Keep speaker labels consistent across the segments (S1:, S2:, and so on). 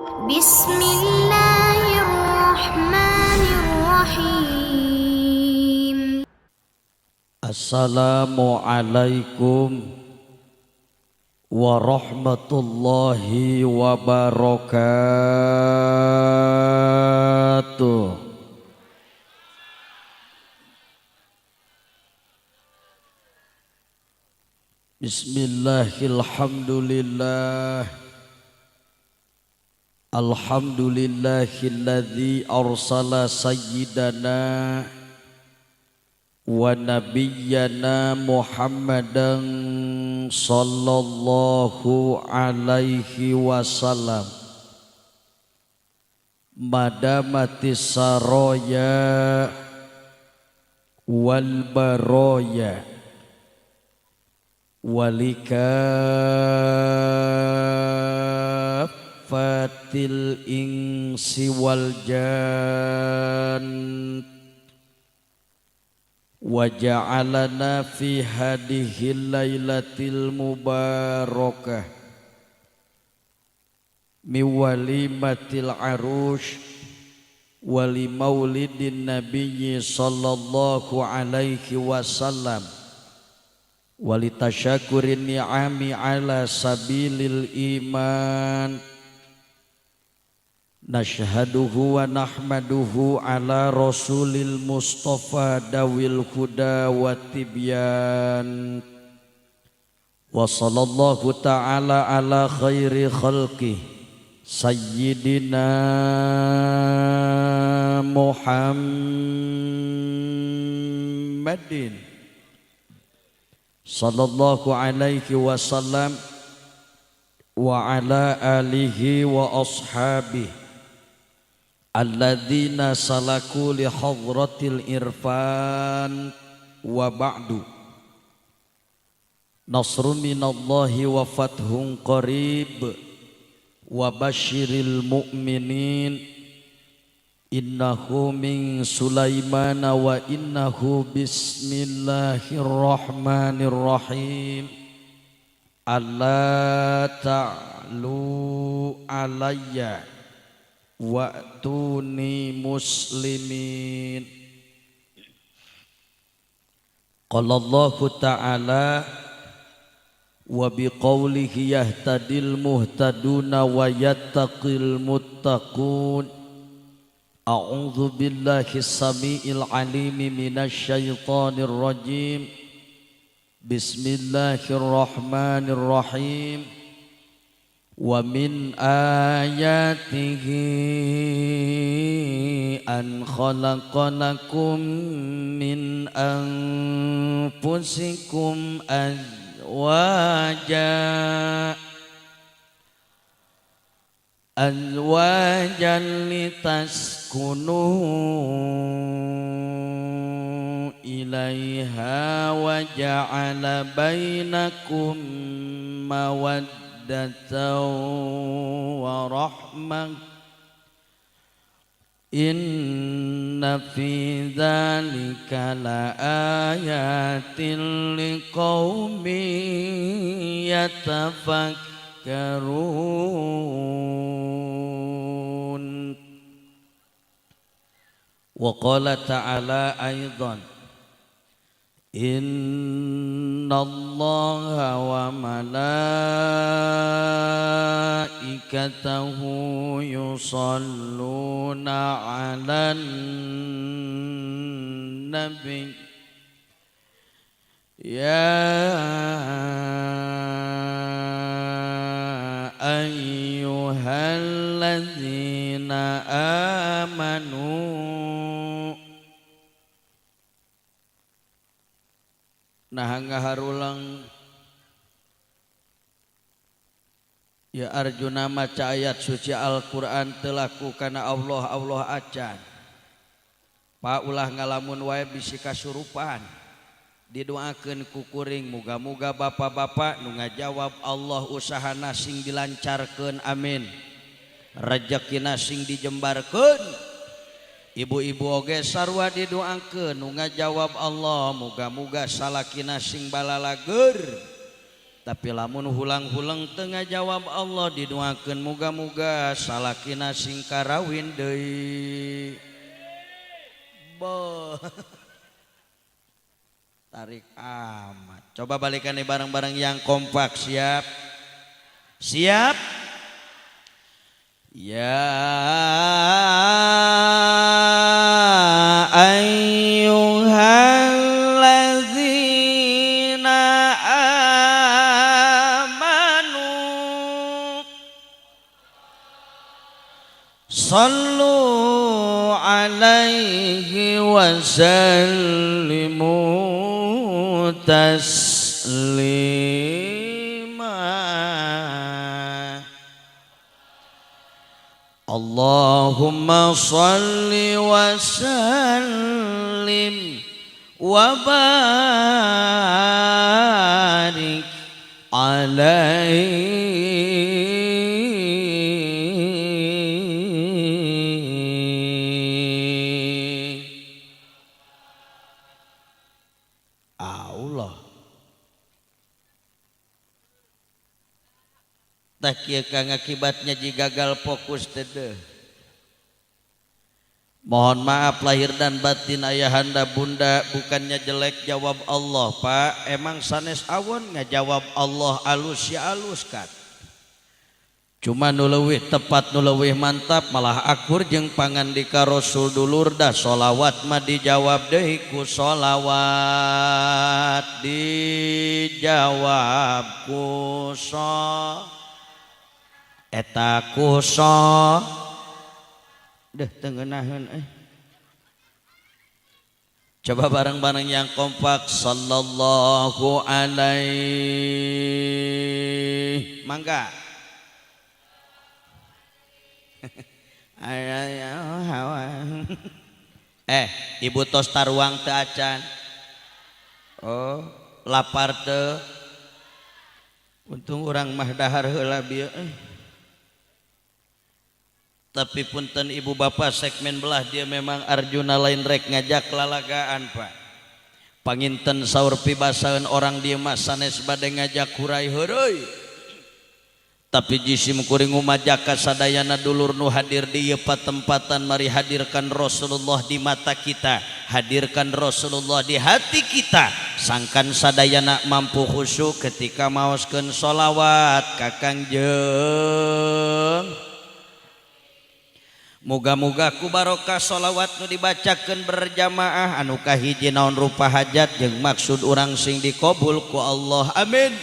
S1: بسم الله الرحمن الرحيم.
S2: Assalamualaikum warahmatullahi wabarakatuh. Bismillahirrahmanirrahim. Alhamdulillahilladzi arsala sayyidana wa nabiyyana Muhammadan sallallahu alaihi wasallam madamatis saraya wal baraya walikafatil insi wal jan wa ja'alana fi hadihil lailatil mubarakah miwalimatil arush wali maulidin nabiyyi sallallahu alaihi wasallam walitasyakurin ni'ami ala sabilil iman nashhaduhu wa nahmaduhu ala rasulil mustafa dawil huda wa tibyan wa sallallahu ta'ala ala khairi khalqih sayyidina Muhammadin sallallahu alaihi wasallam wa ala alihi wa ashabihi alladzina salaku li hadratil irfan wa ba'du. Nasrun minallahi wa fathun qarib wa basyiril mu'minin innahu min Sulaimana wa innahu bismillahirrahmanirrahim. Alla ta'lu alayya wa'tuni muslimin. Qala Allahu ta'ala wa biqaulihi yahtadil muhtaduna wa yattaqil muttaqun. A'udzu billahi samiil alimi minasy syaithanir rajim. Bismillahirrahmanirrahim. Wa min ayatihi an khalaqalakum min anfusikum azwajan litaskunu ilaiha wa ja'ala bainakum mawaddatan wa rahmah. Inna fi dzalika laayatin liqaumin yatafakkarun. Wa qala ta'ala aidan innallaha wa malaikatahu yusalluna 'alan nabi ya ayyuhalladzina amanu. Nah ngaharulang ya Arjuna maca ayat suci Al-Qur'an telaku kana Allah Allah acan. Pa ulah ngalamun wae bisi kasurupan. Didoakeun ku kuring muga-muga bapak-bapak nu ngajawab Allah usahana sing dilancarkeun amin. Rejekina sing dijembarkeun. Ibu-ibu oge sarua didoakeun nu ngajawab Allah muga-muga salakina sing balalager. Tapi lamun hulang-hulang tengah jawab Allah didoakeun muga-muga salakina sing karawin deui. Boh. Tarik amat. Coba balikan nih bareng-bareng yang kompak, siap? Siap? Ya ayyuhallazina amanu sallu alaihi wa sallimu taslima. Allahumma salli wa sallim wa barik alaihi. Allah tak kieu kang akibatnya jika gagal fokus teh. Mohon maaf lahir dan batin ayahanda bunda, bukannya jelek jawab Allah Pak, emang sanes awon ngajawab Allah alus ya alus kan. Cuma nu leuwih tepat nu leuwih mantap malah akur jeung pangandika Rasul dulur dah sholawat mah dijawab deui ku sholawat, dijawab ku so eta ku so deh teu ngeunaheun eh. Coba bareng-bareng yang kompak sallallahu alaihi mangga. Ibu tos taruang teu acan. Oh, lapar teu. Untung urang mah dahar heula bieu eh. Tapi punten ibu bapak segmen belah dia memang Arjuna lain rek ngajak lalagaan Pak. Panginten saur pibasaeun orang dia mah sanes bade ngajak hurai heureuy. Tapi jisim kuring ngumajak ka sadayana dulur nu hadir di ieu patempatan, mari hadirkan Rasulullah di mata kita, hadirkan Rasulullah di hati kita. Sangkan sadayana mampu khusyuk ketika maoskeun sholawat ka Kangjeng. Muga-muga ku barokah sholawat nu dibacakeun berjamaah anu kahiji naon rupa hajat jeung maksud urang sing dikabul ku Allah, amin.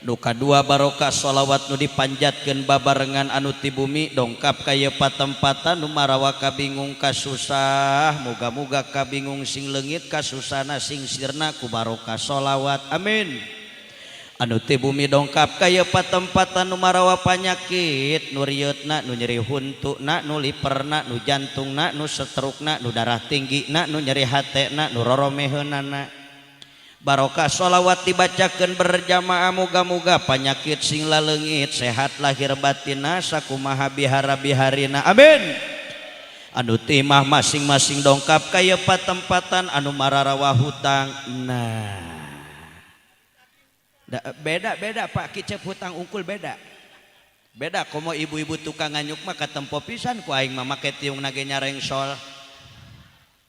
S2: Nu kadua barokah sholawat nu dipanjatkeun babarengan anu ti bumi dongkap ka ieu patempatan nu marawa kabingung kasusah, muga-muga kabingung sing leungit kasusahna sing sirna ku barokah sholawat, amin. Anu ti bumi dongkap ka ieu patempatan nu marawa panyakit nu rieutna nu nyeri huntuna nu liperna nu jantungna nu setrukna nu darah tinggina nu nyeri hatena nu roromeheunana. Barokah sholawat dibacakeun berjamaah muga-muga panyakit sing laleungit sehat lahir batinna sakumaha bihara biharina, amin. Anu timah masing-masing dongkap ka ieu patempatan anu mararawa hutang. Nah, beda-beda Pak kicep hutang ungkul beda. Beda komo ibu-ibu tukang nganyuk mah katempo pisan ku aing mah make tiung nage nyareng sol.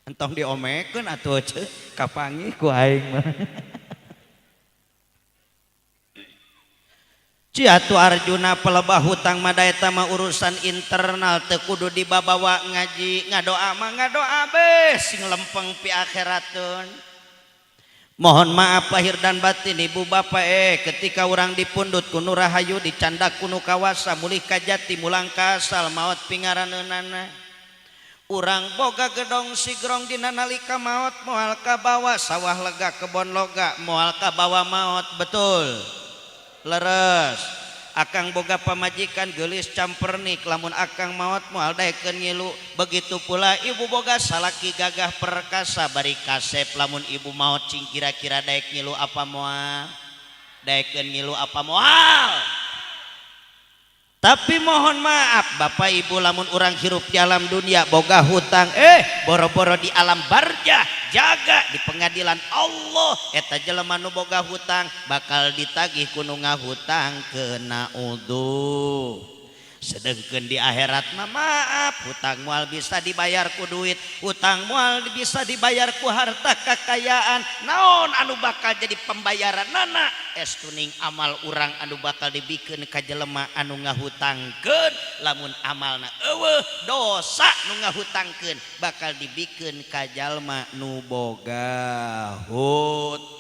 S2: Entong diomekeun atuh ceu kapanggih ku aing mah. Ci atuh Arjuna pelebah hutang mah da eta mah urusan internal teu kudu dibabawa ngaji, ngadoa mah ngadoa beh sing lempeng pi akhiratun. Mohon maaf lahir dan batin ibu bapak ketika orang dipundut ku nu rahayu dicandak ku nu kawasa mulih ka jati mulang ka asal maot pingaraneunana. Urang boga gedong sigrong dina nalika maot moal kabawa sawah lega kebon loga moal kabawa maot, betul leres. Akang boga pamajikan geulis campernik lamun akang maot moal daekeun ngilu. Begitu pula ibu boga salaki gagah perkasa bari kasep lamun ibu maot cing kira-kira daek ngilu apa moal, daekeun ngilu apa moal. Tapi mohon maaf, Bapak Ibu, lamun urang hirup di alam dunia boga hutang, boro-boro di alam barjah, jaga di pengadilan Allah eta jelema nu boga hutang bakal ditagih ku nu ngahutang kena udu. Sedangkan di akhirat mah, maaf, hutang moal bisa dibayar ku duit, hutang moal bisa dibayar ku harta kekayaan. Naon anu bakal jadi pembayaran nana? Estuning amal urang anu bakal dibikeun ka jelema anu ngahutangkeun. Lamun amalna eueuh, dosa nu ngahutangkeun bakal dibikeun ka jalma nu boga hut.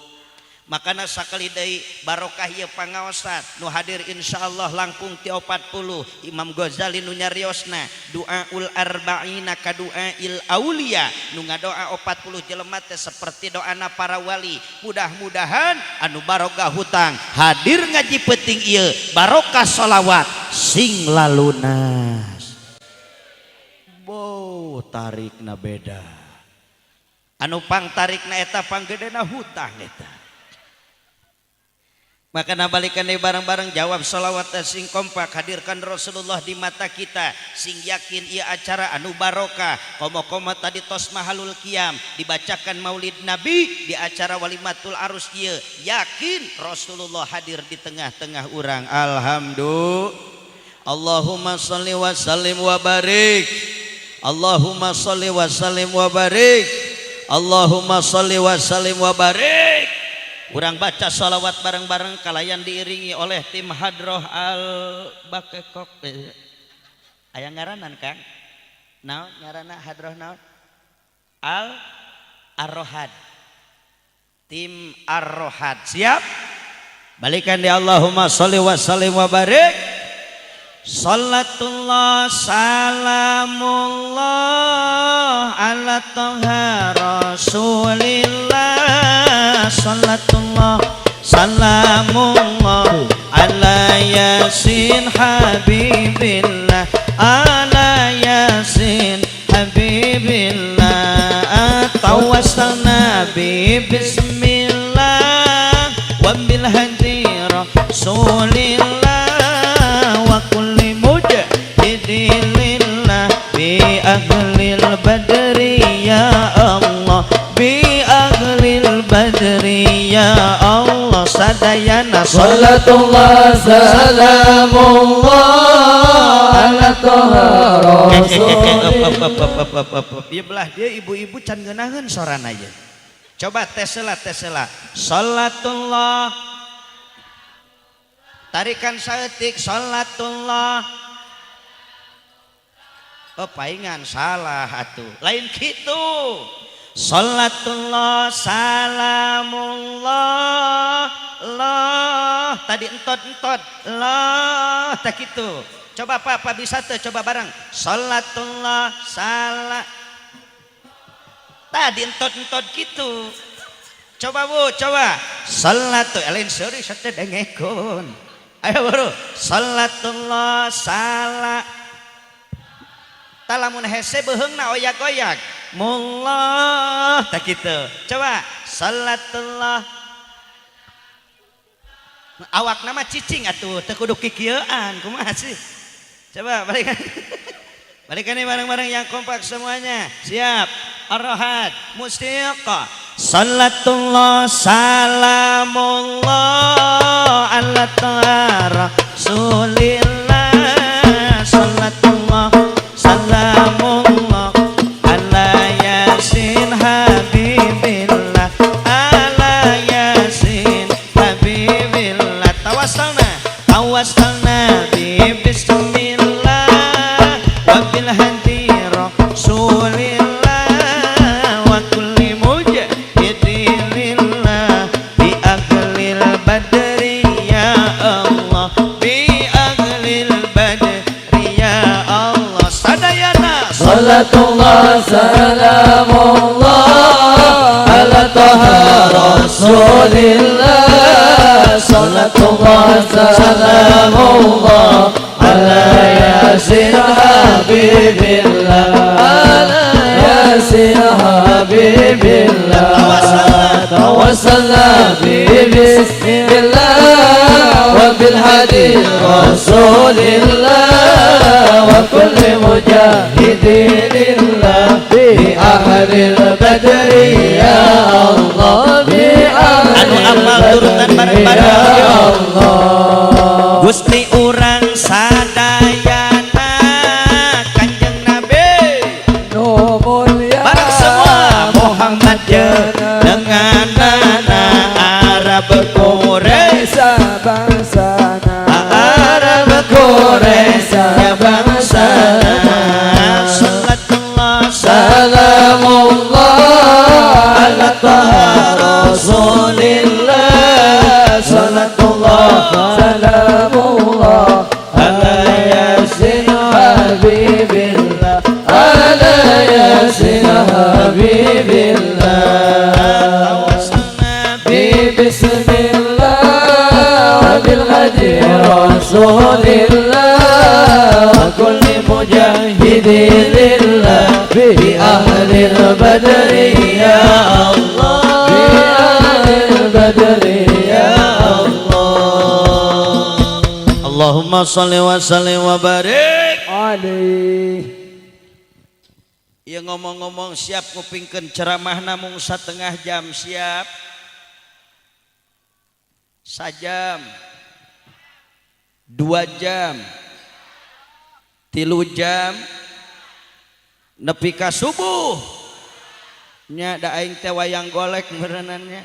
S2: Makana sakali deui, barokah ieu pangaosan, nu hadir insyaallah langkung ti 40. Imam Ghazali nu nyariosna, duaul arba'ina ka duail aulia, nu ngadoa 40 jelema teh seperti doana para wali. Mudah-mudahan anu baroga hutang hadir ngaji penting ieu, barokah sholawat sing lalunas. Bo tarikna beda, anu pang tarikna eta panggedena hutang eta. Maka balikan deui bareng-bareng, jawab sholawat sing kompak, hadirkan Rasulullah di mata kita, sing yakin ieu acara anu barokah. Komo-komo tadi tos mahalul qiyam, dibacakan Maulid Nabi di acara walimatul arus ieu, yakin Rasulullah hadir di tengah-tengah urang. Alhamdulillah. Allahumma sholli wa sallim wa barik. Allahumma sholli wa sallim wa barik. Allahumma sholli wa sallim wa barik. Urang baca sholawat bareng-bareng kalayan diiringi oleh tim Hadroh Al Bakekok. Aya ngaranan, Kang? Naon ngaranna hadroh, naon? Al Arrohad. Tim Arrohad. Siap? Balikan di Allahumma sholli wa sallim wa barik. Salatullah salamullah ala toha Rasulillah. Salatullah salamullah ala Yasin Habibillah, ala Yasin Habibillah. Tawassalna bi bismillah wa bil hadi Rasulillah wa kulli mujahidin lillah bi ahlil badri ya Allah, bi ahlil badri ya Allah. Sadayana.
S3: Salatullah salamullah ala toha Rasulillah.
S2: Ieu belah dia ibu-ibu can ngeunaheun sorana ieu. Coba tes heula, tes heula. Salatullah, tarikan saeutik. Salatullah. Oh, paingan salah atuh, lain kitu. Salatullah salamullah lah tadi entot-entot lah tak gitu. Coba apa apa bisa tuh, coba bareng. Salatullah salah tadi entot-entot gitu. Coba, Bu, coba. Salatu lain, sorry, sate dengekun. Ayo bro. Salatullah salah talamun hese beheungna oyak-oyak mullah tak gitu. Coba salatullah, awak nama cicing atuh, teu kudu kikieuan, kumaha sih? Coba balikan, balikan nih bareng-bareng yang kompak semuanya. Siap? Ar-Rahad musiqa. Salatullah salamullah ala Rasulillah. Salatullah salamullah ala Yasin Habibillah, ala Yasin Habibillah. Tawassalna, tawassalna bi bismillah wa bil hadi Rasulillah wa kulli mujahidin lillah bi ahlil badri ya Allah, bi ahlil badri ya Allah. Sadayana.
S3: Salatullah salamullah ala toha Rasulillah. Salatullah salamullah ala Yasin Habibillah, ala Yasin Habibillah. Tawassalna bi bismillah wa bil hadi رسول الله وكل مجاهد لله بأهل البدر يا الله بأهل
S4: Anu apal turutan
S3: البدر
S4: bareng-bareng,
S3: يا
S4: yo.
S3: الله.
S4: Gusti urang sadayana Kanjeng Nabi
S3: Nu mulia.
S4: Bareng semua Muhammad dengan nana Arab Quraisy
S3: Bangsana.
S4: Arab
S3: Quraisy bangsana.
S4: Salatullah
S3: سلام الله على طه رسول الله صلاة الله سلام الله على ياسين حبيب الله على ياسين حبيب الله. بسم الله وبالهدي رسول الله وكل مجاهد لله بأهل البدر يا الله بأهل البدر يا الله.
S2: Allahumma sholli wa sallim wa barik
S3: عليه.
S2: Ya, ngomong-ngomong, siap ngupingkeun ceramah namung setengah jam? Siap sajam, 2 jam, 3 jam, nepi ka subuh nya? Da aing teh wayang golek merenannya.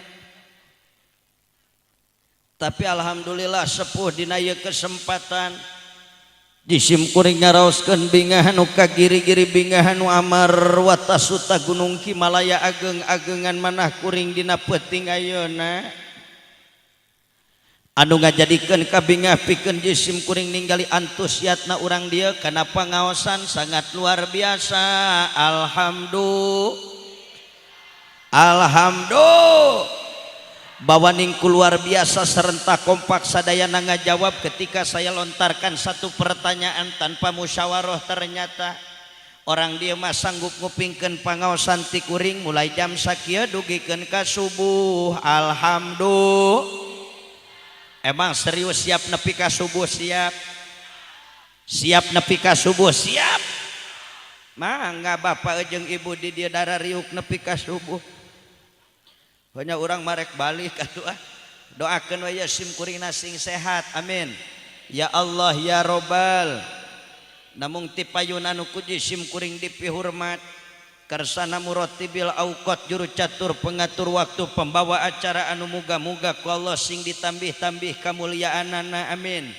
S2: Tapi alhamdulillah sepuh dina ieu kesempatan jisim kuring ngaraoskeun bingah nu kagiri-giri, bingah nu amar watasuta gunung Himalaya ageng-agengan manah kuring dina peuting ayeuna anu ngajadikeun kabingah pikeun jisim kuring ninggali antusiasna urang dieu kana pangaosan sangat luar biasa. Alhamdulillah, alhamdulillah bawaningku luar biasa, serentak kompak sadayana ngajawab ketika saya lontarkan satu pertanyaan tanpa musyawarah. Ternyata orang dieu mah sanggup ngupingkeun pangaosan ti kuring mulai jam sakieu dugikeun ka subuh. Alhamdulillah. Emang serius siap nepi ka subuh? Siap, siap nepi ka subuh? Siap. Mangga bapak jeung ibu di dieu darah riuk nepi ka subuh. Banyak orang marek balik atuh ah. Doakeun we sim kuring sing sehat. Amin. Ya Allah ya Robbal. Namung ti payun anu ku sim kuring dipihormat. Kersana muratibil auqat, juru catur pengatur waktu, pembawa acara anu muga-muga ku Allah sing ditambih-tambih kamuliaanana. Amin.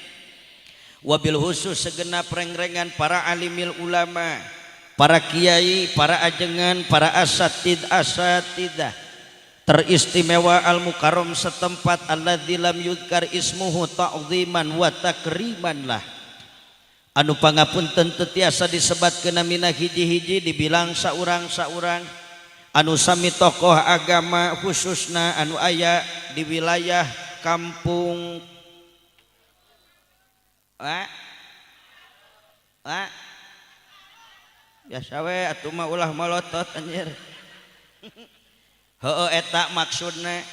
S2: Wabil khusus segenap rengrengan para alimil ulama, para kiai, para ajengan, para asatid asatidah, teristimewa al mukarram setempat alladzi lam yudkar ismuhu ta'ziman wa takriman lah, anu pangapunten teu tiasa disebatkeun namina hiji-hiji, dibilang saurang-saurang, anu sami tokoh agama khususna anu aya di wilayah kampung. Ah, ah. Biasa we atuh mah, ulah molotot anjir. Heueuh, eta maksudna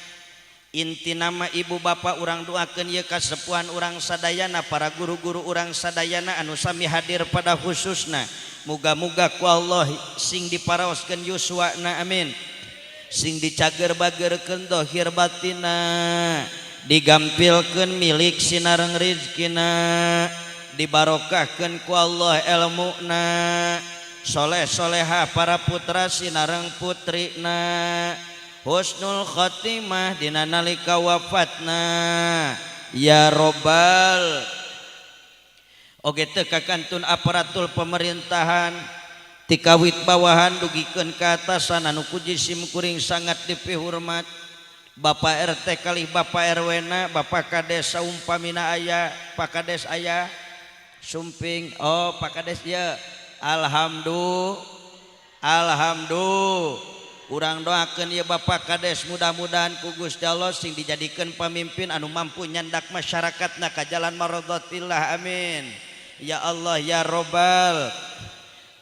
S2: inti nama ibu bapak urang doakeun ieu kasepuhan urang sadayana, para guru-guru urang sadayana anu sami hadir pada khususna, muga-muga ku Allah sing diparaoskeun yuswana. Amin. Sing dicager bagerkeun dohir batina, digampilkeun milik sinareng rizkina, dibarokahkeun ku Allah elmuna, soleh soleha para putra sinareng putrina, husnul khotimah dina nalika wafatna ya robbal. Oge teu kakantun aparatul pemerintahan tikawit bawahan dugikeun ka atasan anu ku jisim kuring sangat dipihormat, Bapak RT kalih Bapak RW na, Bapak Kades saumpamina aya, Pak Kades aya sumping? Oh, Pak Kades ya. Alhamdulillah, alhamdulillah. Urang doakeun ya Bapak Kades, mudah-mudahan ku Gusti Allah sing dijadikeun pamimpin anu mampu nyandak masyarakatna ka jalan maradhatillah. Amin ya Allah ya Robbal.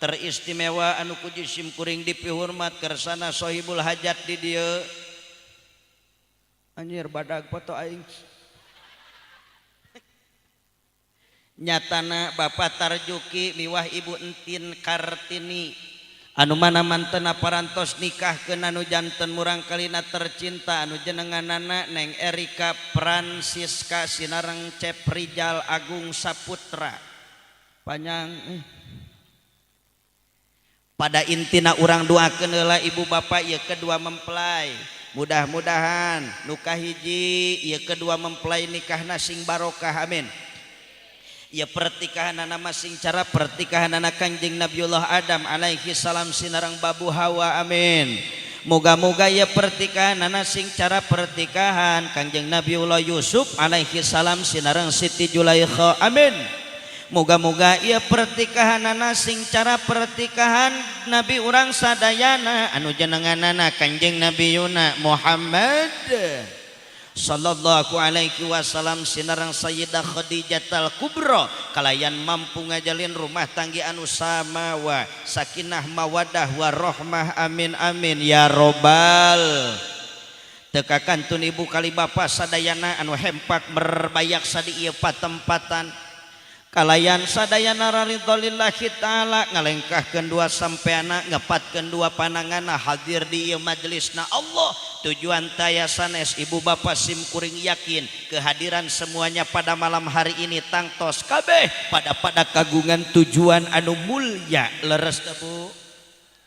S2: Teristimewa anu ku jisim kuring dipihormat kersana sohibul hajat di dieu. Anjir, badag foto aing. Nyatana Bapak Tarjuki miwah Ibu Entin Kartini anu mana mantena parantos nikahkeun anu janten murangkalina tercinta anu jenenganana Neng Erika Francisca sinareng Cep Rijal Agung Saputra. Panjang Pada intina urang doakeun heula ibu bapak ieu kedua mempelai, mudah-mudahan nu kahiji ieu kedua mempelai nikahna sing barokah, amin. Ya pertikahan nama sing cara pertikahan anak Kanjeng Nabiullah Adam alaihi salam sinarang babu Hawa, amin. Moga-moga ya pertikahan anak sing cara pertikahan Kanjeng Nabiullah Yusuf alaihi salam sinarang Siti Julaikha, amin. Moga-moga ya pertikahan anak sing cara pertikahan Nabi urang sadayana anu jenenganana Kanjeng Nabi Yuna Muhammad sallallahu alaihi wasallam sinarang Sayyidah Khadijah al-Kubra kalayan mampu ngajalin rumah tangga anu samawa sakinah mawadah warahmah, amin amin ya robbal. Teka kantun ibu kali bapak sadayana anu hempak berbayak sadi ieu patempatan kalayan sadayana ridho lillahi ta'ala ngalengkahkeun dua sampeana, ngepatkeun dua panangana hadir di ieu majelisna Allah. Tujuan taya sanes, ibu bapak sim kuring yakin kehadiran semuanya pada malam hari ini tangtos kabeh pada pada kagungan tujuan anu mulia. Leres teu, Bu?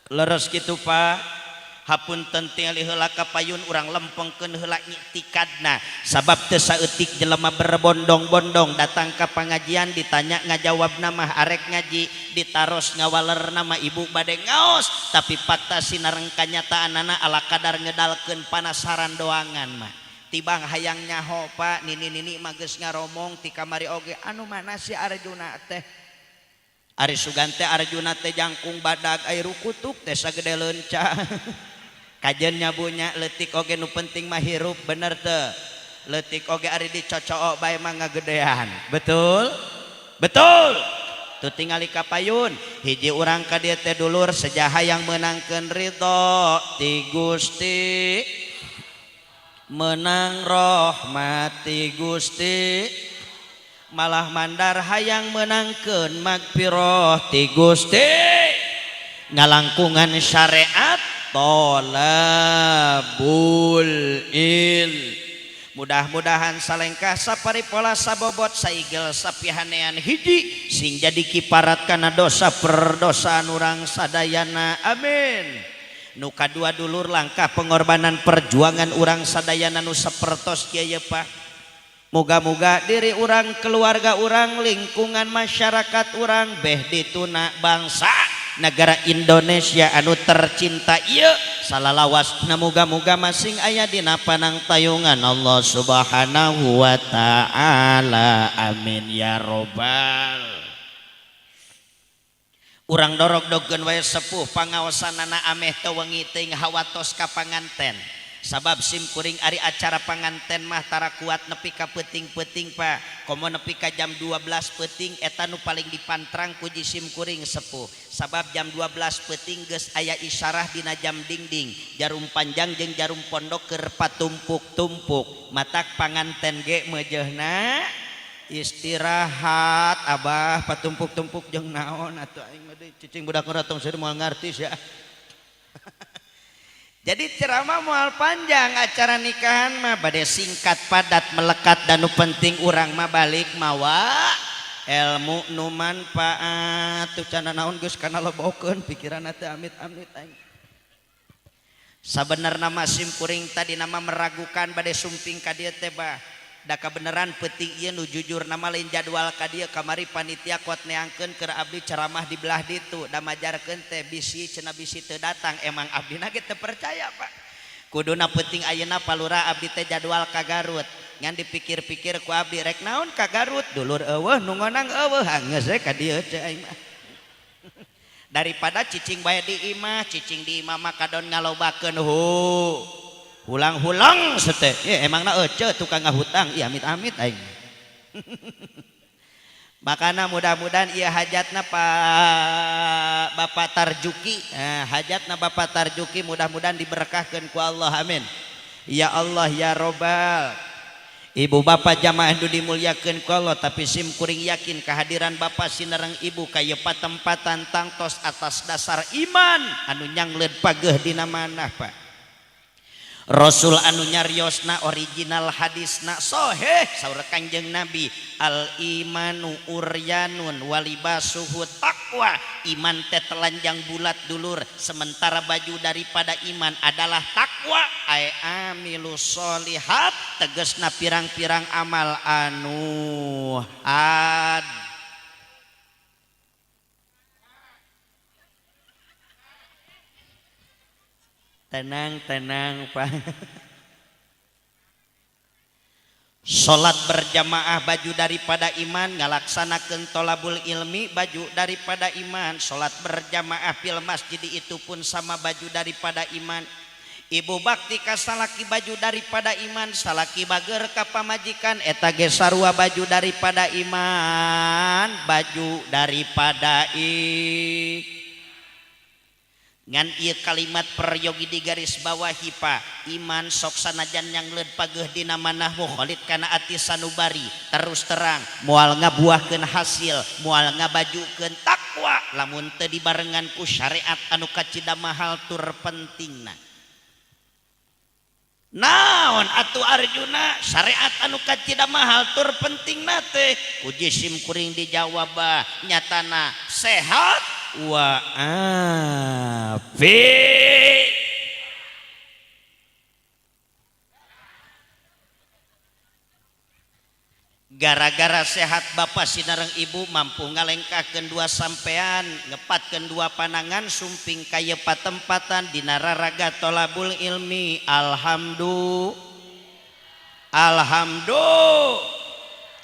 S2: Leres kitu, Pak? Hapunten, tingali heula ka payun, urang lempengkeun heula iktikadna, sabab teu saeutik jelema berbondong-bondong datang ka pangajian, ditanya ngajawab nama arek ngaji, ditaros ngawaler nama ibu bade ngaos. Tapi fakta sinareng kanyataanana ala kadar ngedalkeun panasaran doangan mah tibang hayang nyaho, Pak. Nini-nini mah geus ngaromong ti kamari oge, anu mana si Arjuna teh? Ari sugan teh Arjuna teh jangkung badag, air kutuk teh sagede leunca. Kajen nyabunya leutik oge nu penting mah hirup, bener teu? Leutik oge ari dicocook bae mah ngagedean, betul betul. Tuh tingali kapayun hiji urang ka dieu teh dulur sejaha yang menangkeun ridho ti Gusti, menang rahmat ti Gusti, malah mandar hayang menangkeun magfirah ti Gusti, ngalangkungan syariat tolabul il. Mudah-mudahan salengkah sapari pola sabobot saigel sapihanean hiji sing jadi kiparat kana dosa perdosaan urang sadayana, amin. Nu kadua dulur, langkah pengorbanan perjuangan urang sadayana nu sapertos kieu ye, Pak, moga-moga diri urang, keluarga urang, lingkungan masyarakat urang, beh dituna bangsa negara Indonesia anu tercinta ieu salalawas na moga-moga masing aya dina panang tayungan Allah Subhanahu wa taala, amin ya robbal. Urang dorog-dogkeun wae sepuh pangaosanana ameh teu wengi teuing hawatos ka panganten, sabab sim kuring ari acara panganten mah tara kuat nepi ka peuting-peuting, Pak. Komo nepi ka jam 12 peuting, eta nu paling dipantrang ku sim kuring sepuh, sabab jam 12 peuting geus aya isyarah dina jam dinding, jarum panjang jeung jarum pondok keur patumpuk-tumpuk. Matak panganten ge meujeuhna istirahat. Abah patumpuk-tumpuk jeung naon atuh? Aing mah cicing budak tong seueur, moal ngarti sia. Jadi ceramah moal panjang, acara nikahan mah bade singkat, padat, melekat, dan nu penting urang mah balik mawa ilmu nu manfaat. Tuh cana naon geus kana lobokeun pikiran teh, amit-amit aing. Sabenerna mah sim kuring tadi nama meragukan bade sumping ka dieu teh, bah. Da kabeneran peuting ieu nu jujur nama lain jadwal ka dieu. Kamari panitia kuat neangkeun keur abdi ceramah di belah ditu, da majarkeun teh bisi cenah bisi teu datang. Emang abdi na ge teu percaya, Pak. Kuduna peuting ayeuna palura abdi teh jadwal ka Garut, ngan dipikir-pikir ku abdi rek naon ka Garut, dulur eueuh, nu ngonang eueuh, geus we ka dieu ceu aing mah daripada cicing bae di imah. Cicing di imah mah kadon ngalobakeun hu hulang-hulang sete ya, emangna ece tukang ngahutang. Iya, amit-amit aing. Makana mudah-mudahan iya hajatna Pak Bapak Tarjuki, hajatna Bapak Tarjuki mudah-mudahan diberkahkan ku Allah, amin ya Allah ya robbal.
S4: Ibu bapak jamaah nu dimuliakeun ku Allah, tapi sim kuring yakin kehadiran bapak sinareng ibu ka ieu patempatan tangtos atas dasar iman anu nyangleud pageuh dina manah Pak. Rasul anu nyariosna original hadisna soheh saur Kanjeng Nabi, al imanu uryanun walibasuhu taqwa. Iman teh telanjang bulat dulur, sementara baju daripada iman adalah takwa. Ai amilu sholihat tegesna pirang-pirang amal anu had. Tenang, tenang, Pak. Salat berjamaah baju daripada iman, ngalaksanakeun tolabul ilmi baju daripada iman, salat berjamaah fil masjid itu pun sama baju daripada iman. Ibu bakti ka salaki baju daripada iman, salaki bager ka pamajikan eta ge sarua baju daripada iman, baju daripada i. Ngan ieu kalimat peryogi di garis bawahi Pak, iman sok sanajan nyangleud pageuh dina manah mukhalid kana ati sanubari, terus terang moal ngabuahkeun hasil, moal ngabajukeun takwa lamun teu dibarengan ku syariat anu kacida mahal tur pentingna. Naon atuh Arjuna syariat anu kacida mahal tur pentingna teh? Ku sim kuring dijawab bah, nyatana sehat wa afi. Gara-gara sehat bapak sinareng ibu mampu ngalengkahkeun dua sampean, ngepatkeun dua panangan sumping ka ieu patempatan dina raraga tolabul ilmi. Alhamdulillah. Alhamdulillah.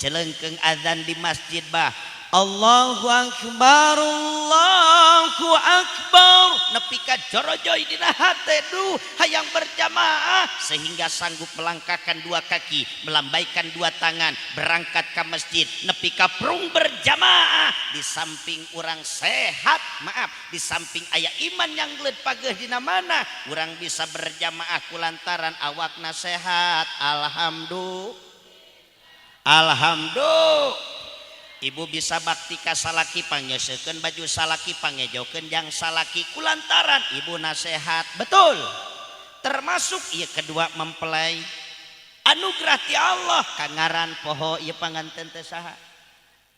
S4: Celengkeung azan di masjid bah. Allahu akbar, Allahu akbar, nepi ka jorojoy dina hate duh hayang berjamaah sehingga sanggup melangkahkan dua kaki, melambaikan dua tangan, berangkat ke masjid nepi ka prung berjamaah. Di samping urang sehat, maaf, di samping aya iman yang geleud pageuh dina mana, urang bisa berjamaah kulantaran awakna sehat. Alhamdulillah. Alhamdulillah. Ibu bisa bakti ka salaki, pangnyeusekeun baju salaki, pangejokeun jang salaki kulantaran ibu nasehat. Betul. Termasuk ieu kedua mempelai anugerah ti Allah kangaran poho ieu panganten teh saha?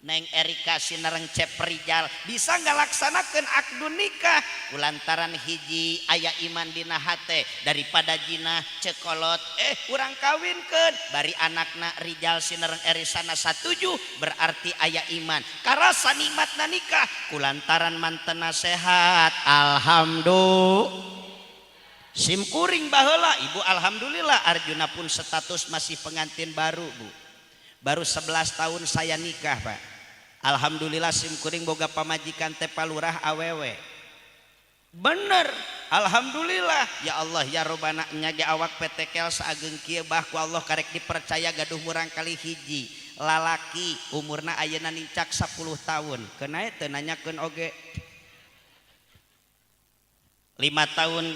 S4: Neng Erika sinareng Cep Rijal bisa ngalaksanakeun akdu nikah kulantaran hiji aya iman dina hate daripada jinah cekolot urang kawinkeun bari anakna Rijal sinareng Erisana satuju, berarti aya iman karasa nikmatna nikah kulantaran mantena sehat. Alhamdulillah. Sim kuring baheula ibu alhamdulillah Arjuna pun status masih pengantin baru bu. Baru 11 tahun saya nikah Pak. Alhamdulillah sim kuring boga pamajikan teh palurah awewe. Bener, alhamdulillah. Ya Allah ya Robbana nya ge awak petekel saageng kieu bah ku Allah karek dipercaya gaduh murang kali hiji. Lalaki umurna ayeuna nincak 10 tahun. Keuna teu nanyakeun oge. 5 tahun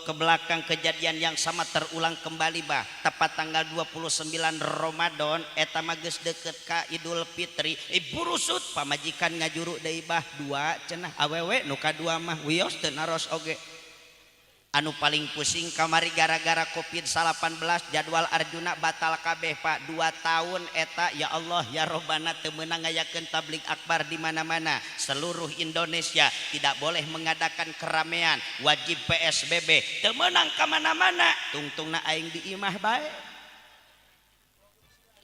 S4: ke belakang kejadian yang sama terulang kembali bah. Tepat tanggal 29 Ramadan eta mah geus deukeut ka Idul Fitri. Burusut pamajikan ngajuru deui bah dua cenah awewe nu kadua mah wios teu naros oge. Anu paling pusing kamari gara-gara Covid-19 jadwal Arjuna batal kabeh Pak. 2 tahun eta ya Allah ya Robbana teu meunang ngayakeun tabligh akbar di mana-mana. Seluruh Indonesia tidak boleh mengadakan keramaian, wajib PSBB. Teu meunang ka mana-mana, tungtungna aing di imah bae.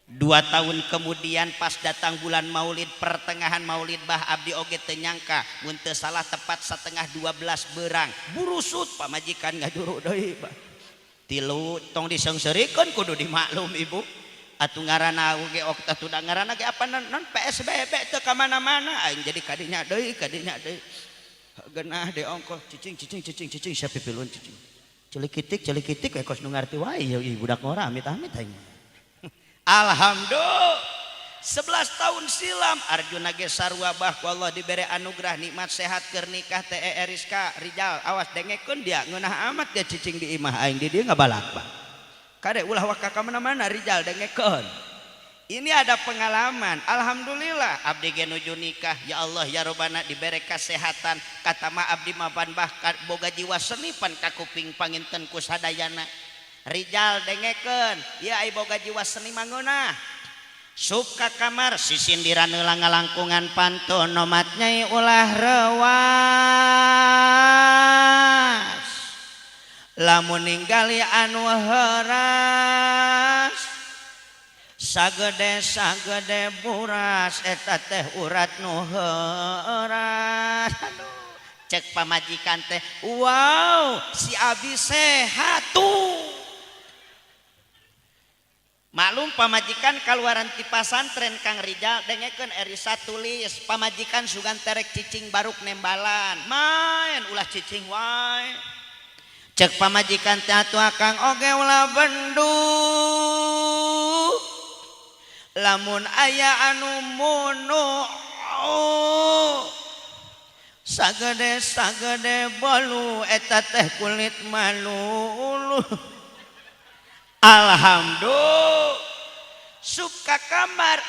S4: 2 tahun kemudian pas datang bulan Maulid, pertengahan Maulid bah abdi oge teu nyangka mun teu salah tepat 11:30 berang burusut pamajikan ngajuru deui bah. Tilu tong diseungseurikeun kudu dimaklum ibu. Atuh ngaranna oge atuh da ngaranna ge apa non PSBB teu ka mana-mana aing jadi kadinya deui kadinya deui. Geunah de ongkoh cicing cicing cicing cicing sia pipilun cicing. Celikitik celikitik we kos nu ngarti wae ieu budak ngora amit-amit aing. Alhamdulillah 11 tahun silam Arjuna ge sarua bah ku Allah dibere anugerah nikmat sehat keur nikah teh Eriska Rijal awas dengekeun dia ngeunah amat dia cicing di imah aing di dieu ngabalak bah.
S2: Kade ulah waka ka mana-mana Rijal, dengekeun. Ini ada pengalaman. Alhamdulillah abdi ge nuju nikah. Ya Allah ya Robbana, dibere kesehatan. Kata ma abdi mah pan bahkan boga jiwa seni pan kakuping panginten ku sadayana. Rijal, dengekeun. Ya, ai boga jiwa seni mangeunah. Sup ka kamar sisindiran heula, ngalangkungan pantun, nomat nyai ulah rewas. Lamun ninggali anu heuras, sagede sagede buras, eta teh urat nu heuras. Aduh, cek pamajikan teh, "Wow, si abi sehat tuh." Maklum pamajikan kaluaran ti pasantren. Kang Rijal, dengekeun, Erisa, tulis. Pamajikan sugan terek cicing, baruk nembalan main, ulah cicing wae. Cek pamajikan teh, "Atuh akang oge ulah bendu, lamun aya anu munu, sagede sagede bolu, eta teh kulit malu." Alhamdulillah, suka kamar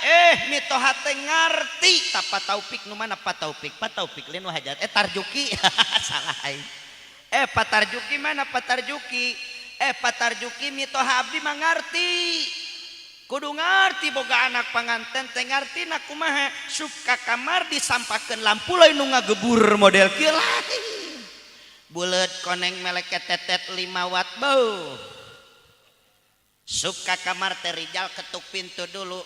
S2: mitoha teh ngarti. Tah, Pak Taufik nu mana? Pak Taufik, Pak Taufik lain nu hajat, Tarjuki, salah aing. Pak Tarjuki mana? Pak Tarjuki, Pak Tarjuki, mitoha abdi mah ngarti, kudu ngarti boga anak panganten teh ngarti. Na kumaha, suka kamar disampakeun lampu, lain nu ngagebur model kieu, lain buleut koneng meleket tetet 5 watt bau. Suka kamar teh Rijal ketuk pintu dulu.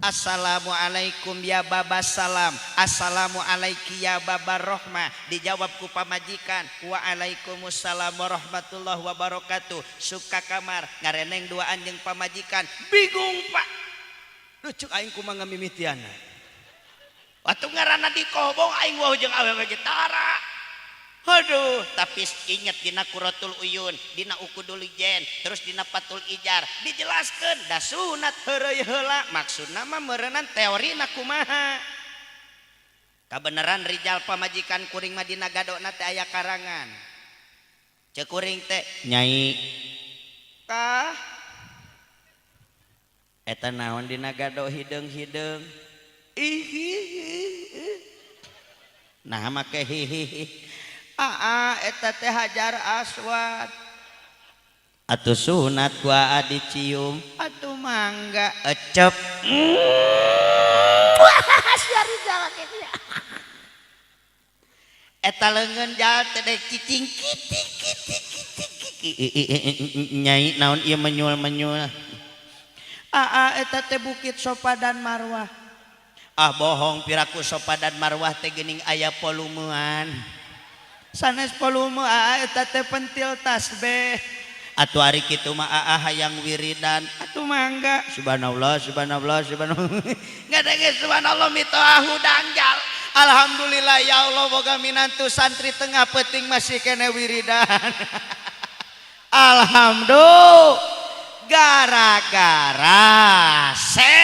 S2: "Assalamualaikum ya baba salam, assalamualaikum ya baba rohmah." Dijawab ku pamajikan, "Waalaikumsalam warahmatullahi wabarakatuh." Suka kamar ngareneng dua anjing pamajikan, bingung, Pak. Lucu aing kumaha ngamimitiana. Waktu ngaranna dikobong aing wah jeung awewe ge tara. Aduh, tapi inget dina Qurratul Uyun, dina Uqudul Ijen, terus dina Fathul Ijar dijelaskan da sunat heureuy heula, maksudna mah meureunan teorina kumaha. Kabeneran Rijal, pamajikan kuring mah dina gadona teh aya karangan. Cek kuring teh, "Nyai kah, eta naon dina gado hideung-hideung?" "Ih." Nah, make hihihi. "Aa, eta teh Hajar Aswad." "Atuh sunat gua dicium." "Atuh mangga." Ecep. Sia Rijal kitu ya. Eta leungeun jal teh dek cicing kiti kiti kiti kiti. "Nyai, naon ieu menyul-menyul?" "Aa, eta teh bukit Sofa dan Marwah." "Ah, bohong, piraku Sofa dan Marwah teh geuning aya volumean." "Sanes volume, aa, eta teh pentil tasbih." "Atuh ari kitu mah aa hayang wiridan." "Atuh mangga." Subhanallah, subhanallah, subhanallah. Ngadenge subhanallah mitoha hudang jal. Alhamdulillah ya Allah, boga minantu santri tengah peting masih kene wiridan. Alhamdulillah, gara-gara se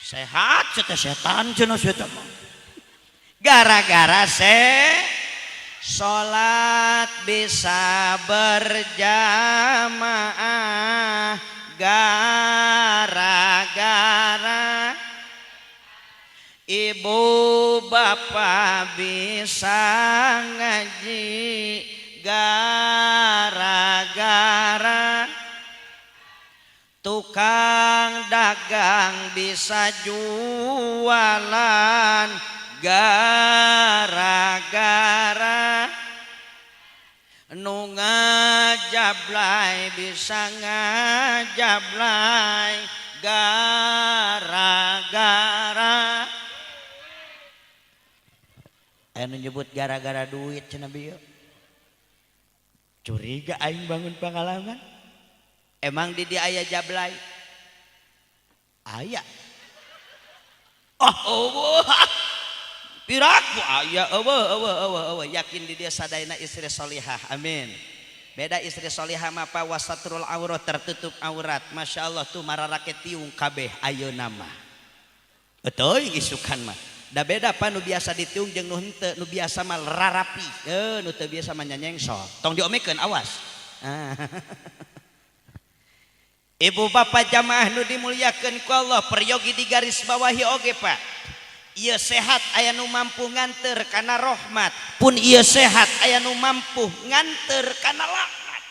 S2: sehat ceta setan cenah setan, gara-gara se salat bisa berjamaah, gara-gara ibu bapak bisa ngaji, gara-gara tukang dagang bisa jualan, gara-gara nu ngajablay bisa ngajablay, gara-gara aya nu nyebut gara-gara duit cenah bieu. Curiga aing bangun pengalaman. Emang di dia aya jablay? Aya. Oh, eueuh. Piraku aya? Eueuh, eueuh, eueuh, eueuh. Yakin di dia sadayana istri solihah. Amin. Beda istri solihah mah apa, wasatrul aurat, tertutup aurat. Masya Allah, tuh mararake tiung kabeh ayeuna mah. Betul, isukan mah.
S4: Da beda pa nu biasa ditiung jeung nu henteu, nu biasa mah rarapi. Nu teu biasa mah nyanyengsol. Tong diomekeun awas. Ibu bapak jamaah nu dimuliakeun ku Allah, peryogi di garis bawahi oge Pak. Ieu sehat aya nu mampu nganter kana rahmat, pun ieu sehat aya nu mampu nganter kana laknat.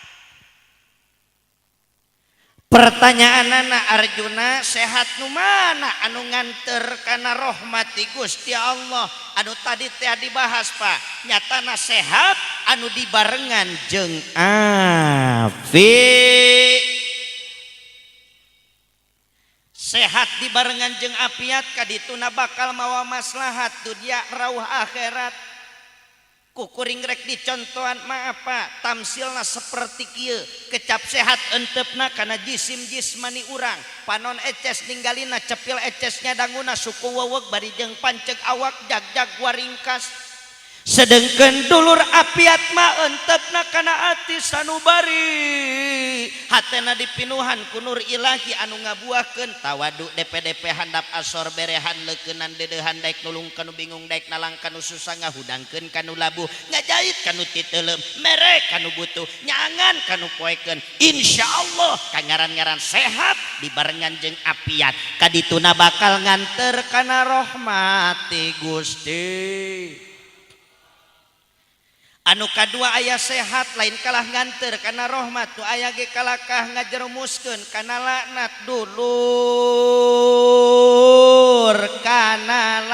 S4: Pertanyaan anak Arjuna, sehat nu mana anu nganter kana rahmat ti Gusti Allah anu tadi teh dibahas Pak, nyatana sehat anu dibarengan jeung afi. Sehat dibarengan jeung apiat kadituna bakal mawa maslahat dunia rauh akhirat. Kukuring rek dicontohan maaf Pak, tamsilna seperti kieu, kecap sehat entepna kana jisim jismani urang, panon eces ninggalina, cepil ecesnya danguna, suku weweg bari jeung panceg awak jag-jag waringkas. Sedengkeun dulur apiat mah entepna kana ati sanubari, hatena dipinuhan ku nur ilahi anu ngabuahkeun tawadu DPDP handap asor berehan leukeunnan deudeuhan daek nulung kanu bingung daek nalang kanu susah ngahudangkeun kanu labuh ngajait kanu titeuleum mere kanu butuh nyangan kanu poekeun. Insyaallah kangaran-ngaran sehat dibarengan jeung apiat kadituna bakal nganter kana rahmat ti Gusti. Anu kadua aya sehat lain kalah nganter kana rahmat, nu aya ge kalakah ngajerumuskeun kana laknat dulur kana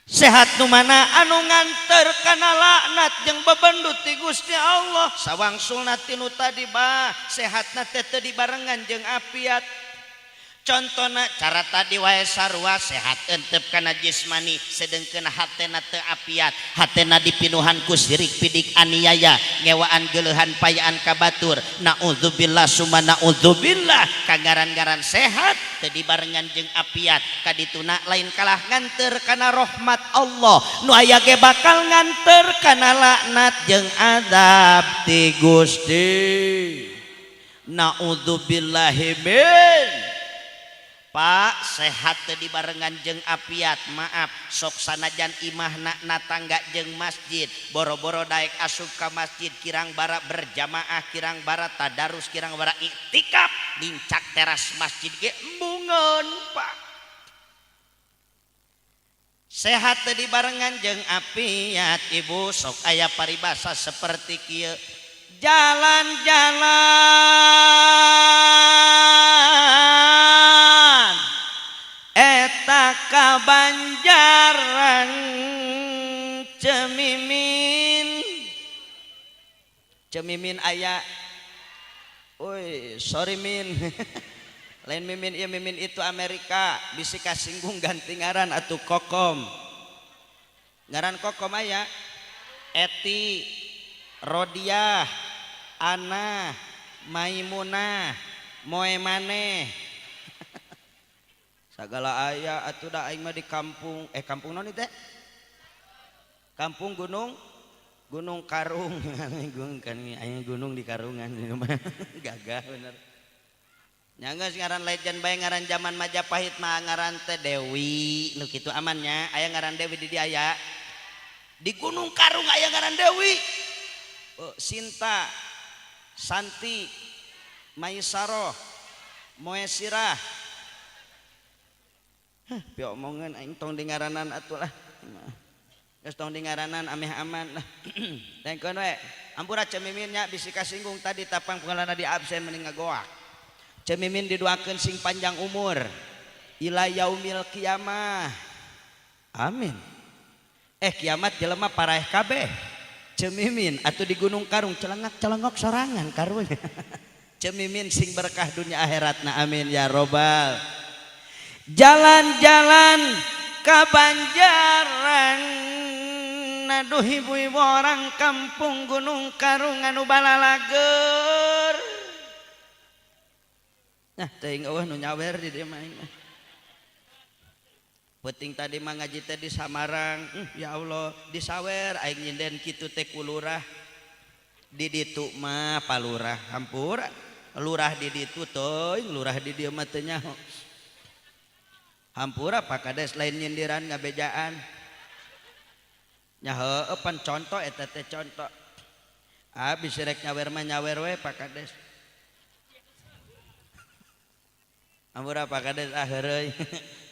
S4: sehat nu mana anu nganter kana laknat jeung bebendut ti Gusti Allah. Sawangsulna tinu tadi bah sehatna teh teu dibarengan jeung apiat. Contona cara tadi wae sarua sehat entep kana jismani sedengkeun hatena teu apiat, hatena dipinuhan ku sirik pidik aniaya ngewaan geuleuhan payaan ka batur. Naudzubillah summa naudzubillah kagaran-garan sehat teu dibarengan jeung apiat kadituna lain kalah nganter kana rahmat Allah, nu aya ge bakal nganter kana laknat jeung azab ti Gusti. Naudzubillahi min. Pak sehat teu dibarengan jeung apiat, maaf sok sanajan imahna natangga jeung masjid, boro-boro daek asup ka masjid kirang bara berjamaah, kirang bara tadarus, kirang bara iktikaf nincak teras masjid ge embungeun Pak. Sehat teu dibarengan jeung apiat, ibu sok aya paribasa seperti kieu, jalan-jalan eta ka Banjaran Cemimin. Cemimin aya, oi sorry min lain mimin ieu mimin itu Amerika, bisi kasinggung ganti ngaran atuh Kokom. Ngaran Kokom aya Eti, Rodiah, Ana, Maimunah, Moe Maneh. Sagala aya atuh da aing mah di kampung, kampung naon teh? Kampung Gunung, Gunung Karung. Gunung kan aing gunung di Karungan. Gagah bener. Nya geus ngaran legend bae ngaran zaman Majapahit mah ngaran teh Dewi, nu kitu amannya. Aya ngaran Dewi di dieu aya. Di Gunung Karung aya ngaran Dewi. Oh, Sinta, Santi, Maisaroh, Moesirah. Hah, pi omongan aing tong dingaranan atuh lah. Geus tong dingaranan ameh aman lah. Tengkeun we. Ampura Cemimin nya bisi kasinggung tadi tapang pengalana di absen mending ngagoak. Cemimin didoakeun sing panjang umur ila yaumil kiamah. Amin. Kiamat jelema paraeh kabeh. Cemimin atuh di Gunung Karung celengak-celengok sorangan karunya. Cemimin sing berkah dunia akhiratna amin ya robbal. Jalan-jalan ka Banjaran, aduh ibu-ibu orang kampung Gunung Karung anu balalager. Nah teuing eueuh nu nyawer di dieu mah aing mah. Penting tadi mah ngaji teh di Samarang, ya Allah disawer aing nyinden kitu teh ku lurah. Di ditu mah palurah hampura. Lurah di ditu teuing lurah di dieu mah teu nyaho.
S2: Hampura Pak Kades lain nyindiran ngabejaan. Nya heueuh pan contoh eta teh contoh. Ah bisi rek nyawer mah nyawer we Pak Kades. Hampura Pak Kades ah heureuy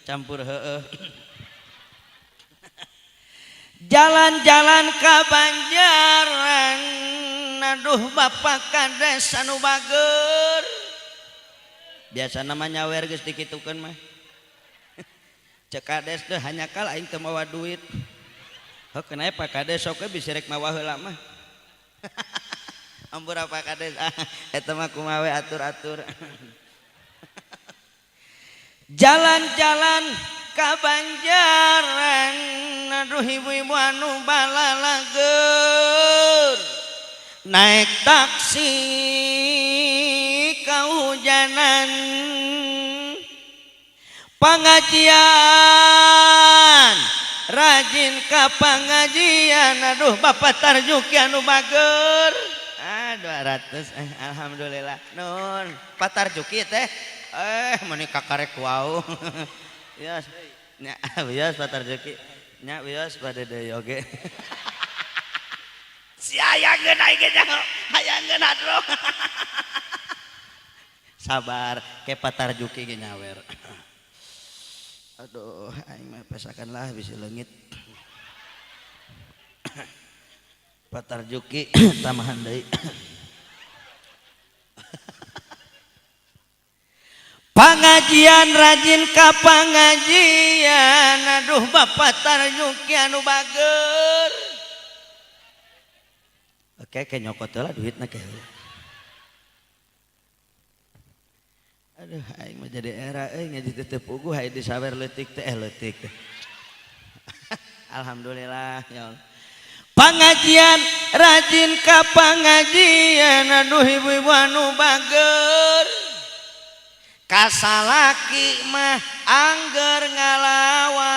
S2: campur heueuh. Jalan-jalan ka Banjaran aduh Bapak Kades anu bager. Biasa nama nyawer geus dikitukeun mah. Cek Kades teh hanya kal aing teu mawa duit. Heuh kenapa Pak Kades sok we bisi rek mawa heula mah. Ampura Pak Kades ah eta mah kumaha we atur-atur. Jalan-jalan ka Banjaran aduh ibu-ibu anu balalager. Naik taksi kahujanan. Pengajian rajin ka pengajian aduh Bapak Tarjuki anu bager. Ah 200 alhamdulillah. Nun Pak Tarjuki teh meuni kakarek wau. Wios nya wios Pak Tarjuki nya wios bade deui oge.
S4: Si hayangeun aing ge nyaho hayangeun hadro.
S2: Sabar ke Pak Tarjuki ge nyawer. Aduh, aing mah pesakan lah bisa leungit. Pak Tarjuki tambahan deui. Pengajian rajin ka pengajian aduh Bapak Tarjuki anu bager. Oke, ke nyokot heula duitna ke. Aduh aing mah jadi era euy ngaji teh teu puguh aya disawer leutik teh leutik teh. Alhamdulillah ya Allah. Pengajian rajin ka pengajian aduh ibu-ibu anu bager. Kasalaki mah angger ngalawan.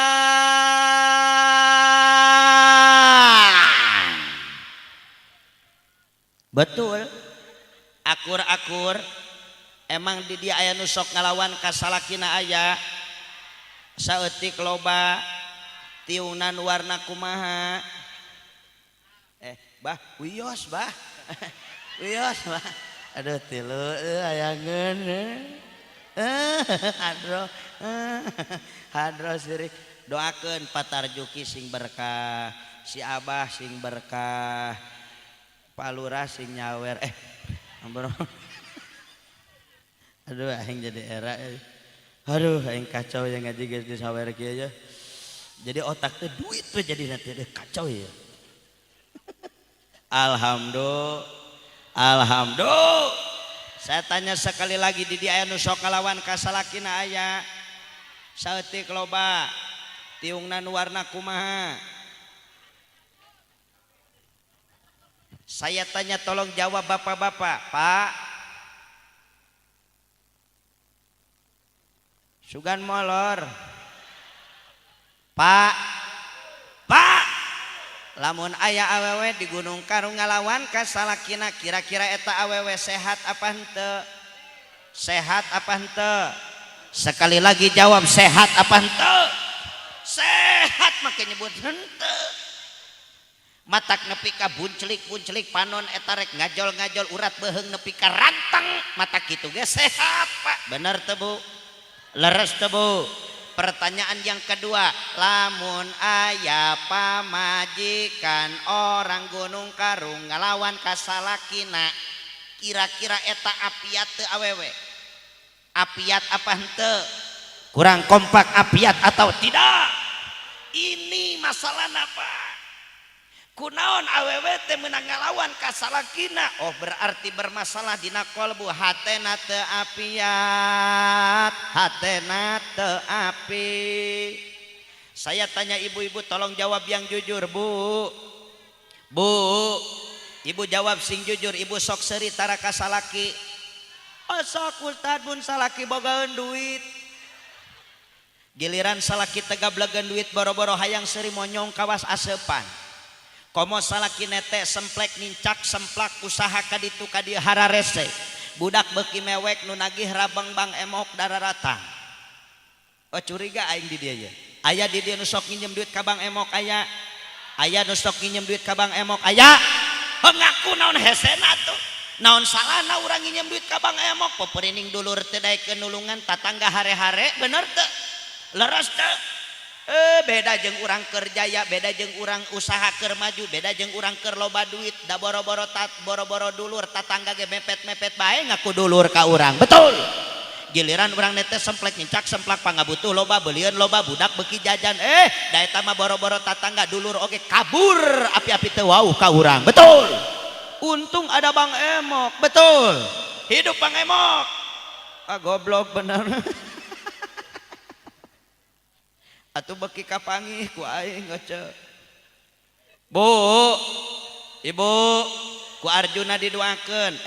S2: Betul. Akur-akur emang di dia aya nu sok ngalawan kasalakina aya saeutik loba tiungnan warna kumaha. Bah wios bah. Wios bah. Aduh tilu hayangeun. Hadro. Hadro sirik. Doakeun Pak Tarjuki sing berkah, si Abah sing berkah, Pak Lurah sing nyawer. Ampun. Aduh aing jadi era. Aduh aing kacau yang ngaji geus disawer kieu nya. Jadi otak teh duit we jadi nanti deh kacau ya. Alhamdulillah. Alhamdulillah. Saya tanya sekali lagi di dia aya nu sok ngalawan ka salakina aya. Saeutik loba tiungna nu warna kumaha. Saya tanya tolong jawab bapak-bapak. Pak sugan molor. Pak, Pak, lamun aya awewe di Gunung Karung ngalawan ka salakina kira-kira eta awewe sehat apa henteu? Sehat apa henteu? Sekali lagi jawab sehat apa henteu? Sehat make nyebut henteu. Matak nepi ka bunclik-bunclik panon eta rek ngajol-ngajol urat beuheung nepi ka rantang matak kitu ge sehat Pak. Bener teu Bu? Leres teu Bu? Pertanyaan yang kedua, lamun aya pamajikan orang Gunung Karung ngalawan ka salakina, kira-kira eta apiat teu awewe? Apiat apa henteu? Kurang kompak apiat atau tidak? Ini masalahna Pak. Kunaon awewe teh meunang ngalawan ka salakina? Oh berarti bermasalah dina kolbu, hatena teu apiat, hatena teu api. Saya tanya ibu-ibu tolong jawab yang jujur Bu. Bu, ibu jawab sing jujur, ibu sok seuri tara ka salaki. Oh sok ustad mun salaki bogaeun duit. Giliran salaki tegablegeun duit boro-boro hayang seuri monyong kawas aseupan. Komo salaki nete semplek nincak semplak usaha kaditu kadieu hararese. Budak beuki mewek nu nagih rabang bang emok dararatang.
S4: Oh curiga aing di dieu ye. Aya di dieu nu sok nginjem duit ka Bang Emok aya. Aya nu sok nginjem duit ka Bang Emok aya. Heuh ngaku naon hesena tuh. Naon salahna urang nginjem duit ka Bang Emok, poporining dulur teu daekeun nulungan tatangga hare-hare bener teu? Leres teu? Beda jeung urang keur jaya, beda jeung urang usaha keur maju, beda jeung urang keur loba duit, da boro-boro tat boro-boro dulur tatangga ge mepet-mepet bae ngaku dulur ka urang. Betul. Giliran urang netes semplek nyincak semplak pangabutuh loba belian loba budak beuki jajan da eta mah boro-boro tatangga dulur oge kabur api-api teu wauh ka urang. Betul. Untung ada Bang Emok. Betul. Hidup Bang Emok. Ah goblok bener. Atuh beuki kapangih ku aing ngece. Bu, ibu, ku Arjuna didoakeun.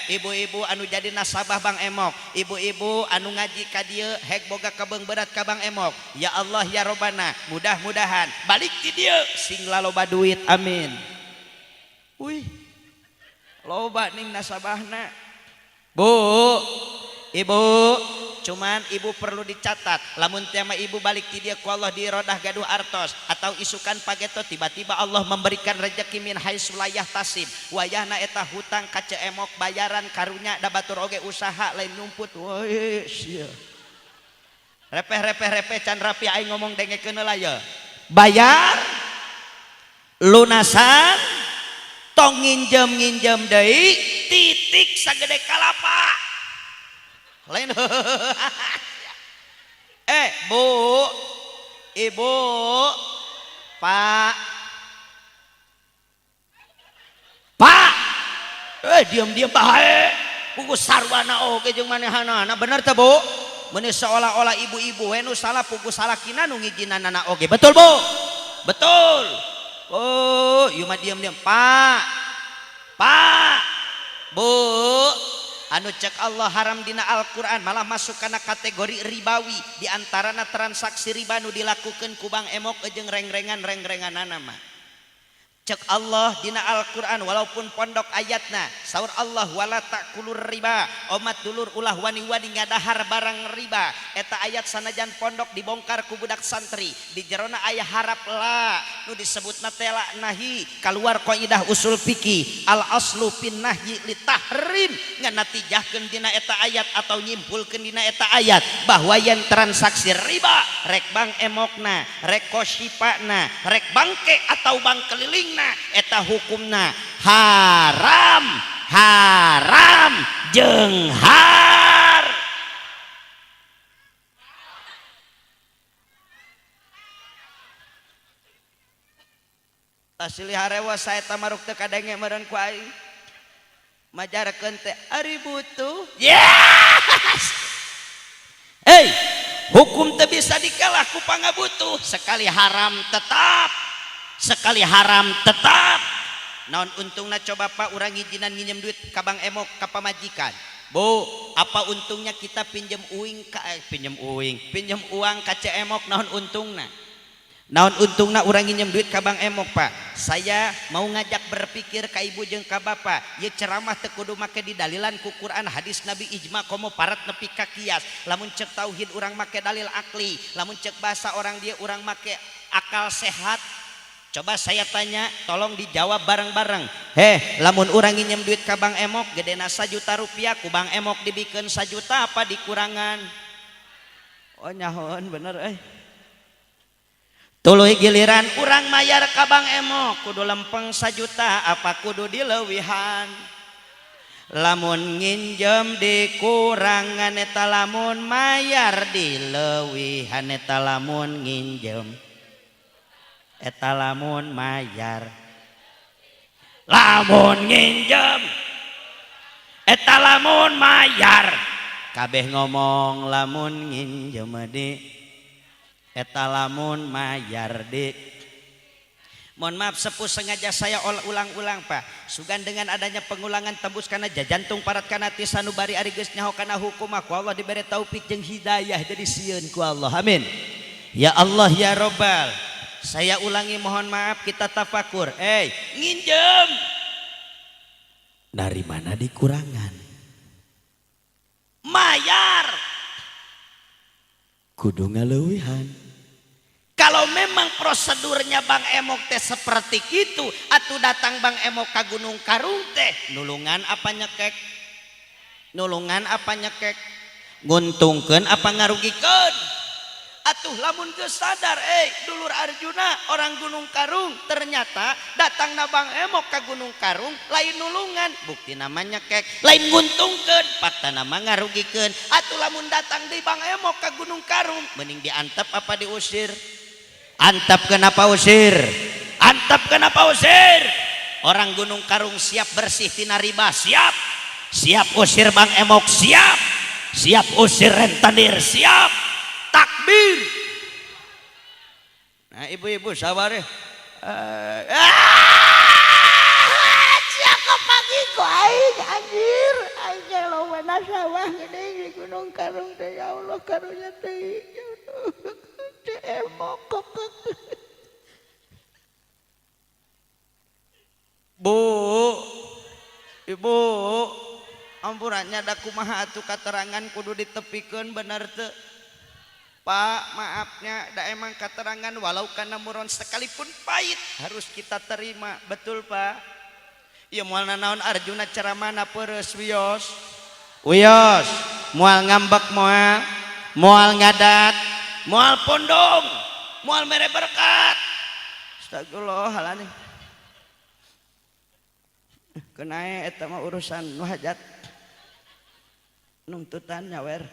S4: Ibu-ibu anu jadi nasabah Bang Emok, ibu-ibu anu ngaji ka dieu hek boga kabeung berat ka Bang Emok. Ya Allah ya Robbana, mudah-mudahan balik ti dieu sing laloba duit, amin. Wih, loba ning nasabahna. Bu, ibu, cuman ibu perlu dicatat lamun tema ibu balik ti dieu ku Allah dirodah gaduh artos atau isukan pageto tiba-tiba Allah memberikan rezeki min haitsu la yahtasib wayahna eta hutang ka Ceu Emok bayaran karunya da batur oge usaha lain nyumput woi sia repeh-repeh-repeh can rapi aing ngomong dengekeun heula ye bayar lunasan tong nginjem-nginjem deui titik sagede kalapa lain. Bu, ibu, pak, pak, diam-diam bae, pugu sarwana oge jeung manehanana, bener teu bu? Meuni seolah-olah ibu-ibu we nu salah pugu salakina nu ngijinanana oge, betul bu? Betul. Oh, ieu mah diam-diam, pak, pak, bu. Anu cek Allah haram dina Al-Quran malah masuk kana kategori ribawi di antarana transaksi riba nu dilakukeun ku Bang Emok jeung rengrengan-rengrenganana mah. Cek Allah dina Al-Quran walaupun pondok ayatna saur Allah wala takulur riba omat dulur ulah wani-wani ngadahar barang riba eta ayat sanajan pondok dibongkar ku budak santri di jerona aya harap la nu disebutna teh la nahi kaluar kaidah usul fikih al aslu fin nahyi litahrim ngan natijahkeun dina eta ayat atau nyimpulkeun dina eta ayat bahwa yen transaksi riba rek Bang Emokna rek kosipana rek bangke atau bang keliling eta hukumna haram haram jeung har. Asli harewa sae tamaruk teu kadenge meureun ku aing majarkeun teh ari butuh. Yes. Hei, hukum teu bisa dikalah ku pangabutuh, sekali haram tetap, sekali haram tetap. Naon untungna coba pak urang ngijinan nginjem duit ka Bang Emok ka pamajikan. Bu, apa untungnya kita pinjem uing ka pinjem uing, pinjem uang ka Ceu Emok naon untungna? Naon untungna urang nginjem duit ka Bang Emok pak? Saya mau ngajak berpikir ka ibu jeung ka bapak, ieu ceramah teu kudu make didalilan ku Quran, hadis Nabi, ijma komo parat nepi ka kias. Lamun cek tauhid urang make dalil akli, lamun cek bahasa orang dia urang make akal sehat. Coba saya tanya, tolong dijawab bareng-bareng. Heh, lamun urang nginjem duit ka Bang Emok gedena 1 juta rupiah, ku Bang Emok dibikeun 1 juta apa dikurangan? Oh nyahoan bener euy. Tuluy giliran urang mayar ka Bang Emok kudu lempeng 1 juta apa kudu dileuwihan? Lamun nginjem dikurangan eta lamun mayar dileuwihan eta lamun nginjem eta lamun mayar lamun nginjem eta lamun mayar kabeh ngomong lamun nginjem di eta lamun mayar di. Mohon maaf sepuh sengaja saya ulang-ulang pak. Sugan dengan adanya pengulangan tembus kana jajantung parat kana sanubari ari geus nyaho kana hukum ku Allah dibere taufik jeung hidayah jadi sieun ku Allah. Amin. Ya Allah ya Robbal. Saya ulangi mohon maaf kita tafakur. Nginjem dari mana dikurangan? Mayar
S2: Kudu ngaleuwihan.
S4: Kalau memang prosedurnya Bang Emok teh seperti itu, atuh datang Bang Emok ka Gunung Karung teh nulungan apa nyekek? Nulungan apa nyekek? Nguntungkeun apa ngarugikeun? Atuh lamun geus sadar dulur Arjuna orang Gunung Karung ternyata datangna Bang Emok ka Gunung Karung lain nulungan, bukti namanya nyekek, lain nguntungkeun, fakta nama ngarugikeun. Atuh lamun datang di Bang Emok ka Gunung Karung mending diantep apa diusir? Antep kenapa usir? Antep kenapa usir? Orang Gunung Karung siap bersih tina riba, siap. Siap usir Bang Emok, siap. Siap usir rentenir, siap. Takbir.
S2: Nah, ibu-ibu sabar ya.
S5: Siapa pagi ku aing anjir, aing ge loba sawah gede di Gunung Karung teh, ya Allah karunya teh. Teh Emok.
S2: Bu, ibu, ampurannya da kumaha atuh katerangan kudu ditepikeun bener teu? Pak, maafnya da emang keterangan walau kana muron sekalipun pahit harus kita terima, betul Pak? Ya moal nanaon Arjuna ceramahna pereus wios.
S4: Wios, moal ngambek moal, moal ngadat, moal pondong, moal mere berkat.
S2: Astagfirullahaladzim. Kenae eta mah urusan nu hajat. Nungtutan nyawer.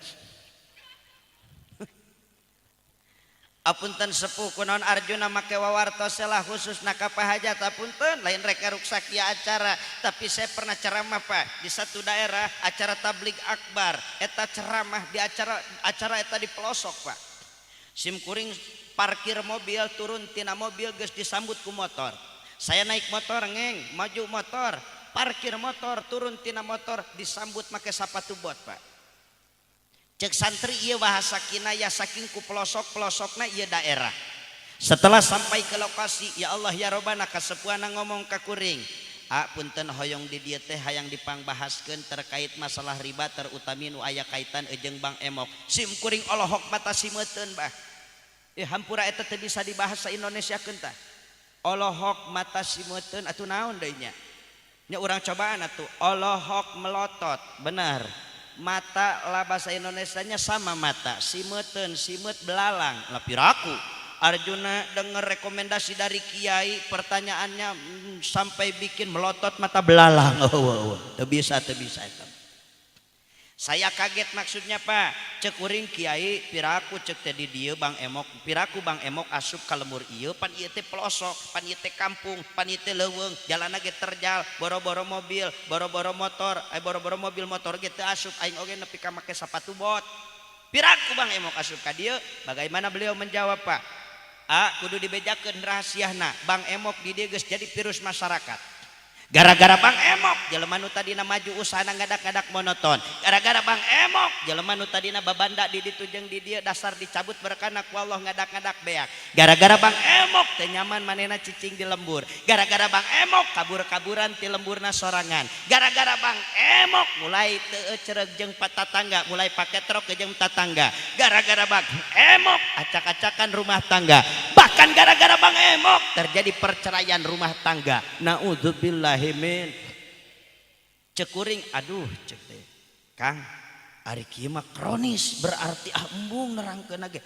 S4: Apunten sepuh kunaon Arjuna make wawartos lah khusus ka pahajat apunten lain rek ngaruksak ieu acara, tapi saya pernah ceramah Pak di satu daerah acara tabligh akbar, eta ceramah di acara eta di pelosok Pak. Sim kuring parkir mobil turun tina mobil geus disambut ku motor. Saya naik motor ngeng, maju motor, parkir motor, turun tina motor disambut make sapatu bot Pak. Cek santri ieu bahasa kinaya saking ku pelosok-pelosokna ieu daerah. Setelah sampai ke lokasi, ya Allah ya Robbana kasepuhana ngomong ka kuring. Ah punten hoyong di dieu teh hayang dipangbahaskeun terkait masalah riba terutami nu aya kaitan jeung Bang Emok. Sim kuring olohok mata simeuteun bah. Hampura eta teu bisa dibahasa Indonesiakeun tah. Olohok mata simeuteun atuh naon deui nya? Nya urang cobaan atuh olohok melotot, benar. Mata lah bahasa Indonesianya sama mata simeuten simeut belalang lah piraku Arjuna dengar rekomendasi dari kiai pertanyaannya sampai bikin melotot mata belalang. Oh, teu bisa itu. Saya kaget maksudnya Pak, cek kuring kiai piraku cek teh di dieu Bang Emok, piraku Bang Emok asup ka lemur ieu pan ieu teh pelosok, pan ieu teh kampung, pan ieu teh leuweung, jalanna ge terjal, boro-boro mobil, boro-boro motor, boro-boro mobil motor ge teu asup, aing oge nepi ka make sapatu bot. Piraku Bang Emok asup ka dieu, bagaimana beliau menjawab Pak? Ah, kudu dibejakeun rahasiana, Bang Emok di dieu geus jadi virus masyarakat. Gara-gara Bang Emok jelema nu tadina maju usahana ngadak-ngadak monoton. Gara-gara Bang Emok jelema nu tadina babanda di ditu jeung di dieu dasar dicabut berkana ku Allah ngadak-ngadak beak. Gara-gara Bang Emok teu nyaman manehna cicing di lembur. Gara-gara Bang Emok kabur-kaburan ti lemburna sorangan. Gara-gara Bang Emok mulai teu cereg jeung tatangga, mulai pake truk jeung tatangga. Gara-gara Bang Emok acak-acakan rumah tangga. Bahkan gara-gara Bang Emok terjadi perceraian rumah tangga. Naudzubillah min. Cekuring aduh cek teh. Kang ari kieu mah kronis berarti ah embung nerangkeun ge.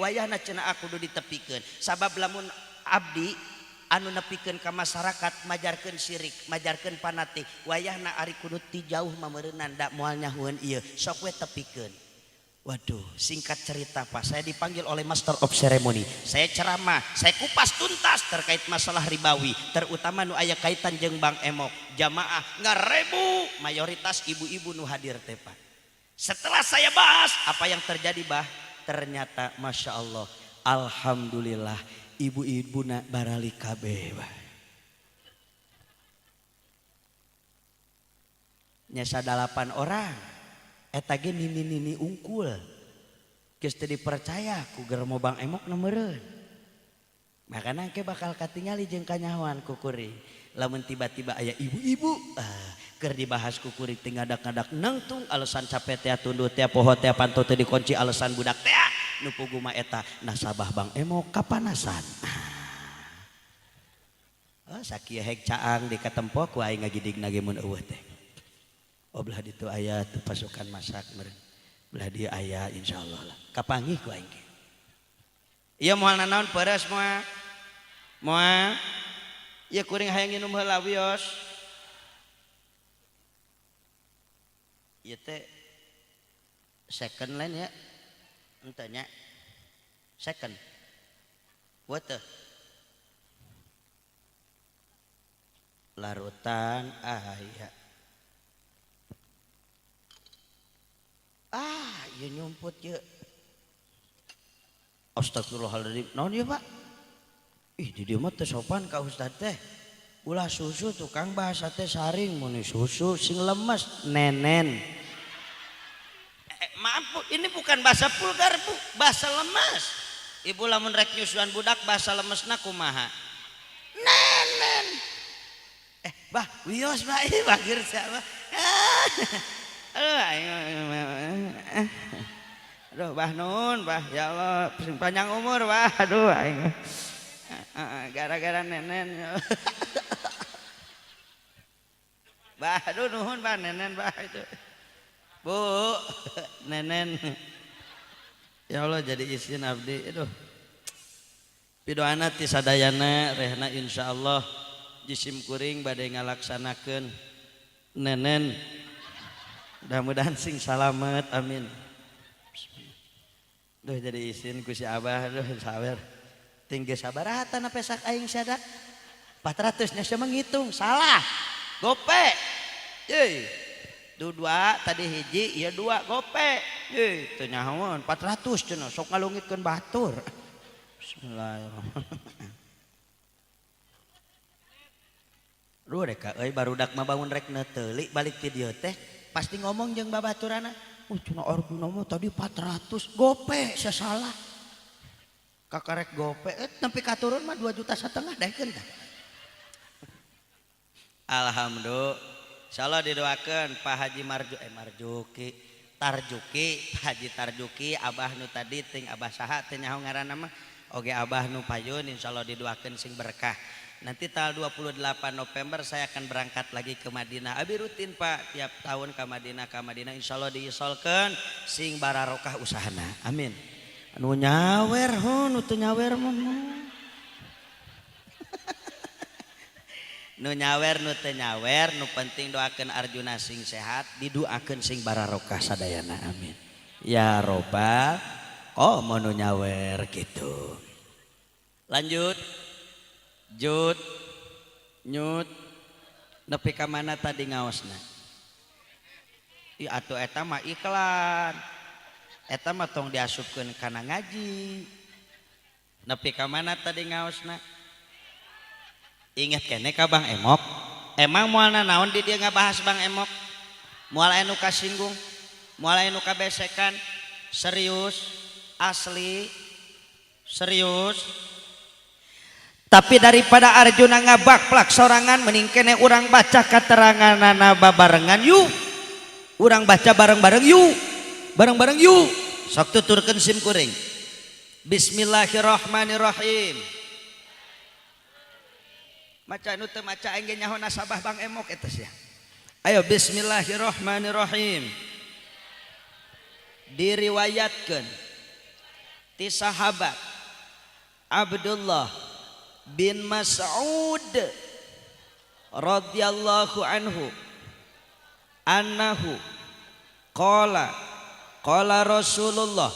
S4: Wayahna cenah aku kudu ditepikeun. Sabab lamun abdi anu nepikeun ka masyarakat majarkeun sirik, majarkeun fanatik. Wayahna ari kudu ti jauh mah meureunnan da moal nyahueun ieu. Sok we tepikeun. Waduh, singkat cerita Pak, saya dipanggil oleh Master of Ceremony. Saya ceramah, saya kupas tuntas terkait masalah ribawi, terutama nu aya kaitan jeung Bang Emok. Jamaah ngarebu, mayoritas ibu-ibu nu hadir teh Pak. Setelah saya bahas, apa yang terjadi Bah? Ternyata Masya Allah, alhamdulillah ibu-ibu na barali kabeh Bah. Nyesa 8 orang. Eta ge nini-nini ungkul. Geus teu dipercaya ku germo Bang Emok nu meureun. Makana engke bakal katingali jeung kanyahoan ku kuring. Lamun tiba-tiba aya ibu-ibu keur dibahas ku kuring teu ngadak-ngadak nangtung alasan capek teh tunduh teh poho teh panto teu dikunci alasan budak teh. Nu puguh mah eta nasabah Bang Emok kapanasan. Oh, sakieu hek caang di katempo ku aing ngagidigna ge mun eueuh teh. Oh belah ditu aya tuh pasukan masak meureun. Belah dieu aya insyaallah lah. Kapanggih ku aing ge. Ieu moal nanaon peres moal. Moal. Ieu kuring hayang nginum heula wios. Ieu teh second line ya. Henteu nya. Second. What the? Larutan aya. Ah, ieu nyumput ieu. Astagfirullahaladzim. Naon ieu, Pak? Ih, di dieu mah teu sopan ka ustad teh. Ulah susu tukang bahasa teh saring mun susu sing lemes nenen. Maaf Bu, ini bukan bahasa vulgar Bu, bahasa lemes. Ibu lamun rek nyusuan budak bahasa lemesna kumaha? Nenen. Bah, wios bah, ih bageur siapa? Aduh, aing. Aduh, bah nun, bah, ya Allah, sing panjang umur, bah. Aduh, aing. Gara-gara nenen. Bah, aduh nuhun bah nenen bah itu. Bu, nenen. Ya Allah jadi isin abdi. Aduh. Pidoana ti sadayana rehna insyaallah jisim kuring bade ngalaksanakeun nenen. Mudah-mudahan sing salamet, amin. Duh jadi isin ku si abah, aduh sabar. Tinggi sabaratan pesak aing sadak. 400 nya sia menghitung, salah. Gope. Euy. Du dua tadi hiji, ieu dua gope. Euy, teu nyahoan 400 cenah sok ngalungitkeun batur. Bismillahirrahmanirrahim. Duh rek euy barudak mah bangun rek neuteuli balik ti dieu teh pasti ngomong jeung babaturana. Oh cenah Arjuna mah tadi 400 gope sia salah. Kakarek gope nepi ka turun mah 2,5 juta daekeun tah. Alhamdulillah. Insyaallah didoakeun Pak Haji Marju Marjuki Tarjuki, Pak Haji Tarjuki abah nu tadi ting abah saha teh nyaho ngaranna mah oge abah nu payun insyaallah didoakeun sing berkah. Nanti tanggal 28 November saya akan berangkat lagi ke Madinah. Abi rutin Pak tiap tahun ke Madinah, ke Madinah insyaallah diisolkeun sing bararokah usahana. Amin. Anu nyawer ho nu teu nyawer mah. Nu nyawer nu teu nyawer nu penting doakeun Arjuna sing sehat, didoakeun sing bararokah sadayana. Amin. Ya robbal oh mau nu nyawer gitu. Lanjut. Jut nyut nepi ka mana tadi ngaosna? Ih atuh eta mah iklan. Eta mah tong diasupkeun kana ngaji. Nepi ka mana tadi ngaosna? Ingat kene ka Bang Emok. Emang moal nanaon di dia ngabahas Bang Emok? Moal aya nu kasinggung, moal aya nu kabesekan. Serius, asli, serius. Tapi daripada Arjuna ngabakplak sorangan mending kene urang baca keteranganana babarengan yuk. Urang baca bareng-bareng yuk. Bareng-bareng yuk. Sok tuturkeun sim kuring. Bismillahirrahmanirrahim. Maca nu teu maca aing ge nyaho nasabah Bang Emok eta sia. Ayo bismillahirrahmanirrahim. Diriwayatkeun ti sahabat Abdullah bin Mas'ud radhiyallahu anhu annahu qala qala Rasulullah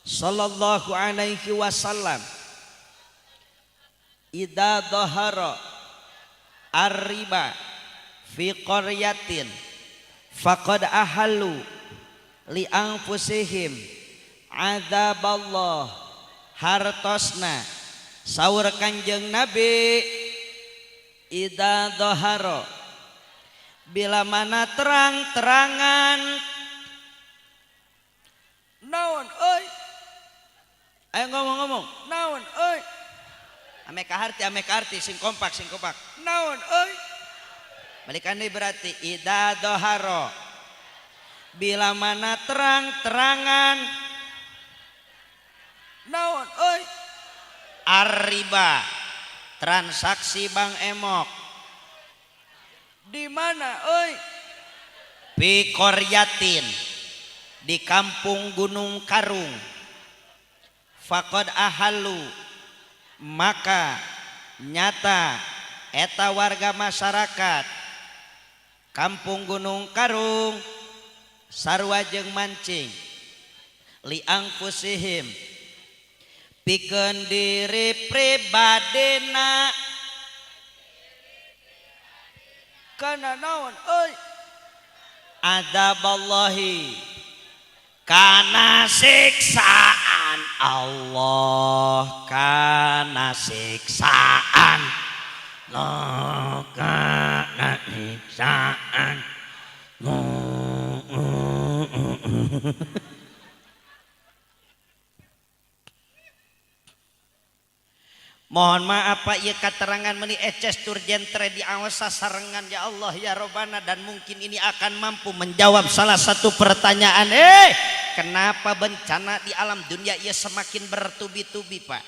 S4: sallallahu alaihi wasallam idza dhahara ar-riba fi qaryatin faqad ahallu li anfusihim adzaballah. Hartosna saur Kanjeng Nabi idza dhahara bila mana terang-terangan naon euy, ayo ngomong-ngomong naon euy, ame kaharti sing kompak sing kompak naon euy, balikan deui berarti idza dhahara bila mana terang-terangan Arriba transaksi Bank Emok
S2: di mana euy?
S4: Fi qaryatin di kampung Gunung Karung. Faqad ahalu maka nyata eta warga masyarakat kampung Gunung Karung sarua jeung mancing li anfusihim pikeun diri pribadina
S2: kana naon euy?
S4: Adzaballahi kana siksaan Allah, kana siksaan Allah, kana siksaan Allah. Mohon maaf Pak, ieu katerangan meuni eces tur jentre di awas sasarengan ya Allah ya Robbana, dan mungkin ini akan mampu menjawab salah satu pertanyaan. Kenapa bencana di alam dunia ieu semakin bertubi-tubi Pak?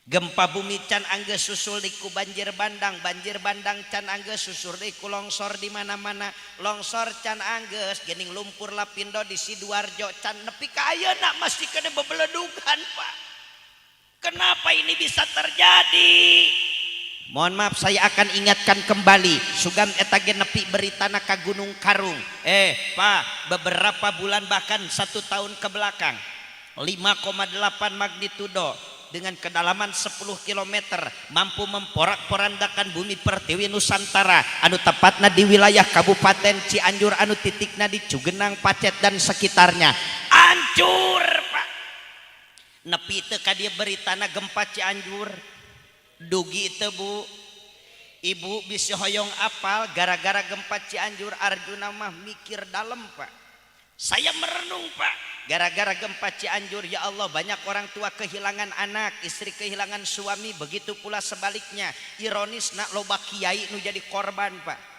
S4: Gempa bumi can anggeus susul di ku banjir bandang, banjir bandang can anggeus susul di ku longsor di mana-mana, longsor can anggeus geuning lumpur lapindo di Sidoarjo can nepi ka ayeuna masih kena bebeledugan Pak. Kenapa ini bisa terjadi? Mohon maaf, saya akan ingatkan kembali. Sugan eta ge nepi beritana ka Gunung Karung. Pak, beberapa bulan bahkan 1 tahun ke belakang, 5,8 magnitudo dengan kedalaman 10 kilometer mampu memporak-porandakan bumi pertiwi Nusantara anu tepatna di wilayah Kabupaten Cianjur anu titikna di Cugenang, Pacet dan sekitarnya. Hancur, Pak. Nepi teu ka dieu beritana gempa Cianjur. Dugi teu Bu. Ibu bisi hoyong apal gara-gara gempa Cianjur Arjuna mah mikir dalem Pak. Saya merenung Pak. Gara-gara gempa Cianjur ya Allah banyak orang tua kehilangan anak, istri kehilangan suami, begitu pula sebaliknya. Ironis nak loba kiai nu jadi korban Pak.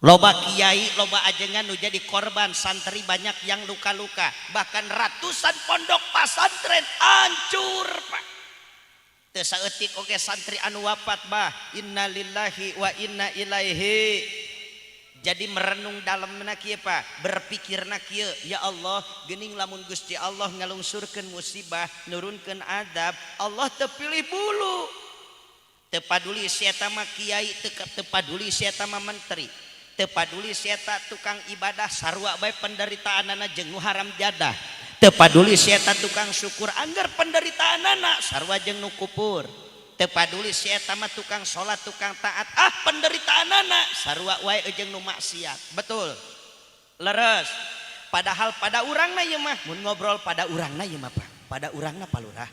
S4: Loba kiai, loba ajengan nu jadi korban, santri banyak yang luka-luka, bahkan ratusan pondok pesantren hancur Pak. Teu saeutik oge santri anu wafat bah, innalillahi wa inna ilaihi. Jadi merenung dalamna kieu Pak, berpikirna kieu, ya Allah, geuning lamun Gusti Allah ngalungsurkeun musibah, nurunkeun azab, Allah teu pilih bulu. Teu paduli si eta mah kiai, teu paduli si eta mah menteri. Teu paduli si eta tukang ibadah sarua bae penderitaanana jeung nu haram jadah. Teu paduli si eta tukang syukur angger penderitaanana sarua jeung nu kupur. Teu paduli si eta mah tukang salat, tukang taat, ah penderitaanana sarua wae jeung nu maksiat. Betul. Leres. Padahal pada urangna ieu mah mun ngobrol pada urangna ieu mah Pak. Pada urangna Pak Lurah.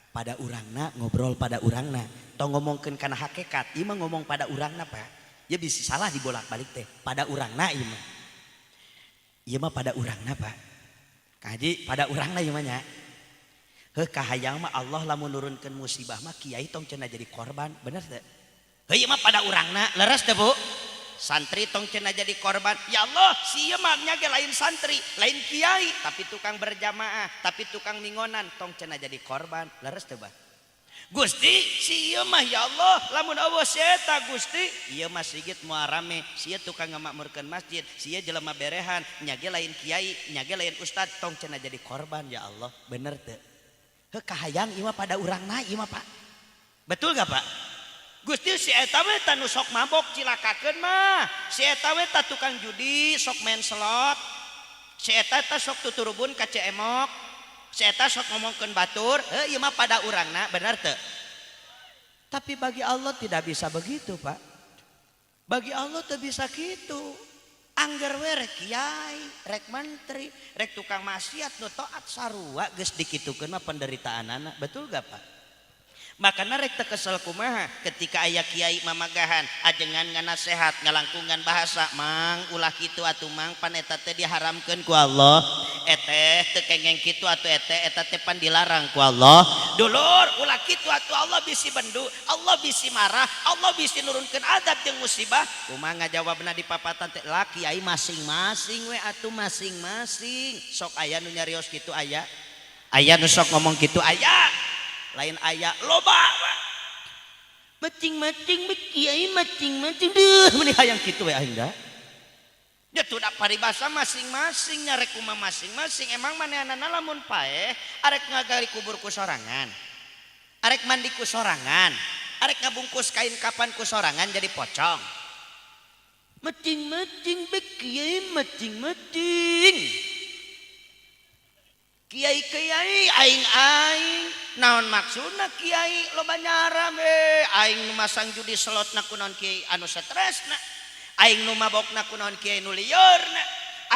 S4: Pada urangna ngobrol pada urangna. Tong ngomongkeun kana hakikat, ieu mah ngomong pada urangna Pak. Ya bisa salah dibolak-balik teh pada urangna ieu mah. Ieu mah pada urangna Pak. Kaji pada urangna ieu mah nya. Heuh kahayang mah Allah lamun nurunkeun musibah mah kiai tong cenah jadi korban, bener teu? Heuh ieu mah pada urangna, leres teu Bu? Santri tong cenah jadi korban. Ya Allah, si ieu mah nya ge lain santri, lain kiai, tapi tukang berjamaah, tapi tukang mingonan tong cenah jadi korban, leres teu Bah? Gusti, si ieu mah ya Allah, lamun eueuh si eta Gusti, ieu mah sigit moal rame, si ieu tukang ngamakmurkeun masjid, si ieu jelema berehan, nya ge lain kiai, nya ge lain ustad, tong cenah jadi korban ya Allah, bener teu? Heuh kahayang ieu mah pada urangna ieu mah Pak. Betul gak Pak? Gusti si eta we tah nu sok mabok cilakakeun mah, si eta we tah tukang judi sok main slot, si eta tah sok tuturubun ka Cemok, si eta sok ngomongkeun batur, heuh ieu mah pada urangna, bener teu? Tapi bagi Allah tidak bisa begitu Pak. Bagi Allah teu bisa kitu. Angger we rek kiai, rek menteri, rek tukang maksiat nu taat sarua geus dikitukeun mah penderitaanana, betul gak Pak? Makana rek teu kesel kumaha ketika aya kiai mamagahan ajengan nganasehat ngalangkungan bahasa mang ulah kitu atuh mang pan eta teh diharamkeun ku Allah, eteh teu kengeng kitu atuh eteh eta teh pan dilarang ku Allah. Dulur ulah kitu atuh Allah bisi bendu, Allah bisi marah, Allah bisi nurunkeun azab jeung musibah. Kumaha ngajawabna di papatan teh lah kiai masing-masing we atuh masing-masing. Sok aya nu nyarios kitu aya, aya nu sok ngomong kitu aya. Lain aya loba Pak. Macing-macing kiai macing-macing deuh meuni hayang kitu we aing da. Ya tuh da paribasa masing-masing nyarek kumaha masing-masing emang manehanana lamun paeh arek ngagali kubur ku sorangan. Arek mandi ku sorangan, arek ngabungkus kain kapan ku sorangan jadi pocong. Macing-macing kiai macing-macing. Kiai-kiai aing-aing naon maksudna kiai loba nyaram aing nu masang judi slotna kunaon kiai anu stresna, aing nu mabokna kunaon kiai nu liurna,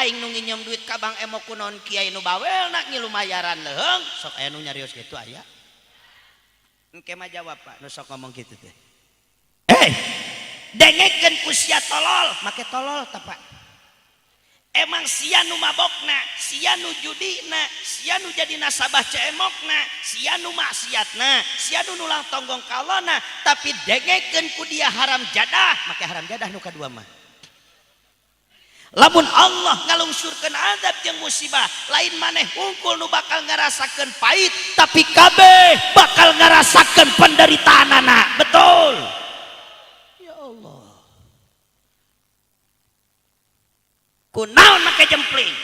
S4: aing nu nginjem duit ka Bang Emo kunaon kiai nu bawelna ngilu mayaran leuheung sok aya nu nyarios kitu aya. Engke mah jawab Pak nu sok ngomong kitu teh. Dengekeun ku sia tolol, make tolol tah Pak. Emang sia nu mabokna, sia nu judina, sia nu jadi nasabah ceemokna, sia nu maksiatna, sia nu nulang tonggong kalona, tapi dengekeun ku dia haram jadah, make haram jadah nu kadua mah. Lamun Allah ngalungsurkeun azab jeung musibah, lain maneh hungkul nu bakal ngarasakeun pahit, tapi kabeh bakal ngarasakeun penderitaanana. Betul. Ya Allah. Kunaon make jempling?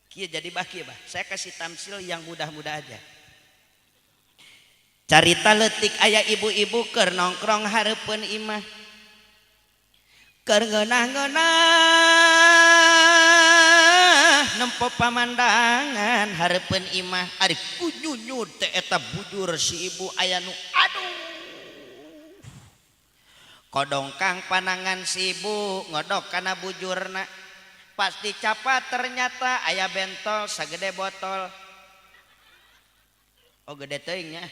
S4: Kieu jadi bah kieu bah. Saya kasih tamsil yang mudah-mudah aja. Carita leutik aya ibu-ibu keur nongkrong hareupeun imah. Keur ngeunah-ngeunah nempo pamandangan hareupeun imah. Ari kunyunyud teh eta bujur si ibu aya nu aduh. Kodongkang panangan si ibu ngodok kana bujurna. Pas dicapat ternyata aya bentol sagede botol. Oh gede teuing nya.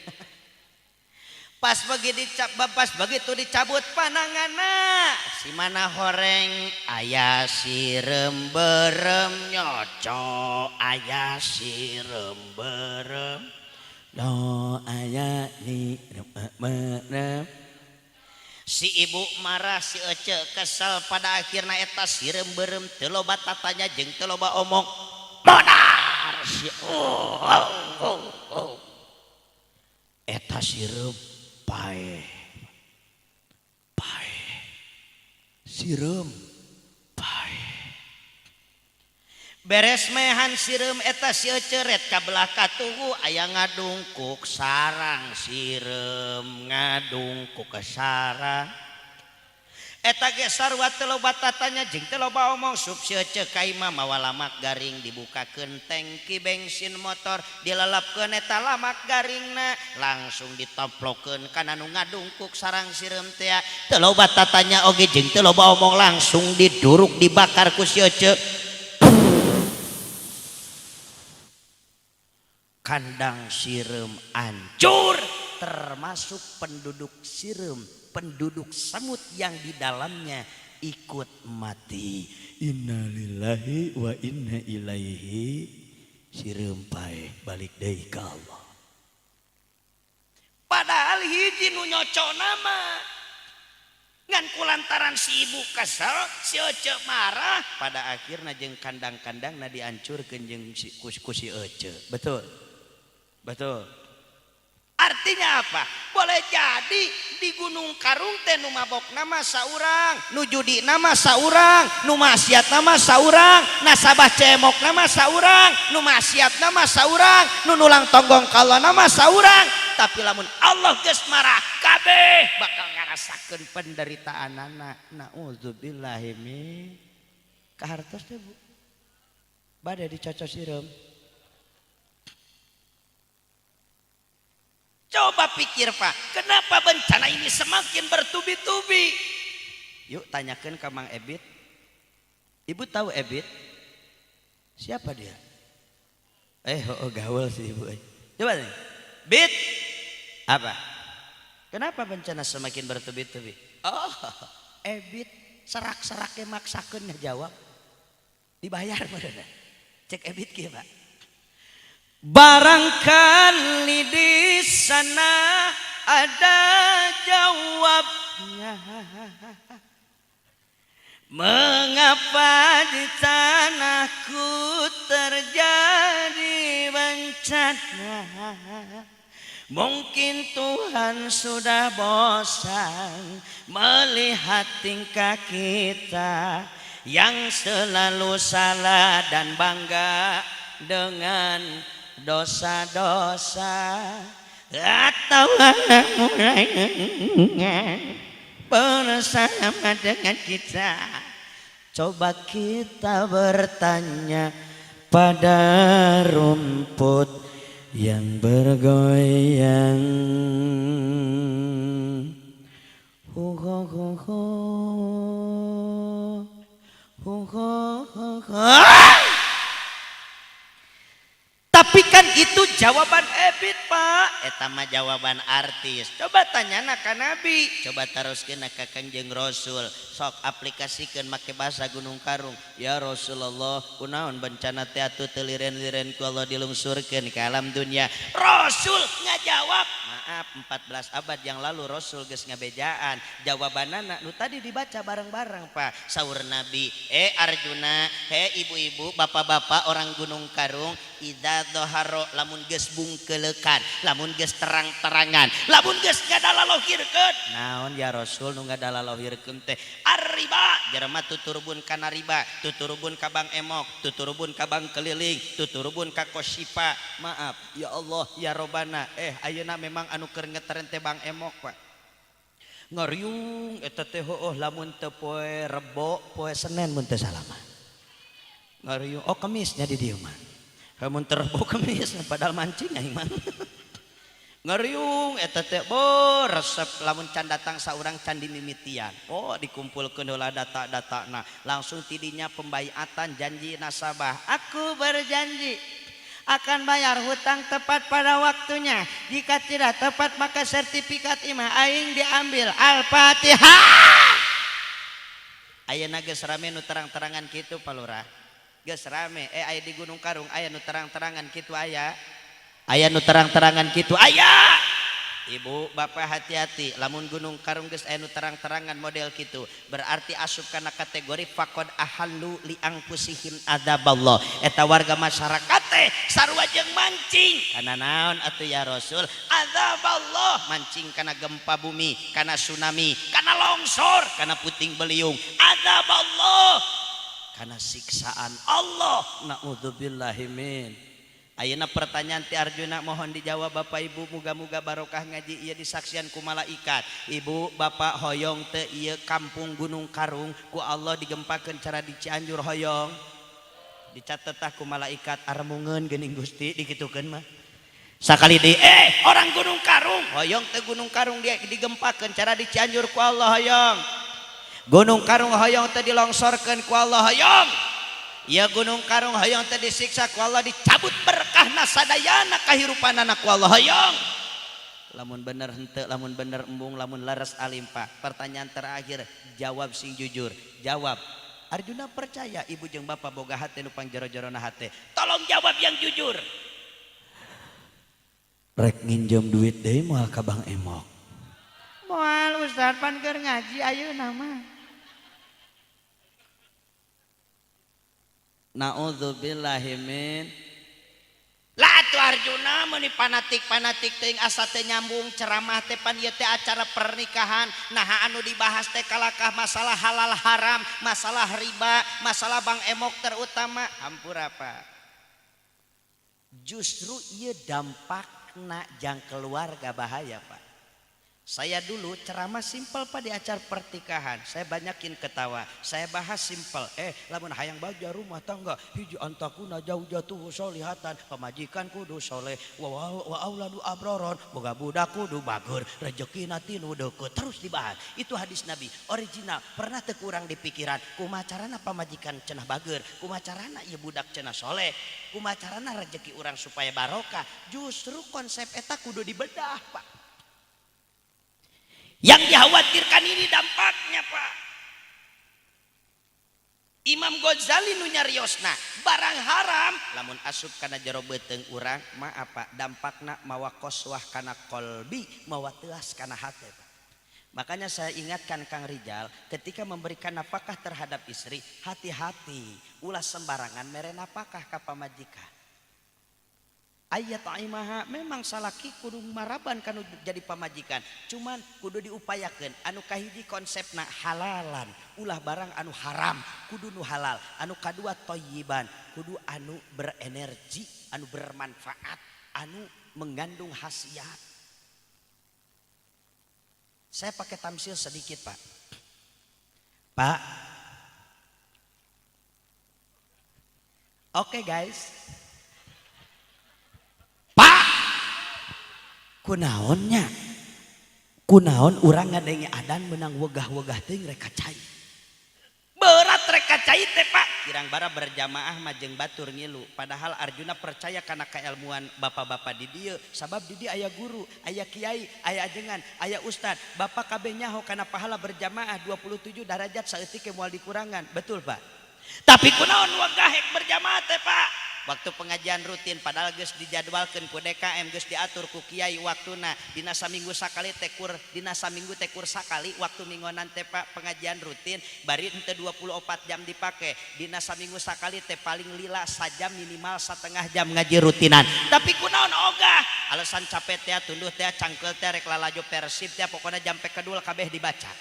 S4: Pas begitu dicabut pananganna si mana horeng aya sireum berem nyoco aya sireum berem no aya ni berem. Si ibu marah, si ece kesel, pada akhirna eta sireum berem teu loba tatanya jeung teu loba omong. Modar si oh. Eta sireum paeh. Paeh. Sireum paeh. Beres mehan sireum eta si eceret ka belah katuhu aya ngadungkuk sarang sireum ngadungkuk ke sarang. Eta ge sarua teu loba tatanya jeung teu loba omong sup si ece ka imah mawa lamak garing dibukakeun tangki bensin motor dilalapkeun eta lamak garingna langsung ditoplokeun kana nu ngadungkuk sarang sireum teh teu loba tatanya oge jeung teu loba omong langsung diduruk dibakar ku si ece. Kandang sireum hancur termasuk penduduk sireum, penduduk semut yang di dalamnya ikut mati. Innalillahi wa inna ilaihi. Sireum paeh balik deui ka Allah. Padahal hiji nu nyocok nama ngan kulantaran si ibu kesel, si ece marah, pada akhirna jeung kandang-kandangna dihancurkeun jeung si ku si ece. Betul. Betul. Artinya apa? Boleh jadi di Gunung Karung teh nu mabok nama saurang, nu judi nama saurang, nu maksiat nama saurang, nasabah cemok nama saurang, nu maksiat nama saurang, nu nulang tonggong kalau nama saurang. Tapi lamun Allah geus marah kabeh bakal ngarasakeun penderitaanana. Nauzubillahi min. Kahartos teh Bu. Bade dicocos sireum. Coba pikir Pak, kenapa bencana ini semakin bertubi-tubi? Yuk tanyakan ke Mang Ebit. Ibu tahu Ebit? Siapa dia? Oh, gaul sih ibu. Coba nih. Bit, apa? Kenapa bencana semakin bertubi-tubi? Oh, Ebit serak-seraknya maksakeun ngejawab. Dibayar bener. Cek Ebit kieu Pak. Barangkali di sana ada jawabnya. Mengapa di tanahku terjadi Mungkin Tuhan sudah bosan melihat tingkah kita yang selalu salah dan bangga dengan dosa-dosa, atau mulai bersama dengan kita. Coba kita bertanya pada rumput yang bergoyang. Hu ho ho ho. Hu ho ho ho. Tapi kan itu jawaban Ebit, Pak. Eta mah jawaban artis. Coba tanya ka Nabi. Coba teruskeun ka Kangjeng Rasul. Sok aplikasikeun make bahasa Gunung Karung. Ya Rasulullah, kunaon bencana teh atuh teu liren-liren ku Allah dilungsurkeun ke alam dunia? Rasul ngajawab. Maaf, 14 abad yang lalu Rasul geus ngabejaan. Jawabanana nu tadi dibaca bareng-bareng, Pak. Saur Nabi, "Eh Arjuna, he ibu-ibu, bapak-bapak orang Gunung Karung, idza dhaharo, lamun geus bungkelekan, lamun geus terang-terangan, lamun geus ngadalalohirkeun." Naon ya Rasul nu ngadalalohirkeun teh? Arriba, jelema tuturubun kana riba, tuturubun ka Bank Emok, tuturubun ka bank keliling, tuturubun ka Kosipa. Maaf, ya Allah, ya Robana. Eh, ayeuna memang anu keur ngetren teh Bank Emok, Pak. Ngariung eta teh, heueuh, lamun teu poe Rebo, poe Senen mun teu salah mah. Ngariung, oh Kemisnya di dieu mah. Lamun teu Rebo Kemis, padahal mancing aing mah. Ngariung eta teh, bo resep lamun can datang saurang can dimimitian. Oh, dikumpulkeun heula data-datana. Langsung tidinya pembaiatan janji nasabah. Aku berjanji akan bayar hutang tepat pada waktunya. Jika tidak tepat, maka sertifikat imah aing diambil. Al-Fatihah. Ayeuna geus rame nu terang-terangan kitu, Pak Lurah. Geus rame. Eh, aya di Gunung Karung aya nu terang-terangan kitu aya. Aya nu terang-terangan kitu aya. Ibu, bapak, hati-hati, lamun Gunung Karung geus aya nu terang-terangan model kitu, berarti asup kana kategori faqad ahallu li anfusihim adzaballah. Eta warga masyarakat teh sarua jeung mancing. Kana naon atuh ya Rasul? Adzaballah, mancing kana gempa bumi, kana tsunami, kana longsor, kana puting beliung. Adzaballah, kana siksaan Allah. Naudzubillahi min. Ayeuna pertanyaan ti Arjuna mohon dijawab Bapak Ibu, muga-muga barokah ngaji ieu disaksian ku malaikat. Ibu, Bapak, hoyong teu ieu kampung Gunung Karung ku Allah digempakeun cara di Cianjur, hoyong? Dicatet tah ku malaikat, aremungeun geuning Gusti dikitukeun mah. Sakali deui, eh orang Gunung Karung, hoyong teu Gunung Karung dia digempakeun cara di Cianjur ku Allah, hoyong? Gunung Karung hoyong teu dilongsorkeun ku Allah, hoyong? Ya Gunung Karung hoyong teu disiksa ku Allah, dicabut berkahna sadayana kahirupanana ku Allah, hoyong? Lamun bener henteu, lamun bener embung, lamun leres alimpa. Pertanyaan terakhir, jawab sing jujur. Jawab. Arjuna percaya ibu jeung bapak boga hate nu pangjero-jerona hate. Tolong jawab yang jujur. Rek nginjem duit deui moal ka Bank Emok?
S5: Moal, Ustaz, pan keur ngaji ayeuna mah.
S2: Naudzubillahi min.
S4: Lah atuh Arjuna meuni fanatik-fanatik teuing, asa teu nyambung ceramah teh, pan ieu teh acara pernikahan. Naha anu dibahas teh kalakah masalah halal haram, masalah riba, masalah Bank Emok terutama. Hampura, Pak. Justru ieu dampakna jang keluarga bahaya, Pak. Saya dulu ceramah simpel, Pak, di acara pernikahan. Saya banyakin ketawa. Saya bahas simpel. Eh, lamun hayang bagja rumah tangga, hiji antakuna zaujatuhu sholihatan, pamajikan kudu soleh, wa wa auladu abroron, boga budak kudu bager, rezekina tinu deukeut. Terus dibahas. Itu hadis Nabi original. Pernah teu kurang di pikiran, kumaha carana pamajikan cenah bager, kumaha carana ieu budak cenah soleh, kumaha carana rezeki urang supaya barokah. Justru konsep eta kudu dibedah, Pak. Yang dikhawatirkan ini dampaknya, Pak. Imam Ghazali nu nyariosna, barang haram lamun asup kana jero beuteung urang, maaf Pak, dampakna mawa qaswah kana kolbi, mawa teuas kana hate, Pak. Makanya saya ingatkan Kang Rijal, ketika memberikan nafkah terhadap istri, hati-hati, ulah sembarangan mere nafkah ka pamajikan. Ayat aimaha memang salaki kudu maraban kanu jadi pamajikan, cuman kudu diupayakeun anu kahiji konsepna halalan, ulah barang anu haram, kudu nu halal. Anu kadua thayyiban, kudu anu berenergi, anu bermanfaat, anu mengandung khasiat. Saya pakai tamsil sedikit, Pak. Pak. Oke, guys. Pak. Kunaonnya? Kunaon urang ngadenge adan menang wegah-wegah teuing rek cai. Berat rek cai teh, Pak. Kirang bara berjamaah mah jeung batur ngilu. Padahal Arjuna percaya kana keilmuan bapak-bapak di dieu, sabab di dieu aya guru, aya kiai, aya ajengan, aya ustad. Bapak kabeh nyaho kana pahala berjamaah 27 derajat saeutik ge moal dikurangan. Betul, Pak? Tapi kunaon wegah hek berjamaah teh, Pak? Waktu pengajian rutin padahal geus dijadwalkeun ku DKM, geus diatur ku kiai waktuna dina saminggu sakali tekur, dina saminggu tekur sakali waktu minggonan teh, Pak, pengajian rutin bari henteu 24 jam dipake, dina saminggu sakali teh paling lila sajam, minimal setengah jam ngaji rutinan. Tapi kunaon ogah alasan capek teh, tunduh teh, cangkel teh, rek lalajo Persib teh, pokona jampe kedul kabeh dibaca.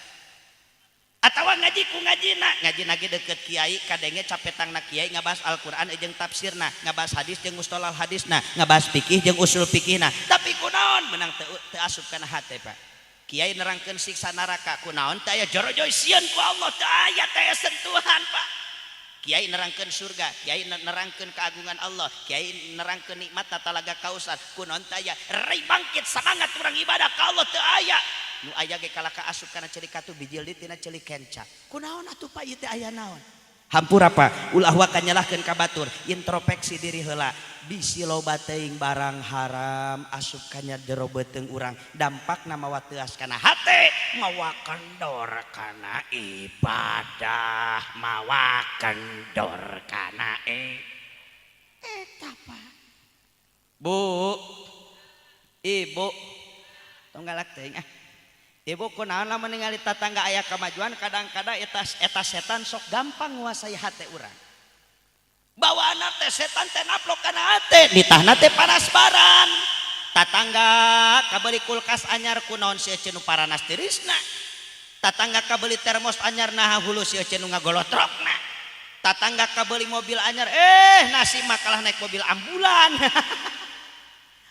S4: Atawa ngaji ku ngajina, ngaji nage deket kiai, kadenge capetangna kiai ngabahas Al-Qur'an jeung tafsirna, ngabahas hadis jeung mustolal hadisna, ngabahas fikih jeung usul fikihna. Tapi kunaon menang teu asup kana hate, Pak. Kiai nerangkeun siksa neraka, kunaon teu aya jorojoy sieun ku Allah, teu aya teh sentuhan, Pak. Kiai nerangkeun surga, kiai nerangkeun keagungan Allah, kiai nerangkeun nikmat talaga kausar, kunaon teu aya rei bangkit semangat urang ibadah ka Allah, teu aya. Nu aya ge kalaka asup kana ceuli katu bijil di tina ceuli kenca. Kunaon atuh, Pak, ieu teh aya naon? Hampura, Pak, ulah waka nyalahkeun ka batur, introspeksi diri heula. Bisi loba teuing barang haram asup kana jero beuteung urang, dampakna mawa teuas kana hate, mawa kendor kana ibadah, mawa kendor kana eta, Pak. Bu, Ibu, tong galak teuing ah. Ibu kunaon lamun ningali tatangga aya kemajuan, kadang-kadang eta setan sok gampang nguasai hate urang. Bawaanna teh setan teh naplok kana hate, nitahna teh parasbaran. Tatangga kabeli kulkas anyar, kunaon si ece nu paranas tirisna. Tatangga kabeli termos anyar, naha hulu si ece nu ngagolotrokna. Tatangga kabeli mobil anyar, nasi mah kalah naik mobil ambulan.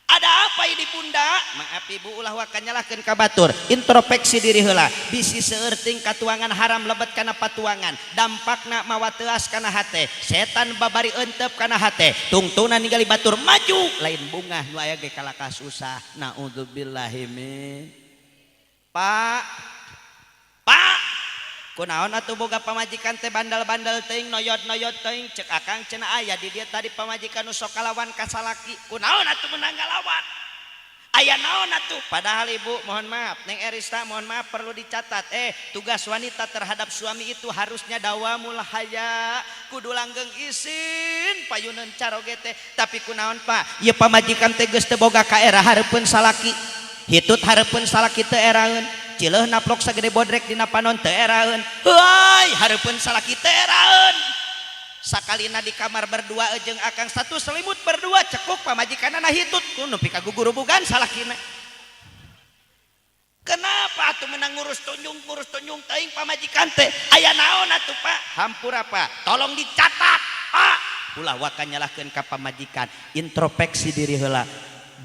S4: Ada apa ini, Bunda? Maaf Ibu, ulah waka nyalahkeun ka batur. Introspeksi diri heula. Bisi seueur ting katuangan haram lebet kana patuangan. Dampakna mawa teuas kana hate. Setan babari eunteup kana hate. Tungtungna ningali batur maju, lain bungah nu aya ge kalakah susah. Naudzubillahi min. Pak. Pak. Kunaon atuh boga pamajikan teh bandal-bandal teuing, noyot-noyot teuing, cek akang cenah aya di dieu tadi pamajikan nu sok kalawan ka salaki. Kunaon atuh meunang ngalawan? Aya naon atuh? Padahal Ibu, mohon maaf, Neng Erista, mohon maaf, perlu dicatat. Tugas wanita terhadap suami itu harusnya dawamul haya, kudu langgeng isin payuneun caroge teh. Tapi kunaon, Pak? Ieu pamajikan teh geus teu boga kaera hareupeun salaki. Hitut hareupeun salaki teu eraeun. Cileuh naplok sagede bodrek dina panon teu eraeun. Heuay, hareupeun salaki teu eraeun. Sakalina di kamar berdua jeung akang satu selimut berdua cekuk pamajikanna hitut ku nepi ka gugurubugan salakina. Kenapa atuh menang ngurus tunjung teuing pamajikan teh? Aya naon atuh, Pak? Hampura, Pak, tolong dicatat, Pak. Ulah waka nyalahkeun ka pamajikan, introspeksi diri heula.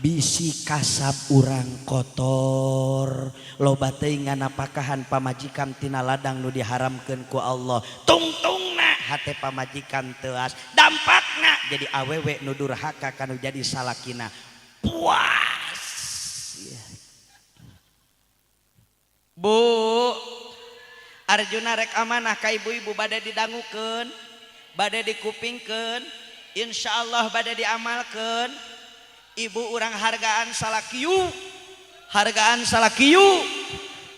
S4: Bisi kasab urang kotor, loba teuing nganapakahan pamajikan tina ladang nu diharamkeun ku Allah. Tungtungna hate pamajikan teuas, dampakna jadi awewe nu durhaka kanu jadi salakina. Puas. Bu, Arjuna rek amanah ka ibu-ibu bade didangukeun, bade dikupingkeun, insyaallah bade diamalkeun. Ibu urang hargaan salakiu, hargaan salakiu.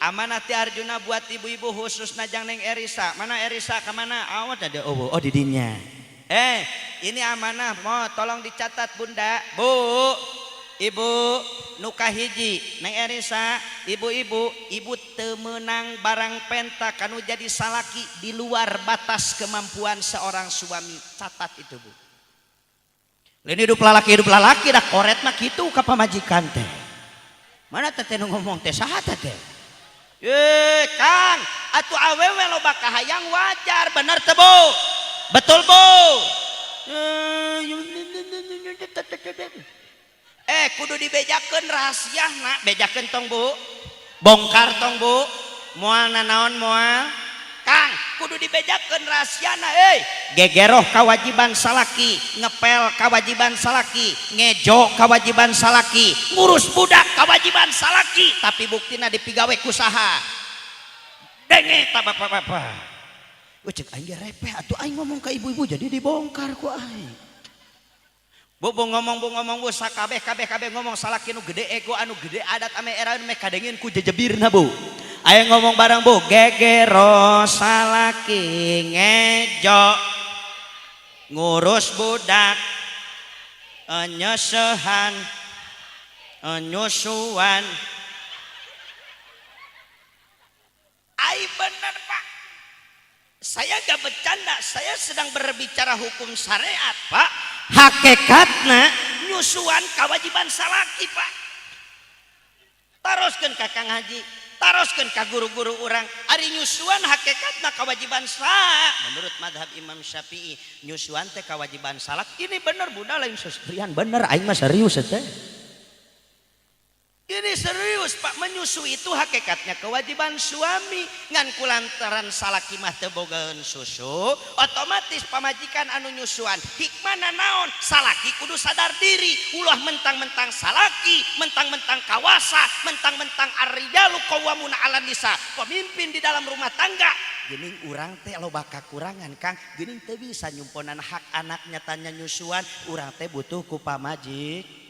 S4: Amanah ti Arjuna buat ibu-ibu khususna jang Neng Erisa. Mana Erisa? Kemana? Awat ada oh, di dinya. Ini amanah, mau tolong dicatat Bunda. Bu, Ibu nuka hiji Neng Erisa, ibu-ibu, ibu temenang barang penta kanu jadi salaki di luar batas kemampuan seorang suami. Catat itu, Bu. Lain hidup lalaki dah koret mah kitu ka pamajikan teh. Mana teh nu ngomong teh saha teh? Eh, Kang, atuh awewe loba kahayang wajar, bener teh Bu? Betul Bu? Eh, kudu dibejakeun rahasiana, bejakeun tong Bu. Bongkar tong Bu. Moal nanaon moal? Kang, kudu dibejakeun rahasiana euy. Gegeroh kawajiban salaki, ngepel kawajiban salaki, ngejo kawajiban salaki, ngurus budak kawajiban salaki, tapi buktina dipigawe ku saha? Denge ta bapak-bapak. Cek aing ge repeh atuh aing ngomong ka ibu-ibu jadi dibongkar ku aing. Bu, bu ngomong bu ngomong bu sakabeh kabeh kabeh ngomong salaki nu gede ego anu gede adat ame era nu kadengin ku jejebirna bu. Ayo ngomong bareng bu, gegero salaki ngejo ngurus budak nyesehan nyusuan. Ai bener Pak, saya gak bercanda, saya sedang berbicara hukum syariat Pak. Hakikatna nyusuan kewajiban salaki Pak. Taroskeun ka Kang Haji, taroskeun ka guru-guru urang, ari nyusuan hakikatna kewajiban sa. Menurut madhab Imam Syafi'i, nyusuan teh kewajiban salak. Ini bener bunda lain seserian, bener aing mah serius teh. Ini serius Pak, menyusui itu hakikatnya kewajiban suami. Ngan kulantaran salaki mah teu bogaeun susu, otomatis pamajikan anu nyusuan. Hikmahna naon? Salaki kudu sadar diri, ulah mentang-mentang salaki, mentang-mentang kawasa, mentang-mentang arrijalu qawwamuna 'alan nisa, pemimpin di dalam rumah tangga. Geuning urang teh loba kakurangan Kang, geuning teu bisa nyumponan hak anaknya tanya nyusuan, urang teh butuh ku pamajik.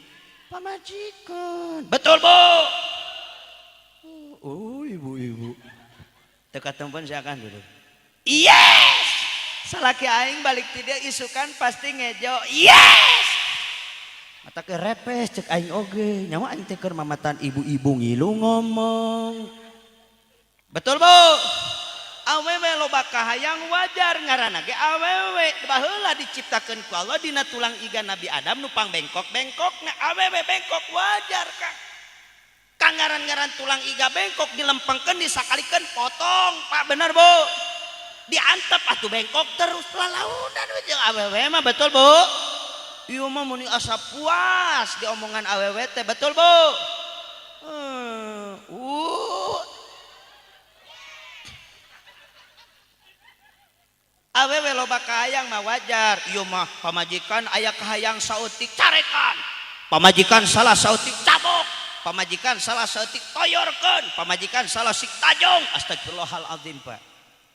S4: Pamajikan. Betul Bu? Oh, ibu-ibu. Teka tempen silakan duduk. Yes. Salaki aing balik ti dieu isukan pasti ngejo. Yes. Mata ke repes cek aing oge. Nyawa aing teh keur mamatan ibu-ibu ngilu ngomong. Betul Bu? Awewe loba kahayang wajar ngaranna ge awewe baheula diciptakeun ku Allah dina tulang iga Nabi Adam nu pangbengkok-bengkokna awewe bengkok wajar Kang. Kang ngaran-ngaran tulang iga bengkok dilempengkeun disakalikeun potong Pak, bener Bu? Diantep atuh bengkok terus lalaunan we jeung awewe mah, betul Bu? Ieu mah muni asa puas diomongan awewe teh, betul Bu? Awewe loba kahayang mah wajar. Ieu mah pamajikan aya kahayang saeutik carekan, pamajikan salah saeutik cabok, pamajikan salah saeutik toyorkeun, pamajikan salah sik tajong. Astagfirullahaladzim Pak.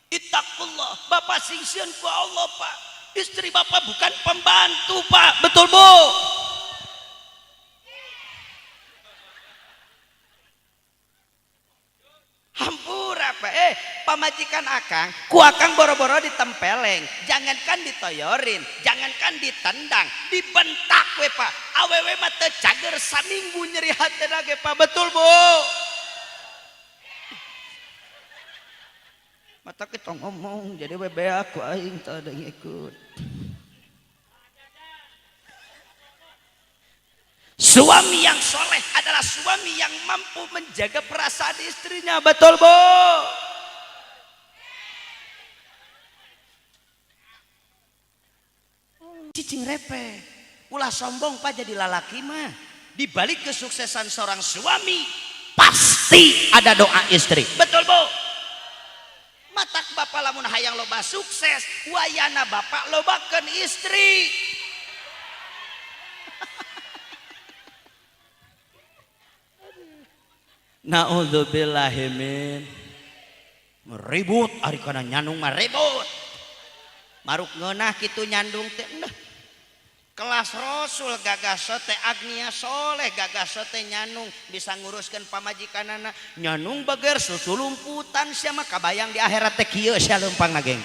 S4: Ittaqullah, bapak sing sieun ku Allah Pak. Istri bapak bukan pembantu Pak, betul Bu? Hampura Pak, pamajikan akang, ku akang boro-boro ditempeleng, jangankan ditoyorin, jangankan ditendang, dibentak we Pak. Awewe mah teu cager saminggu nyeri hatena ge Pak, betul Bu? Mata kita ngomong jadi we beak ku aing teu ada ngikut. Suami yang soleh adalah suami yang mampu menjaga perasaan istrinya, betul Bu? Cicing repe, ulah sombong Pak jadi lalaki mah. Di balik kesuksesan seorang suami pasti ada doa istri, betul Bu? Matak bapak lamun hayang loba sukses, wayana bapak lobakeun istri. Naudzubillahimin. Ribut ari kana nyandung mah ribut. Maruk ngeunah kitu nyandung teh nah. Kelas Rasul gagah sote Agnia soleh gagah sote nyanung bisa nguruskeun pamajikanana nyanung bager susu lumputan sia mah kabayang di akhirat teh kieu sia leumpangna geng.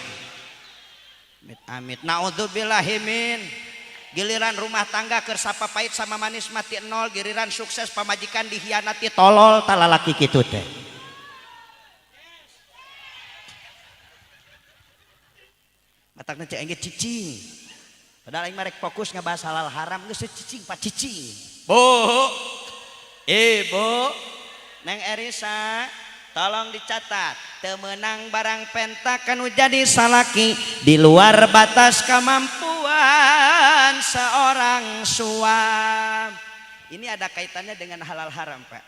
S4: Amit amit naudzubillahimin. Giliran rumah tangga keur sapapait sama manis mati nol, giliran sukses pamajikan dihianati tolol talalaki kitu teh. Matakna cek engge cicing. Padahal aing mah rek fokus ngabahas halal haram, geus cicing, Pak, cicing. Bu, Ibu Neng Erisa, tolong dicatat, teu meunang barang penta kanu jadi salaki di luar batas kemampuan seorang suami. Ini ada kaitannya dengan halal haram, Pak.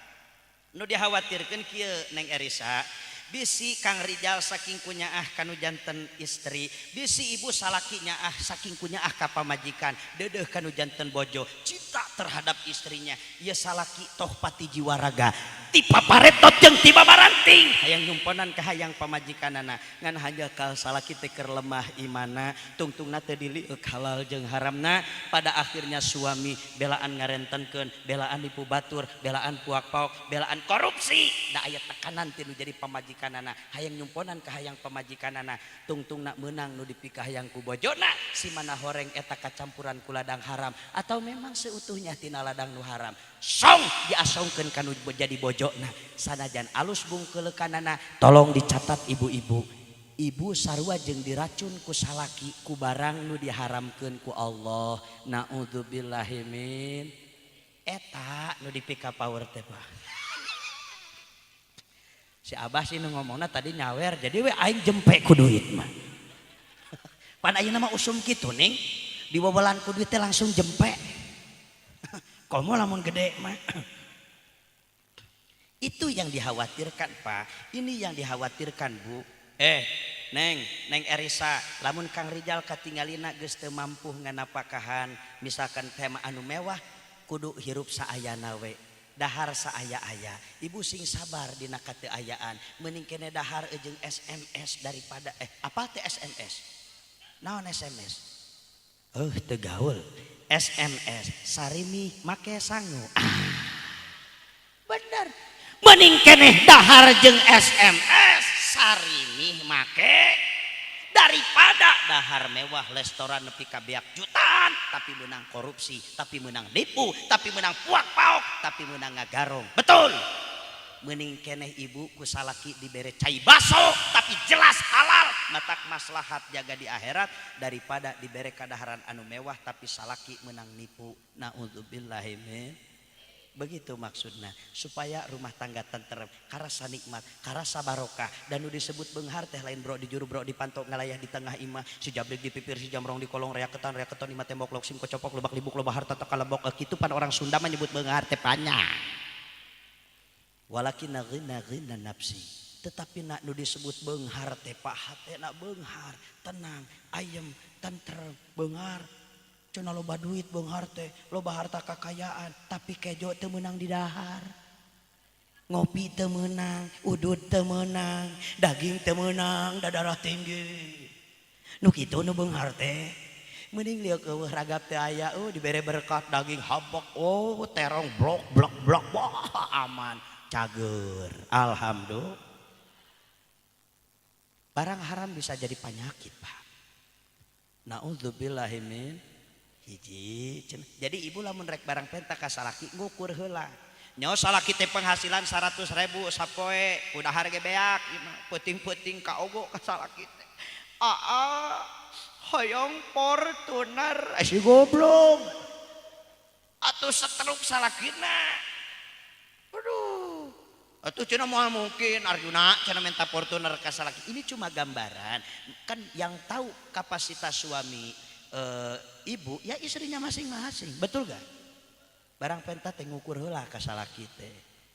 S4: Nu dikhawatirkan kieu, Neng Erisa, bisi Kang Rijal saking kunyaah kanu janten istri, bisi ibu salaki nyaah saking kunyaah ka pamajikan, dedeh kanu janten bojo, cinta terhadap istrinya. Ieu salaki toh pati jiwa raga ti paparetot jeung ti babaranting hayang nyumponan ka hayang pamajikanana, ngan hanjakal salaki teh keur lemah imana, tungtungna teu diliuk halal jeung haramna. Pada akhirnya suami belaan ngarentenkeun, belaan nipu batur, belaan puak paok, belaan korupsi, da aya tekanan ti nu jadi pamajikanana, hayang nyumponan ka hayang pamajikanana. Tungtungna meunang nu dipikahayang ku bojona. Si mana horeng eta kacampuran ku ladang haram atau memang seutuhnya tina ladang nu haram, song diasongkeun ka nu jadi bojona sanajan alus bungkeulekanana. Tolong dicatat, ibu-ibu, ibu sarua jeung diracun ku salaki ku barang nu diharamkeun ku Allah. Naudzubillahi min. Eta nu dipika power teh, Pak. Si Abah sih nu ngomongna tadi nyawer, jadi we aing jempe ku duit mah. Pan ayeuna mah usum kitu, ning dibobolan ku duit teh langsung jempe, komo lamun gede mah. Itu yang dikhawatirkan, Pak. Ini yang dikhawatirkan, Bu. Neng, Neng Erisa, lamun Kang Rijal katinggalina geus teu mampu nganapakahan misalkan tema anu mewah, kudu hirup saayana we, dahar saaya-aya. Ibu sing sabar dina kateayaan, mending kene dahar jeung SMS daripada apa teh SMS, naon SMS, teu gaul. SMS, sarimi make sangu. Ah, bener, mending keneh dahar jeung SMS sarimi make daripada dahar mewah restoran nepi ka beak jutaan tapi menang korupsi, tapi menang nipu, tapi menang puak paok, tapi menang ngagarong. Betul, mending keneh ibu ku salaki dibere cai baso tapi jelas halal, matak maslahat jaga di akhirat, daripada dibere kadaharan anu mewah tapi salaki menang nipu. Naudzubillahi min. Begitu maksudnya, supaya rumah tangga tentrem, karasa nikmat, karasa barokah. Dan nu disebut beunghar teh lain bro di juru, bro di panto, ngalayah di tengah imah, si jabrik di pipir, si jamrong di kolong, reaketan reaketon imah tembok loksim kocopok lubak libuk loba harta tekalebok. Kitu pan orang Sunda mah nyebut beunghar teh panjang. Walakin ghina ghina nafsi, tetapi nak nu disebut beunghar teh, Pak, hatena beunghar, tenang, ayem, tentrem, beunghar. Cenah loba duit beunghar teh, loba harta kekayaan, tapi kejo teu meunang di dahar, ngopi teu meunang, udud teu meunang, daging teu meunang, da darah tinggi. Nu kitu nu beunghar teh. Mending lieu eueuh ragap teu aya, oh dibere berkat daging habok, oh terong blok blok blok, wah aman, cager, alhamdulillah. Barang haram bisa jadi penyakit, Pak. Naudzubillahi min. Hiji, jadi ibu lamun rek barang penta ka salaki, ngukur heula. Nyaho salaki teh penghasilan 100 ribu sapoe, udah harga beak, peuting-peuting kaogo ka salaki teh. Aa, hoyong Fortuner, eh, si goblok. Atuh setruk salakina. Aduh. Atuh cenah moal mungkin Arjuna cenah minta Fortuner ka salaki. Ini cuma gambaran. Kan yang tahu kapasitas suami ibu ya istrinya masing-masing. Betul gak? Barang penta teh ngukur heula ka salaki teh.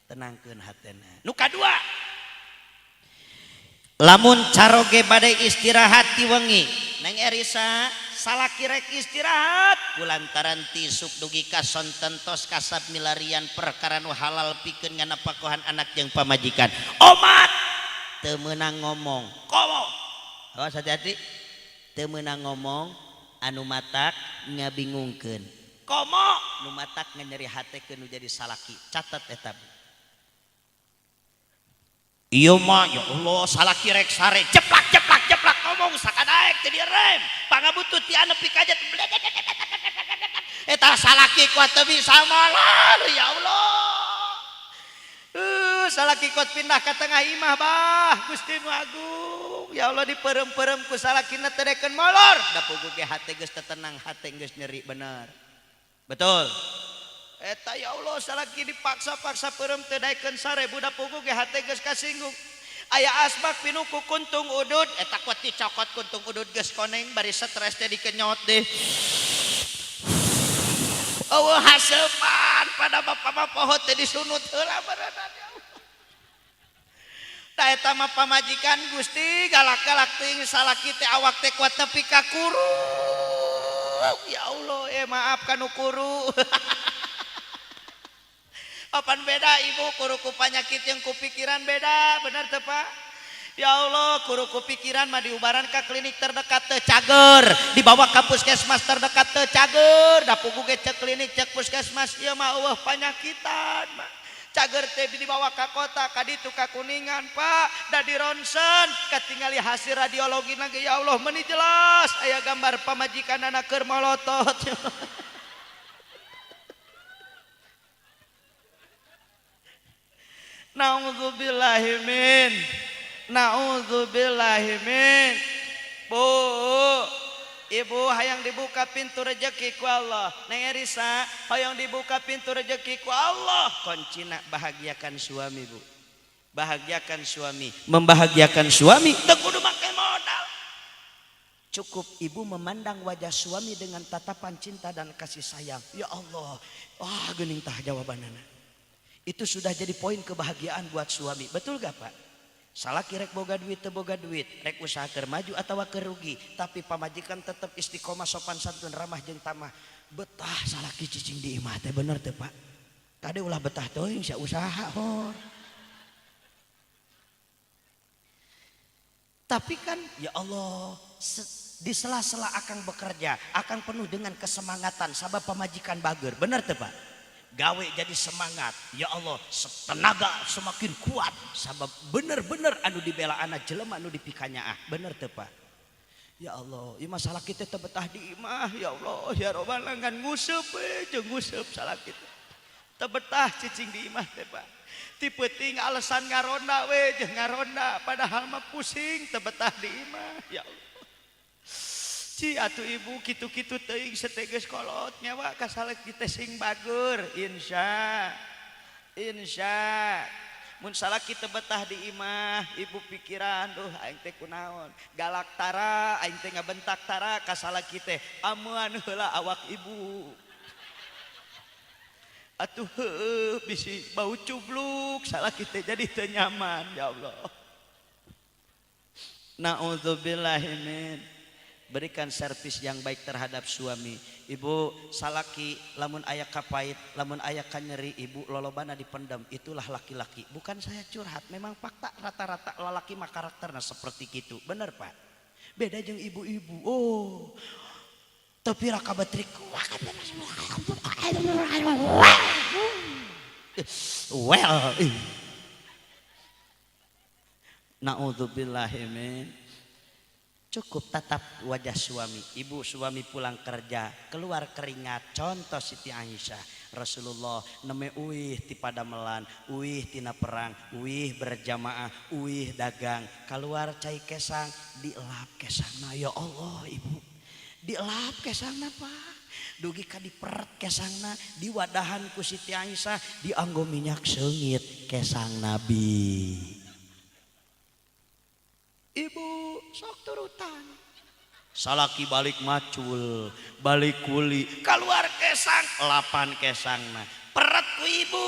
S4: Tenangkeun hatena. Nu kadua, lamun caroge bade istirahat ti wengi, Neng Erisa, salaki rek istirahat kulantaran ti isuk dugi ka sonten tos kasab milarian perkara nu halal pikeun nganapakohan anak jeung pamajikan, omat teu meunang ngomong, komo awas hati-hati, teu meunang ngomong anu matak ngabingungkeun, komo nu matak nganyeri hate nu jadi salaki. Catat eta. Iya mah, ya Allah, salaki rek sare, jeplak jeplak jeplak ngomong sakadaek teu direm, pangabutut ti nepi ka eta salaki kuat teu bisa malar, ya Allah. Salaki kuat pindah ke tengah imah, bah Gusti nu agung. Kasinggung ya Allah diperem-perem ku salakina teu daekeun molor. Da puguh ge hate geus teu tenang, hate geus nyeri bener. Betul. Eta ya Allah salaki dipaksa-paksa perem teu daekeun 1000 da puguh ge hate geus kasinggung. Aya asbak pinuh ku kuntung udud, eta kuat dicokot kuntung udud geus koneng bari stres teh dikenyot deh. Eueuh haseupan pada bapak mah poho teh disunut heula berenang ya Allah. Da eta mah pamajikan Gusti galak-galak teuing salaki teh awak teh kuat nepi ka kuru. Ya Allah, maaf kanu kuru. Apan beda ibu kuru ku panyakit yang ku pikiran beda, bener teu Pak? Ya Allah, kuru ku pikiran mah diubaran ka klinik terdekat teu cager, dibawa ka puskesmas terdekat teu cager, da puguh ge cek klinik cek puskesmas ieu mah eueuh panyakitan mah. Cager teh dibawa ka kota, ka ditu ka Kuningan Pak, da di ronsen katingali hasil radiologi lagi ya Allah meuni jelas aya gambar pamajikanana keur molotot. Na'udzubillahi min, na'udzubillahi min. Bu, ibu hayang dibuka pintu rejeki ku Allah. Neng Erisa hayang dibuka pintu rejeki ku Allah. Kuncina bahagiakan suami bu, bahagiakan suami, membahagiakan suami teu kudu make modal. Cukup ibu memandang wajah suami dengan tatapan cinta dan kasih sayang. Ya Allah, wah geuning tah jawabanana. Itu sudah jadi poin kebahagiaan buat suami. Betul gak Pak? Salaki rek boga duit teu boga duit, rek usaha keur maju atawa keur rugi, tapi pamajikan tetep istiqomah sopan santun ramah jeung tamah. Betah salaki cicing di imah teh bener teu Pak? Kade ulah betah teuing sia usaha hor. Tapi kan ya Allah, di sela-sela akang bekerja, akang penuh dengan kesemangatan sabab pamajikan bager, bener teu Pak? Gawe jadi semangat, ya Allah tenaga semakin kuat sabab bener-bener anu dibela anak jelema anu dipikanya ah, bener teu Pak? Ya Allah, ieu masalah kita teu betah di imah, ya Allah, ya robbal ngan nguseup we jeung nguseup salah kita. Teu betah cicing di imah teh Pak. Ti peuting alasan ngaronda we jeung ngaronda padahal mah pusing teu betah di imah, ya Allah. Ci atuh ibu kitu-kitu teuing seteges kolot nyawa kasalek kita sing bager insya insya mun salaki teu betah di imah ibu pikiran duh aing teh kunaon galak tara aing teh ngabentak tara kasalaki teh amean heula awak ibu atuh heueuh bisi bau cubluk salaki teh jadi teu nyaman ya Allah. Na'udzubillahi min. Berikan servis yang baik terhadap suami. Ibu salaki lamun aya kapait, lamun aya kanyeri, ibu lolobana dipendam. Itulah laki-laki. Bukan saya curhat, memang fakta rata-rata lalaki mah karakterna seperti gitu. Bener Pak? Beda jeung ibu-ibu. Oh. Tapi raka betrik. Well. Na'udzubillahi min. Cukup tatap wajah suami. Ibu suami pulang kerja, keluar keringat. Contoh Siti Aisyah, Rasulullah neme uih ti padamelan, uih tina perang, uih berjamaah, uih dagang, keluar cai kesang, dilap kesangna. Ya Allah ibu, dilap kesangna Pak. Dugi ka diperet kesangna, diwadahan ku Siti Aisyah, dianggo minyak seungit kesang Nabi. Ibu sok turutan. Salaki balik macul, balik kuli, keluar kesang, lapan kesangna. Peret ku ibu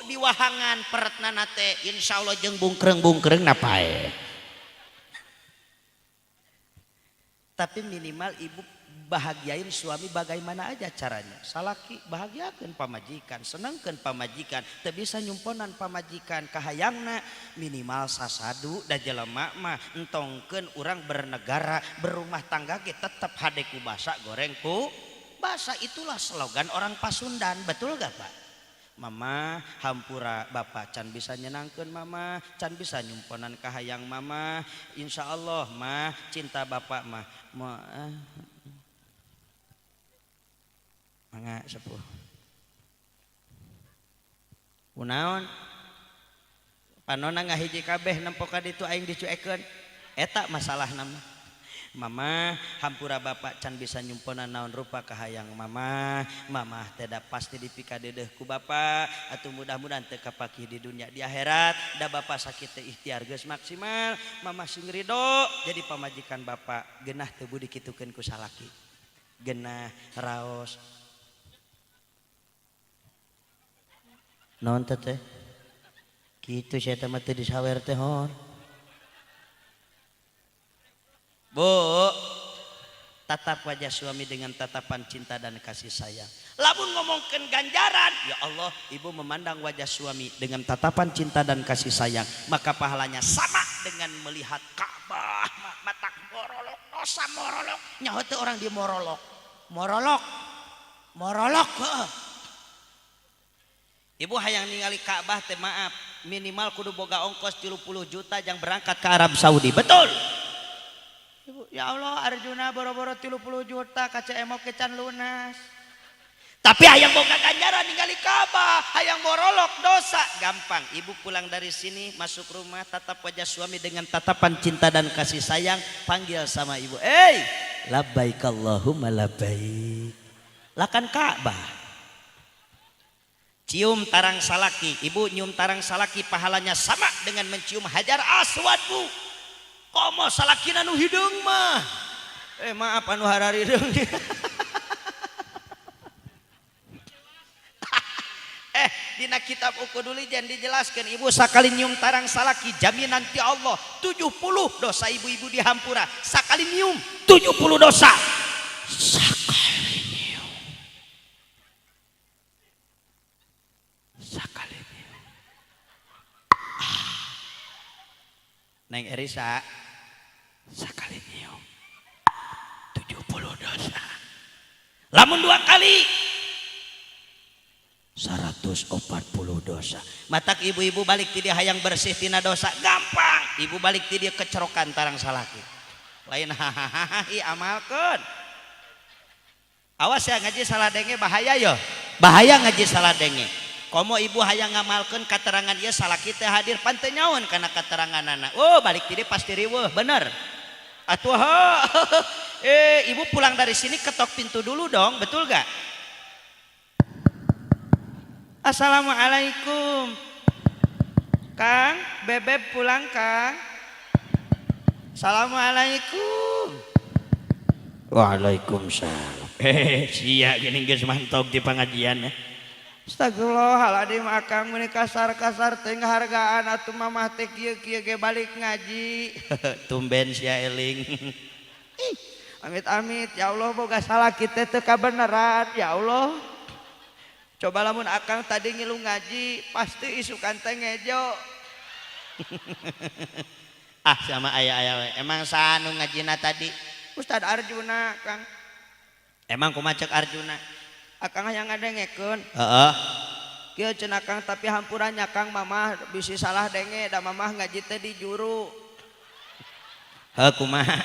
S4: di wahangan peretna nate, insya Allah jeung bungkreng-bungkreng napae. Tapi minimal ibu bahagiain suami bagaimana aja caranya. Salaki bahagiakeun pamajikan, senengkeun pamajikan, teu bisa nyumponan pamajikan kahayangna minimal sasadu da jelema mah entongkeun urang bernegara, berumah tangga ge tetep hade ku basa goreng ku basa. Itulah slogan orang Pasundan, betul gak Pak? Mama hampura bapak can bisa nyenangkeun mama, can bisa nyumponan kahayang mama, insya Allah mah cinta bapak mah mangga sepuh. Kunaon? Panona ngahiji kabeh nempo ka ditu aing dicuekeun. Eta masalah nama. Mama hampura bapak can bisa nyumponan naon rupa kahayang mama. Mama tidak pasti dipikadedeh ku bapak atau mudah-mudahan teu kapakih di dunia di akhirat. Da bapak sakit teh ikhtiar geus maksimal. Mama sing ridho jadi pamajikan bapak. Genah teu budi kitukeun ku salaki. Genah raos. Naon teh teh? Kitu sia teh mah teu disawer teh hon. Bu, tatap wajah suami dengan tatapan cinta dan kasih sayang. Lamun ngomongkeun ganjaran, ya Allah, ibu memandang wajah suami dengan tatapan cinta dan kasih sayang, maka pahalanya sama dengan melihat Ka'bah. Matak morolok, dosa morolok. Nyaho teu orang di morolok. Morolok. Morolok heuh. Ibu hayang ningali Ka'bah teh maaf, minimal kudu boga ongkos 30 juta jang berangkat ke Arab Saudi. Betul. Ibu, ya Allah Arjuna boro-boro 30 juta ka CMO kecan lunas. Tapi hayang boga ganjaran ningali Ka'bah, hayang borolok dosa. Gampang, ibu pulang dari sini masuk rumah tatap wajah suami dengan tatapan cinta dan kasih sayang, panggil sama ibu, "Hey, labbaik Allahumma labbaik." Lah kan Ka'bah. Cium tarang salaki, ibu nyium tarang salaki pahalanya sama dengan mencium Hajar Aswad, Bu. Komo salakina nu hideung mah. Maaf anu hararideung. Dina kitab Uqudul Lijan dijelaskan ibu sakali nyium tarang salaki jaminan ti Allah 70 dosa ibu-ibu dihampura. Sakali nyium 70 dosa. Sakali nyium. Sakali nyium. Neng Erisa sakali nyium 70 dosa. Lamun dua kali 140 dosa. Matak ibu-ibu balik ti dia hayang bersih tina dosa gampang. Ibu balik ti dia kecerokan tarang salaki. Lain hahaha amalkeun. Awas ya ngaji salah denge bahaya yo. Bahaya ngaji salah denge. Komo ibu hayang ngamalkeun katerangan ieu salaki teh hadir pan teu nyaon kana keteranganana. Oh balik ti dia pasti riweuh bener. Atuh ibu pulang dari sini ketok pintu dulu dong, betul gak? Assalamualaikum Kang, bebeb pulang Kang. Assalamualaikum. Waalaikumsalam. Sia gini geus mantog di pengajian ya. Astagfirullahaladzim akang meuni kasar-kasar teh ngahargaan atuh mamah teh kieu-kieu ge balik ngaji. Tumben sia eling. Amit-amit ya Allah boga salaki teh teu kabeneran ya Allah. Coba lamun akang tadi ngilu ngaji pasti isukan teh ngejo. Ah sama ayah-ayah we. Emang saha nu ngajina tadi? Ustad Arjuna Kang. Emang kumaha cek Arjuna? Akang hayang ngadengekeun. Heeh. Kieu cenah Kang tapi hampurannya Kang mamah bisi salah denge da mamah ngaji teh di juru. Heuh kumaha?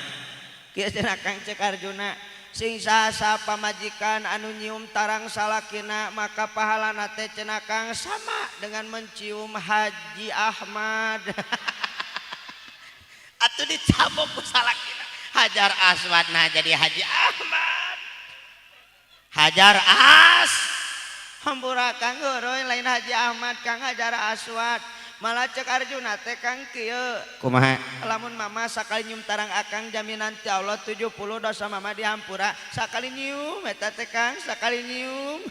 S4: Kieu cenah Kang cek Arjuna. Sing saha pamajikan anu nyium tarang salakina maka pahalana teh cenah Kang sama dengan mencium Haji Ahmad. Atuh dicabok ku salakina. Hajar Aswad nah jadi Haji Ahmad. Hajar As. Hampura Kang heureui lain Haji Ahmad Kang Hajar Aswad. Malah cek Arjuna teh Kang kieu. Kumaha? Lamun mama sakali nyium tarang akang jaminan ti Allah 70 dosa mama dihampura. Sakali nyium eta teh Kang, sakali nyium.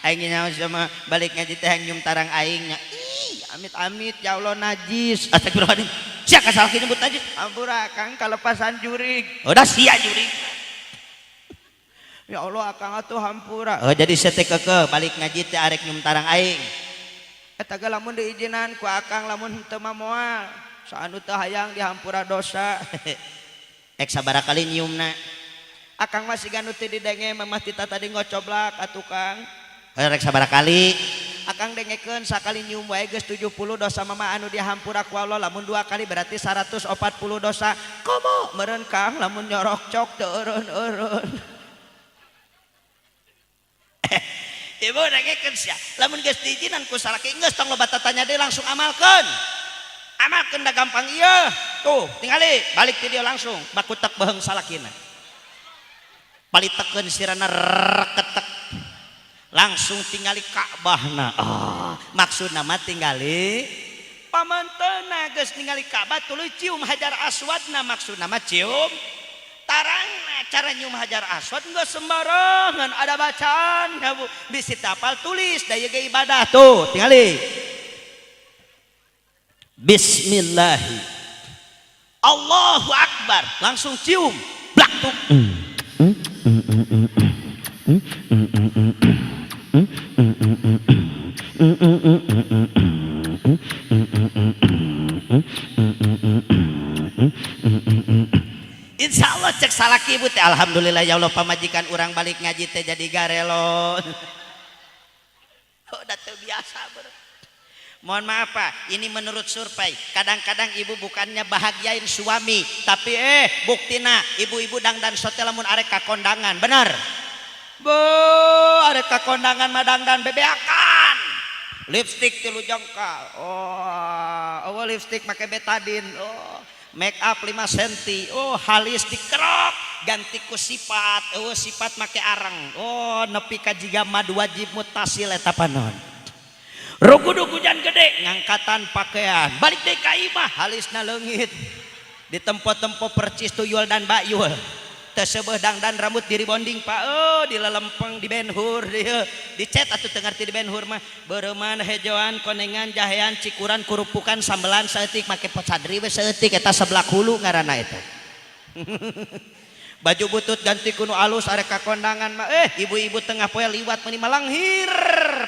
S4: Aing nyaho sama balik ngaji teh nyium tarang aing nya. Ih, amit-amit ya Allah najis. Astagfirullahaladzim. Sia ka salaki nyebut najis. Hampura Kang kalepasan jurig. Udah sia jurig. Ya Allah akang atuh hampura. Oh jadi saya teh kekeh balik ngaji teh arek nyium tarang aing. Eta ge lamun diizinan ku akang lamun henteu mah moal. Saanu teu hayang dihampura dosa. Ek sabaraha kali nyiumna? Akang mah siga nu teu didenge mamah tita tadi ngocoblak atuh Kang. Rek sabaraha kali? Akang dengekeun sakali nyium wae geus 70 dosa mama anu dihampura ku Allah. Lamun dua kali berarti 140 dosa. Komo meureun Kang lamun nyorok cok teu eureun-eureun. Ibu dengekeun sia. Lamun geus diizinan ku salaki geus tong loba tatanya deui langsung amalkeun. Amalkeun da gampang ieu. Tuh, tingali balik ti dieu langsung bakutek beheung salakina. Palitekeun sirana reketek. Langsung tingali Ka'bahna. Ah, maksudna mah tingali pamanteuna geus ningali Ka'bah tuluy cium Hajar Aswadna, maksudna mah cium tarangna. Cara nyium Hajar Aswad enggak sembarangan, ada bacaan ya Bu. Bisi tapal tulis da ieu ge ibadah tuh, tingali. Bismillahi Allahu Akbar, langsung cium blak tuk. Insya Allah cek salaki ibu teh alhamdulillah ya Allah pamajikan urang balik ngaji teh jadi garelo. Udah terbiasa bro. Mohon maaf Pak, ini menurut survei kadang-kadang ibu bukannya bahagiain suami, tapi buktina ibu-ibu dangdan sote lamun arek ka kondangan, benar? Bu, arek ka kondangan mah dangdan bebeakan. Lipstick 3 jengkal. Oh, oh lipstick make betadine. Oh, make up 5 senti. Oh, halis dikerok, ganti ku sifat. Oh, sifat make arang. Oh, nepi ka jiga mad wajib mutasil eta panon. Rugudug hujan gede ngangkatan pakaian. Balik deui ka imah halisna leungit. Di tempo-tempo percis tuyul dan bayul. Teu seubeuh dangdan rambut diri bonding Pak. Oh, di lelempeng di benhur dieu. Dicet atuh teu ngarti di benhur mah. Beureman hejoan konengan jahean cikuran kurupukan sambelan saeutik make pocadri we saeutik eta seblak hulu ngaranna eta. Baju butut ganti kuno alus arek ka kondangan mah ibu-ibu tengah poe liwat meuni malanghir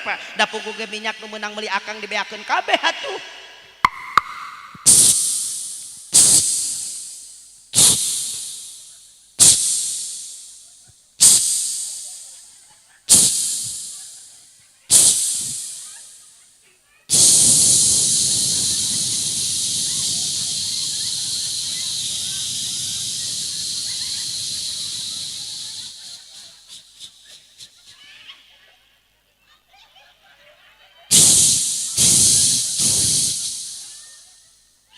S4: Pak. Da puguh ge minyak nu meunang meuli akang dibeakeun kabeh atuh.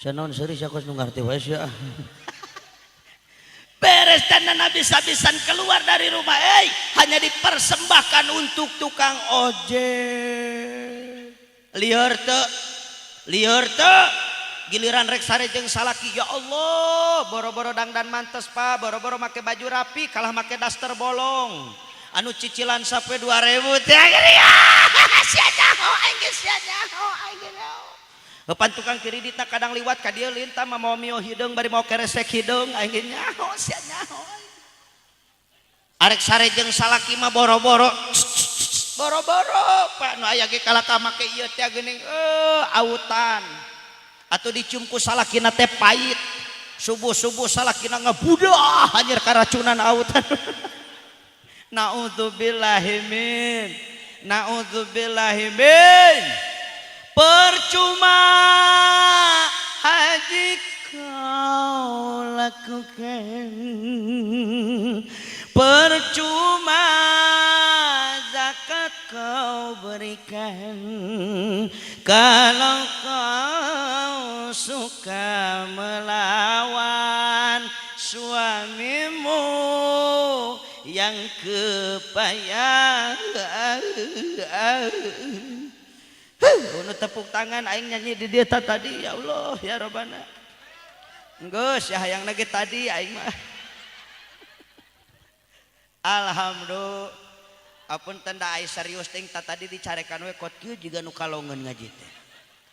S4: Sanon serius aku nu ngarti wae sia. Beres dan habis-habisan keluar dari rumah, hanya dipersembahkan untuk tukang ojek. Lieur teu, lieur teu. Giliran rek sare jeung salaki, ya Allah, boro-boro dangdan mantes Pak, boro-boro make baju rapi, kalah make daster bolong. Anu cicilan sampai 2000 teh ya. Sia nyaho aing geus sia nyaho aing nyaho. Eupan tukang kreditna kadang liwat ka dieu lintah mah mau mio hideung bari mau keresek hideung aing ge nyaho sia nyaho. Arek sare jeung salaki mah boro-boro. Boro-boro Pak nu aya ge kalaka make ieu teh geuning autan. Atuh dicium ku salakina teh pait. Subuh-subuh salakina ngabudah anjir karacunan autan. Naudzubillahi min. Naudzubillahi min. Percuma haji kau lakukan, percuma zakat kau berikan, kalau kau suka melawan suamimu yang kepayahan. Nu tepuk tangan aing nyanyi di dieu tadi ya Allah ya Robbana. Geus ya hayang ge tadi aing mah. Alhamdulillah. Apun tanda aing serius ting tadi dicarekan we kot kieu jiga nu kalongeun ngaji teh.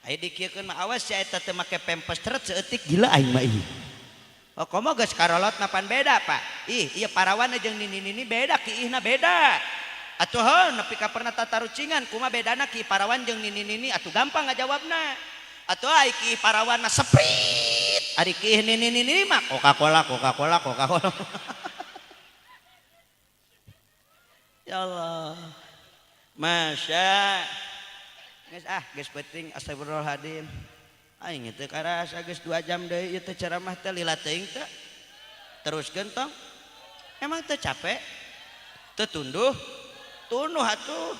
S4: Aya dikieukeun mah awas sia eta teh make pempes teret saeutik gila aing mah ieu. Oh komo geus karolot napan beda Pak. Ih ieu parawan jeung nini-nini beda kiihna beda. Atuh heuh nepi ka pernah tatarucingan kumaha bedana ki parawan jeung nini-nini atuh gampang ngajawabna. Atuh ai ki parawan mah Sprite, ari ki nini-nini mah Coca-Cola, Coca-Cola, Coca-Cola. Ya Allah. Masya. Geus ah, geus penting astagfirullahaladzim. Aing teh karasa geus 2 jam deui ieu teh ceramah teh lila teuing teh. Teruskeun tong. Emang teu capek? Teu tunduh? Tunuh atuh.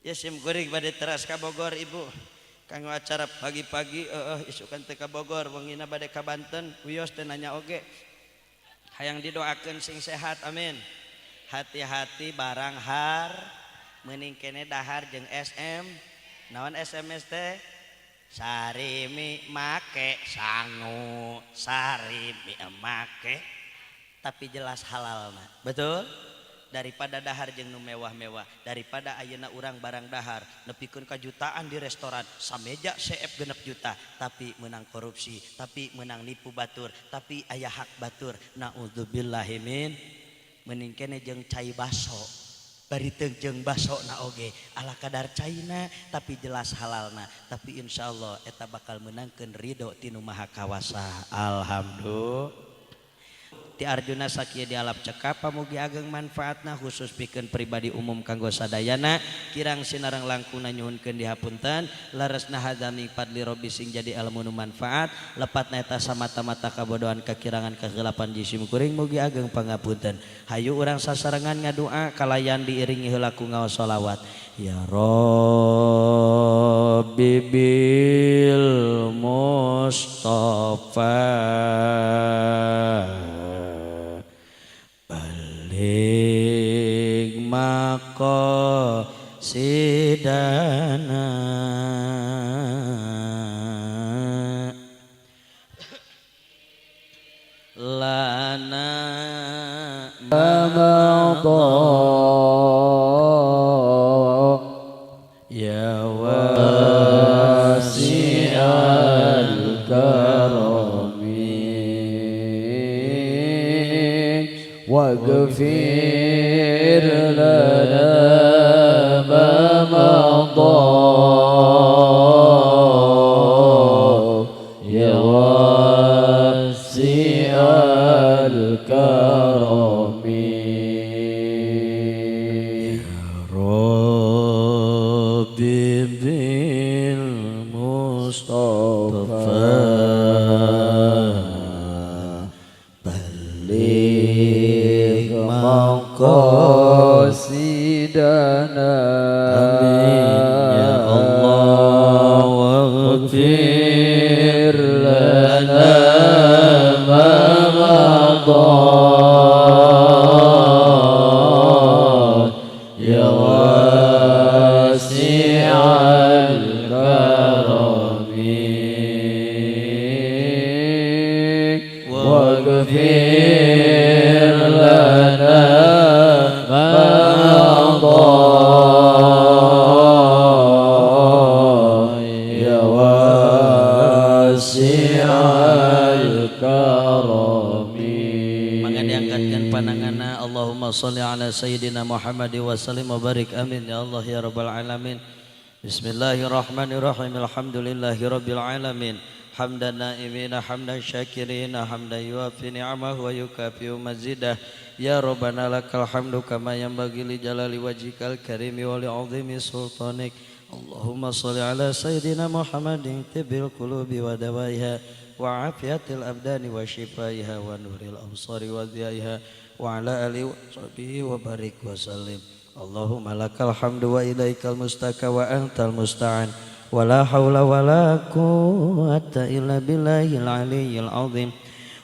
S4: Ya sim kuring bade teras ka Bogor ibu.
S2: Kanggo acara pagi-pagi isukan teh ka Bogor, wengina bade ka Banten, wios teh nanya oge. Hayang didoakeun sing sehat, amin. Hati-hati barang har meuning kene dahar jeung SM. Naon SMS teh? Sarimi make sangu, sarimi make, tapi jelas halal mah. Betul? Daripada dahar jeung nu mewah-mewah, daripada ayeuna urang barang dahar nepikeun ka jutaan di restoran, sameja CF 6 juta, tapi menang korupsi, tapi menang nipu batur, tapi aya hak batur. Naudzubillahi min. Mending kene jeung cai baso. Bari teu jeung baso na oge ala kadar caina tapi jelas halalna, tapi insyaallah eta bakal menangkeun ridho tinu Maha Kawasa. Alhamdulillah. Ti Arjuna sakieu dialap cekap, pamugi ageng manfaatna khusus pikeun pribadi, umum kanggo sadayana. Kirang sinareng langkungna nyuhunkeun dihapunten. Leresna hadza min fadli robbi, sing jadi ilmu nu manfaat. Lepatna eta samata-mata kabodohan, kakirangan, kahilapan jisim kuring, mugi ageng pangapunten. Hayu urang sasarengan ngadua kalayan diiringi heula ku ngaos sholawat. Ya Rabbi bil Mustafa baligh maqasidana lana
S3: مضى
S2: ya
S3: واسع الكرم واغفر لنا ما مضى يا واسع الكرم.
S2: Rabbi bil Mustafa baligh
S3: maqasidana.
S2: Amin ya Allah
S3: واغفر لنا ما مضى يا واسع الكرم واغفر لنا ما مضى يا واسع الكرم.
S2: Mangga diangkatkan pandanganna. Allahumma sholli ala sayyidina Muhammad wa sallim wa barik, amin ya Allah ya rabbal alamin. Bismillahirrahmanirrahim. Alhamdulillahi rabbil alamin, hamdan naimina, hamdan syakirina, hamdan yuafi ni'amahu wa yukafi'u mazidah. Ya rabbana lakal hamdu kama yanbaghi li jalali wajhikal karimi wa li 'azimi sultanik. Allahumma sholli ala sayyidina Muhammadin tibbil qulubi wa dawaiha wa afiyatil abdani wa shifaiha wa nuril absari wa dhiyaiha wa ala alihi wa sahbihi wa barik wa sallim. Allahumma lakal hamdu wa ilaikal mustaka wa antal musta'an wa la hawla wa la quwata illa billahil aliyyil azim.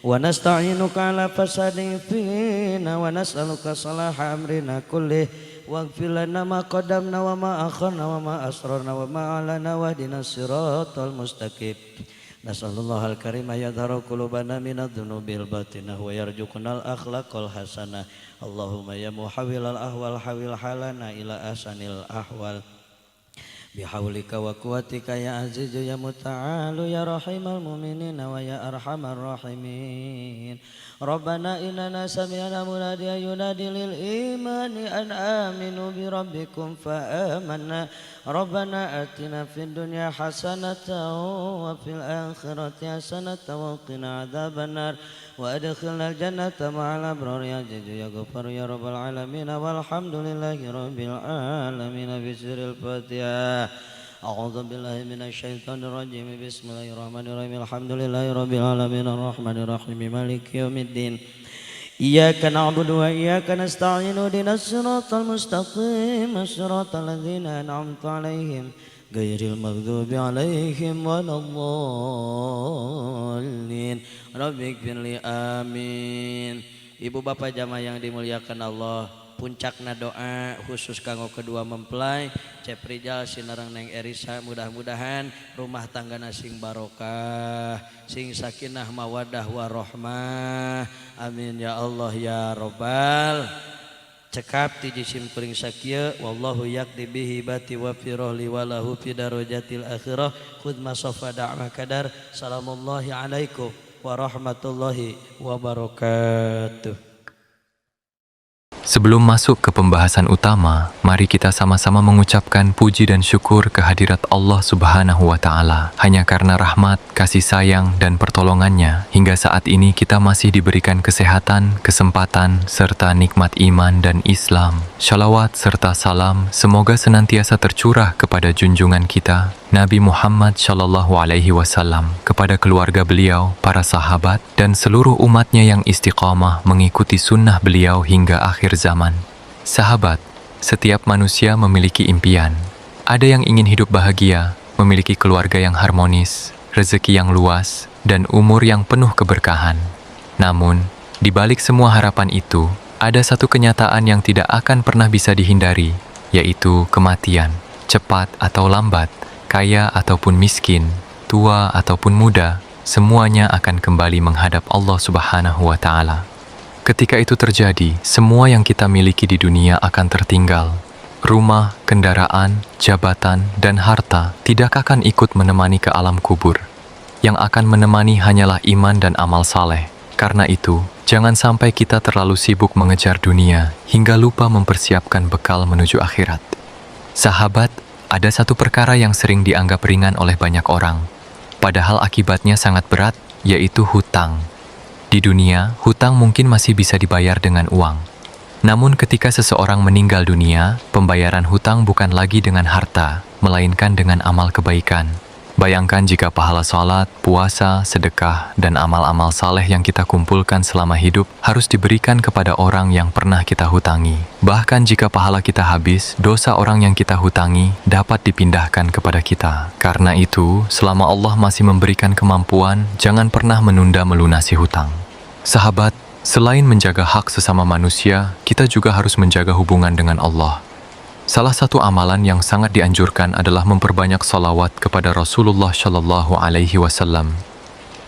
S2: Wa nasta'inuka ala fasadin fina wa nas'aluka salaha amrina kullih. Waghfir lana ma qaddamna wa ma akharna wa ma asrarna wa ma a'lana wahdina siratal mustaqim. Nas'alullah al-karim yadharu qulubana minadz-dzunubil batinah wa yarzuqnal akhlaqal hasanah. Allahumma ya muhawwilal ahwal hawil halana ila ahsanil ahwal. Bihaulika wa quwwatika ya azizu ya muta'alu ya rahimal mu'minina wa ya arhamar rahimin. Rabbana innana sami'na munadiyan yunadi lil imani an aminu bi rabbikum fa amanna. Rabbana atina fid dunya hasanatan wa fil akhirati hasanatan wa qina adzabannar wa adkhilnal jannata ma'al abrar ya azizu ya ghafar ya rabbal alamin. Walhamdulillahi rabbil alamin. Bi sirril Fatihah. أعوذ بالله من الشيطان الرجيم. بسم الله الرحمن الرحيم. الحمد لله رب العالمين الرحمن الرحيم مالك يوم الدين. إياك نعبد وإياك نستعين اهدنا الصراط المستقيم صراط الذين أنعمت عليهم Ghairil maghdubi alaihim waladdallin. Rabbighfirli amin. Ibu bapak jamaah yang dimuliakan Allah, puncakna doa khusus kanggo kedua mempelai Cep Rijal sinareng Neng Erisa, mudah-mudahan rumah tangga sing barokah, sing sakinah mawadah warohmah. Amin ya Allah ya robbal. Cekap ti jisim kuring sakieu, wallahu yaqdi bihi bati wa fi rohli walahu fi darajatil akhirah. Khudh ma safa da'ma kadar. Salamullahi alaikum warahmatullahi wabarakatuh.
S6: Sebelum masuk ke pembahasan utama, mari kita sama-sama mengucapkan puji dan syukur kehadirat Allah Subhanahu wa Ta'ala. Hanya karena rahmat, kasih sayang, dan pertolongannya, hingga saat ini kita masih diberikan kesehatan, kesempatan, serta nikmat iman dan Islam. Shalawat serta salam semoga senantiasa tercurah kepada junjungan kita, Nabi Muhammad Shallallahu Alaihi Wasallam, kepada keluarga beliau, para sahabat, dan seluruh umatnya yang istiqamah mengikuti sunnah beliau hingga akhir zaman. Sahabat, setiap manusia memiliki impian. Ada yang ingin hidup bahagia, memiliki keluarga yang harmonis, rezeki yang luas, dan umur yang penuh keberkahan. Namun, di balik semua harapan itu, ada satu kenyataan yang tidak akan pernah bisa dihindari, yaitu kematian. Cepat atau lambat, kaya ataupun miskin, tua ataupun muda, semuanya akan kembali menghadap Allah Subhanahu wa Ta'ala. Ketika itu terjadi, semua yang kita miliki di dunia akan tertinggal. Rumah, kendaraan, jabatan, dan harta tidak akan ikut menemani ke alam kubur. Yang akan menemani hanyalah iman dan amal saleh. Karena itu, jangan sampai kita terlalu sibuk mengejar dunia hingga lupa mempersiapkan bekal menuju akhirat. Sahabat, ada satu perkara yang sering dianggap ringan oleh banyak orang, padahal akibatnya sangat berat, yaitu hutang. Di dunia, hutang mungkin masih bisa dibayar dengan uang. Namun ketika seseorang meninggal dunia, pembayaran hutang bukan lagi dengan harta, melainkan dengan amal kebaikan. Bayangkan jika pahala salat, puasa, sedekah, dan amal-amal saleh yang kita kumpulkan selama hidup harus diberikan kepada orang yang pernah kita hutangi. Bahkan jika pahala kita habis, dosa orang yang kita hutangi dapat dipindahkan kepada kita. Karena itu, selama Allah masih memberikan kemampuan, jangan pernah menunda melunasi hutang. Sahabat, selain menjaga hak sesama manusia, kita juga harus menjaga hubungan dengan Allah. Salah satu amalan yang sangat dianjurkan adalah memperbanyak salawat kepada Rasulullah Shallallahu Alaihi Wasallam.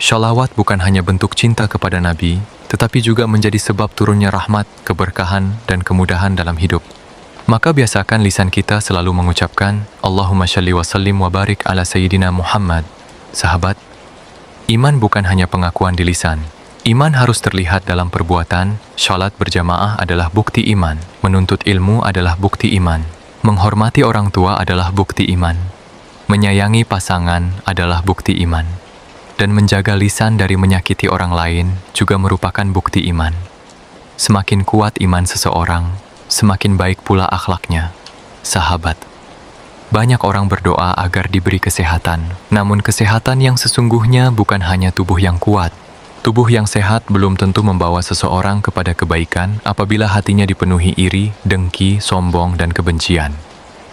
S6: Shalawat bukan hanya bentuk cinta kepada Nabi, tetapi juga menjadi sebab turunnya rahmat, keberkahan, dan kemudahan dalam hidup. Maka biasakan lisan kita selalu mengucapkan Allahumma shalli wa sallim wa barik ala Sayyidina Muhammad. Sahabat, iman bukan hanya pengakuan di lisan. Iman harus terlihat dalam perbuatan. Shalat berjamaah adalah bukti iman. Menuntut ilmu adalah bukti iman. Menghormati orang tua adalah bukti iman. Menyayangi pasangan adalah bukti iman. Dan menjaga lisan dari menyakiti orang lain juga merupakan bukti iman. Semakin kuat iman seseorang, semakin baik pula akhlaknya. Sahabat, banyak orang berdoa agar diberi kesehatan. Namun kesehatan yang sesungguhnya bukan hanya tubuh yang kuat. Tubuh yang sehat belum tentu membawa seseorang kepada kebaikan apabila hatinya dipenuhi iri, dengki, sombong, dan kebencian.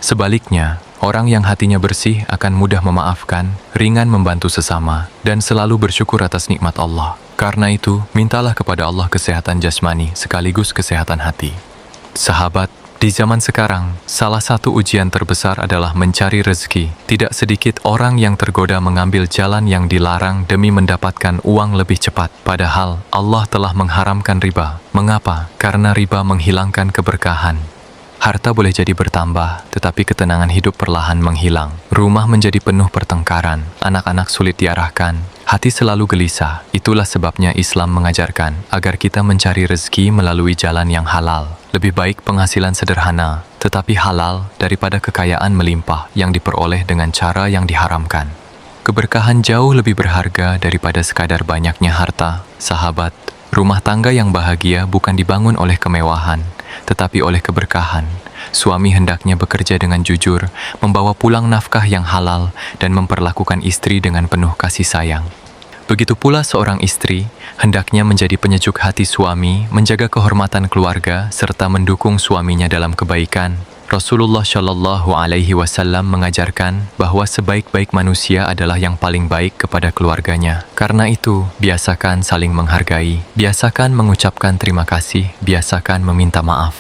S6: Sebaliknya, orang yang hatinya bersih akan mudah memaafkan, ringan membantu sesama, dan selalu bersyukur atas nikmat Allah. Karena itu, mintalah kepada Allah kesehatan jasmani sekaligus kesehatan hati. Sahabat, di zaman sekarang, salah satu ujian terbesar adalah mencari rezeki. Tidak sedikit orang yang tergoda mengambil jalan yang dilarang demi mendapatkan uang lebih cepat. Padahal Allah telah mengharamkan riba. Mengapa? Karena riba menghilangkan keberkahan. Harta boleh jadi bertambah, tetapi ketenangan hidup perlahan menghilang. Rumah menjadi penuh pertengkaran, anak-anak sulit diarahkan, hati selalu gelisah. Itulah sebabnya Islam mengajarkan agar kita mencari rezeki melalui jalan yang halal. Lebih baik penghasilan sederhana, tetapi halal daripada kekayaan melimpah yang diperoleh dengan cara yang diharamkan. Keberkahan jauh lebih berharga daripada sekadar banyaknya harta. Sahabat, rumah tangga yang bahagia bukan dibangun oleh kemewahan, tetapi oleh keberkahan. Suami hendaknya bekerja dengan jujur, membawa pulang nafkah yang halal, dan memperlakukan istri dengan penuh kasih sayang. Begitu pula seorang istri, hendaknya menjadi penyejuk hati suami, menjaga kehormatan keluarga, serta mendukung suaminya dalam kebaikan. Rasulullah Shallallahu Alaihi Wasallam mengajarkan bahwa sebaik-baik manusia adalah yang paling baik kepada keluarganya. Karena itu, biasakan saling menghargai, biasakan mengucapkan terima kasih, biasakan meminta maaf.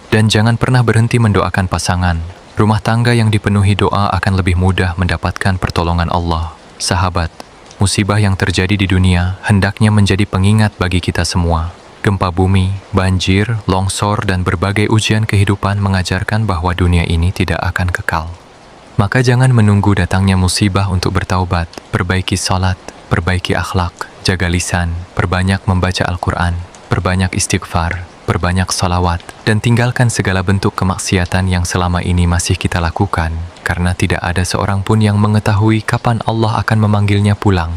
S6: Dan jangan pernah berhenti mendoakan pasangan. Rumah tangga yang dipenuhi doa akan lebih mudah mendapatkan pertolongan Allah. Sahabat, musibah yang terjadi di dunia hendaknya menjadi pengingat bagi kita semua. Gempa bumi, banjir, longsor, dan berbagai ujian kehidupan mengajarkan bahwa dunia ini tidak akan kekal. Maka jangan menunggu datangnya musibah untuk bertaubat. Perbaiki salat, perbaiki akhlak, jaga lisan, perbanyak membaca Al-Quran, perbanyak istighfar, perbanyak salawat, dan tinggalkan segala bentuk kemaksiatan yang selama ini masih kita lakukan, karena tidak ada seorang pun yang mengetahui kapan Allah akan memanggilnya pulang.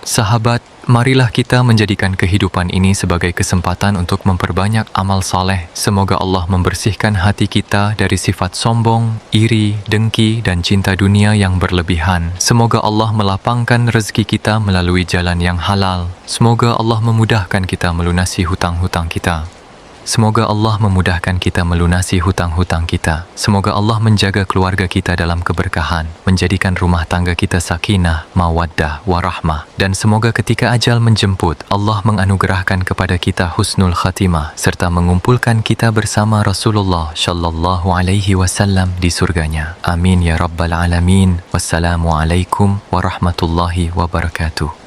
S6: Sahabat, marilah kita menjadikan kehidupan ini sebagai kesempatan untuk memperbanyak amal saleh. Semoga Allah membersihkan hati kita dari sifat sombong, iri, dengki, dan cinta dunia yang berlebihan. Semoga Allah melapangkan rezeki kita melalui jalan yang halal. Semoga Allah memudahkan kita melunasi hutang-hutang kita. Semoga Allah memudahkan kita melunasi hutang-hutang kita. Semoga Allah menjaga keluarga kita dalam keberkahan, menjadikan rumah tangga kita sakinah, mawaddah, warahmah. Dan semoga ketika ajal menjemput, Allah menganugerahkan kepada kita husnul khatimah serta mengumpulkan kita bersama Rasulullah Shallallahu Alaihi Wasallam di surganya. Amin ya rabbal alamin. Wassalamualaikum warahmatullahi wabarakatuh.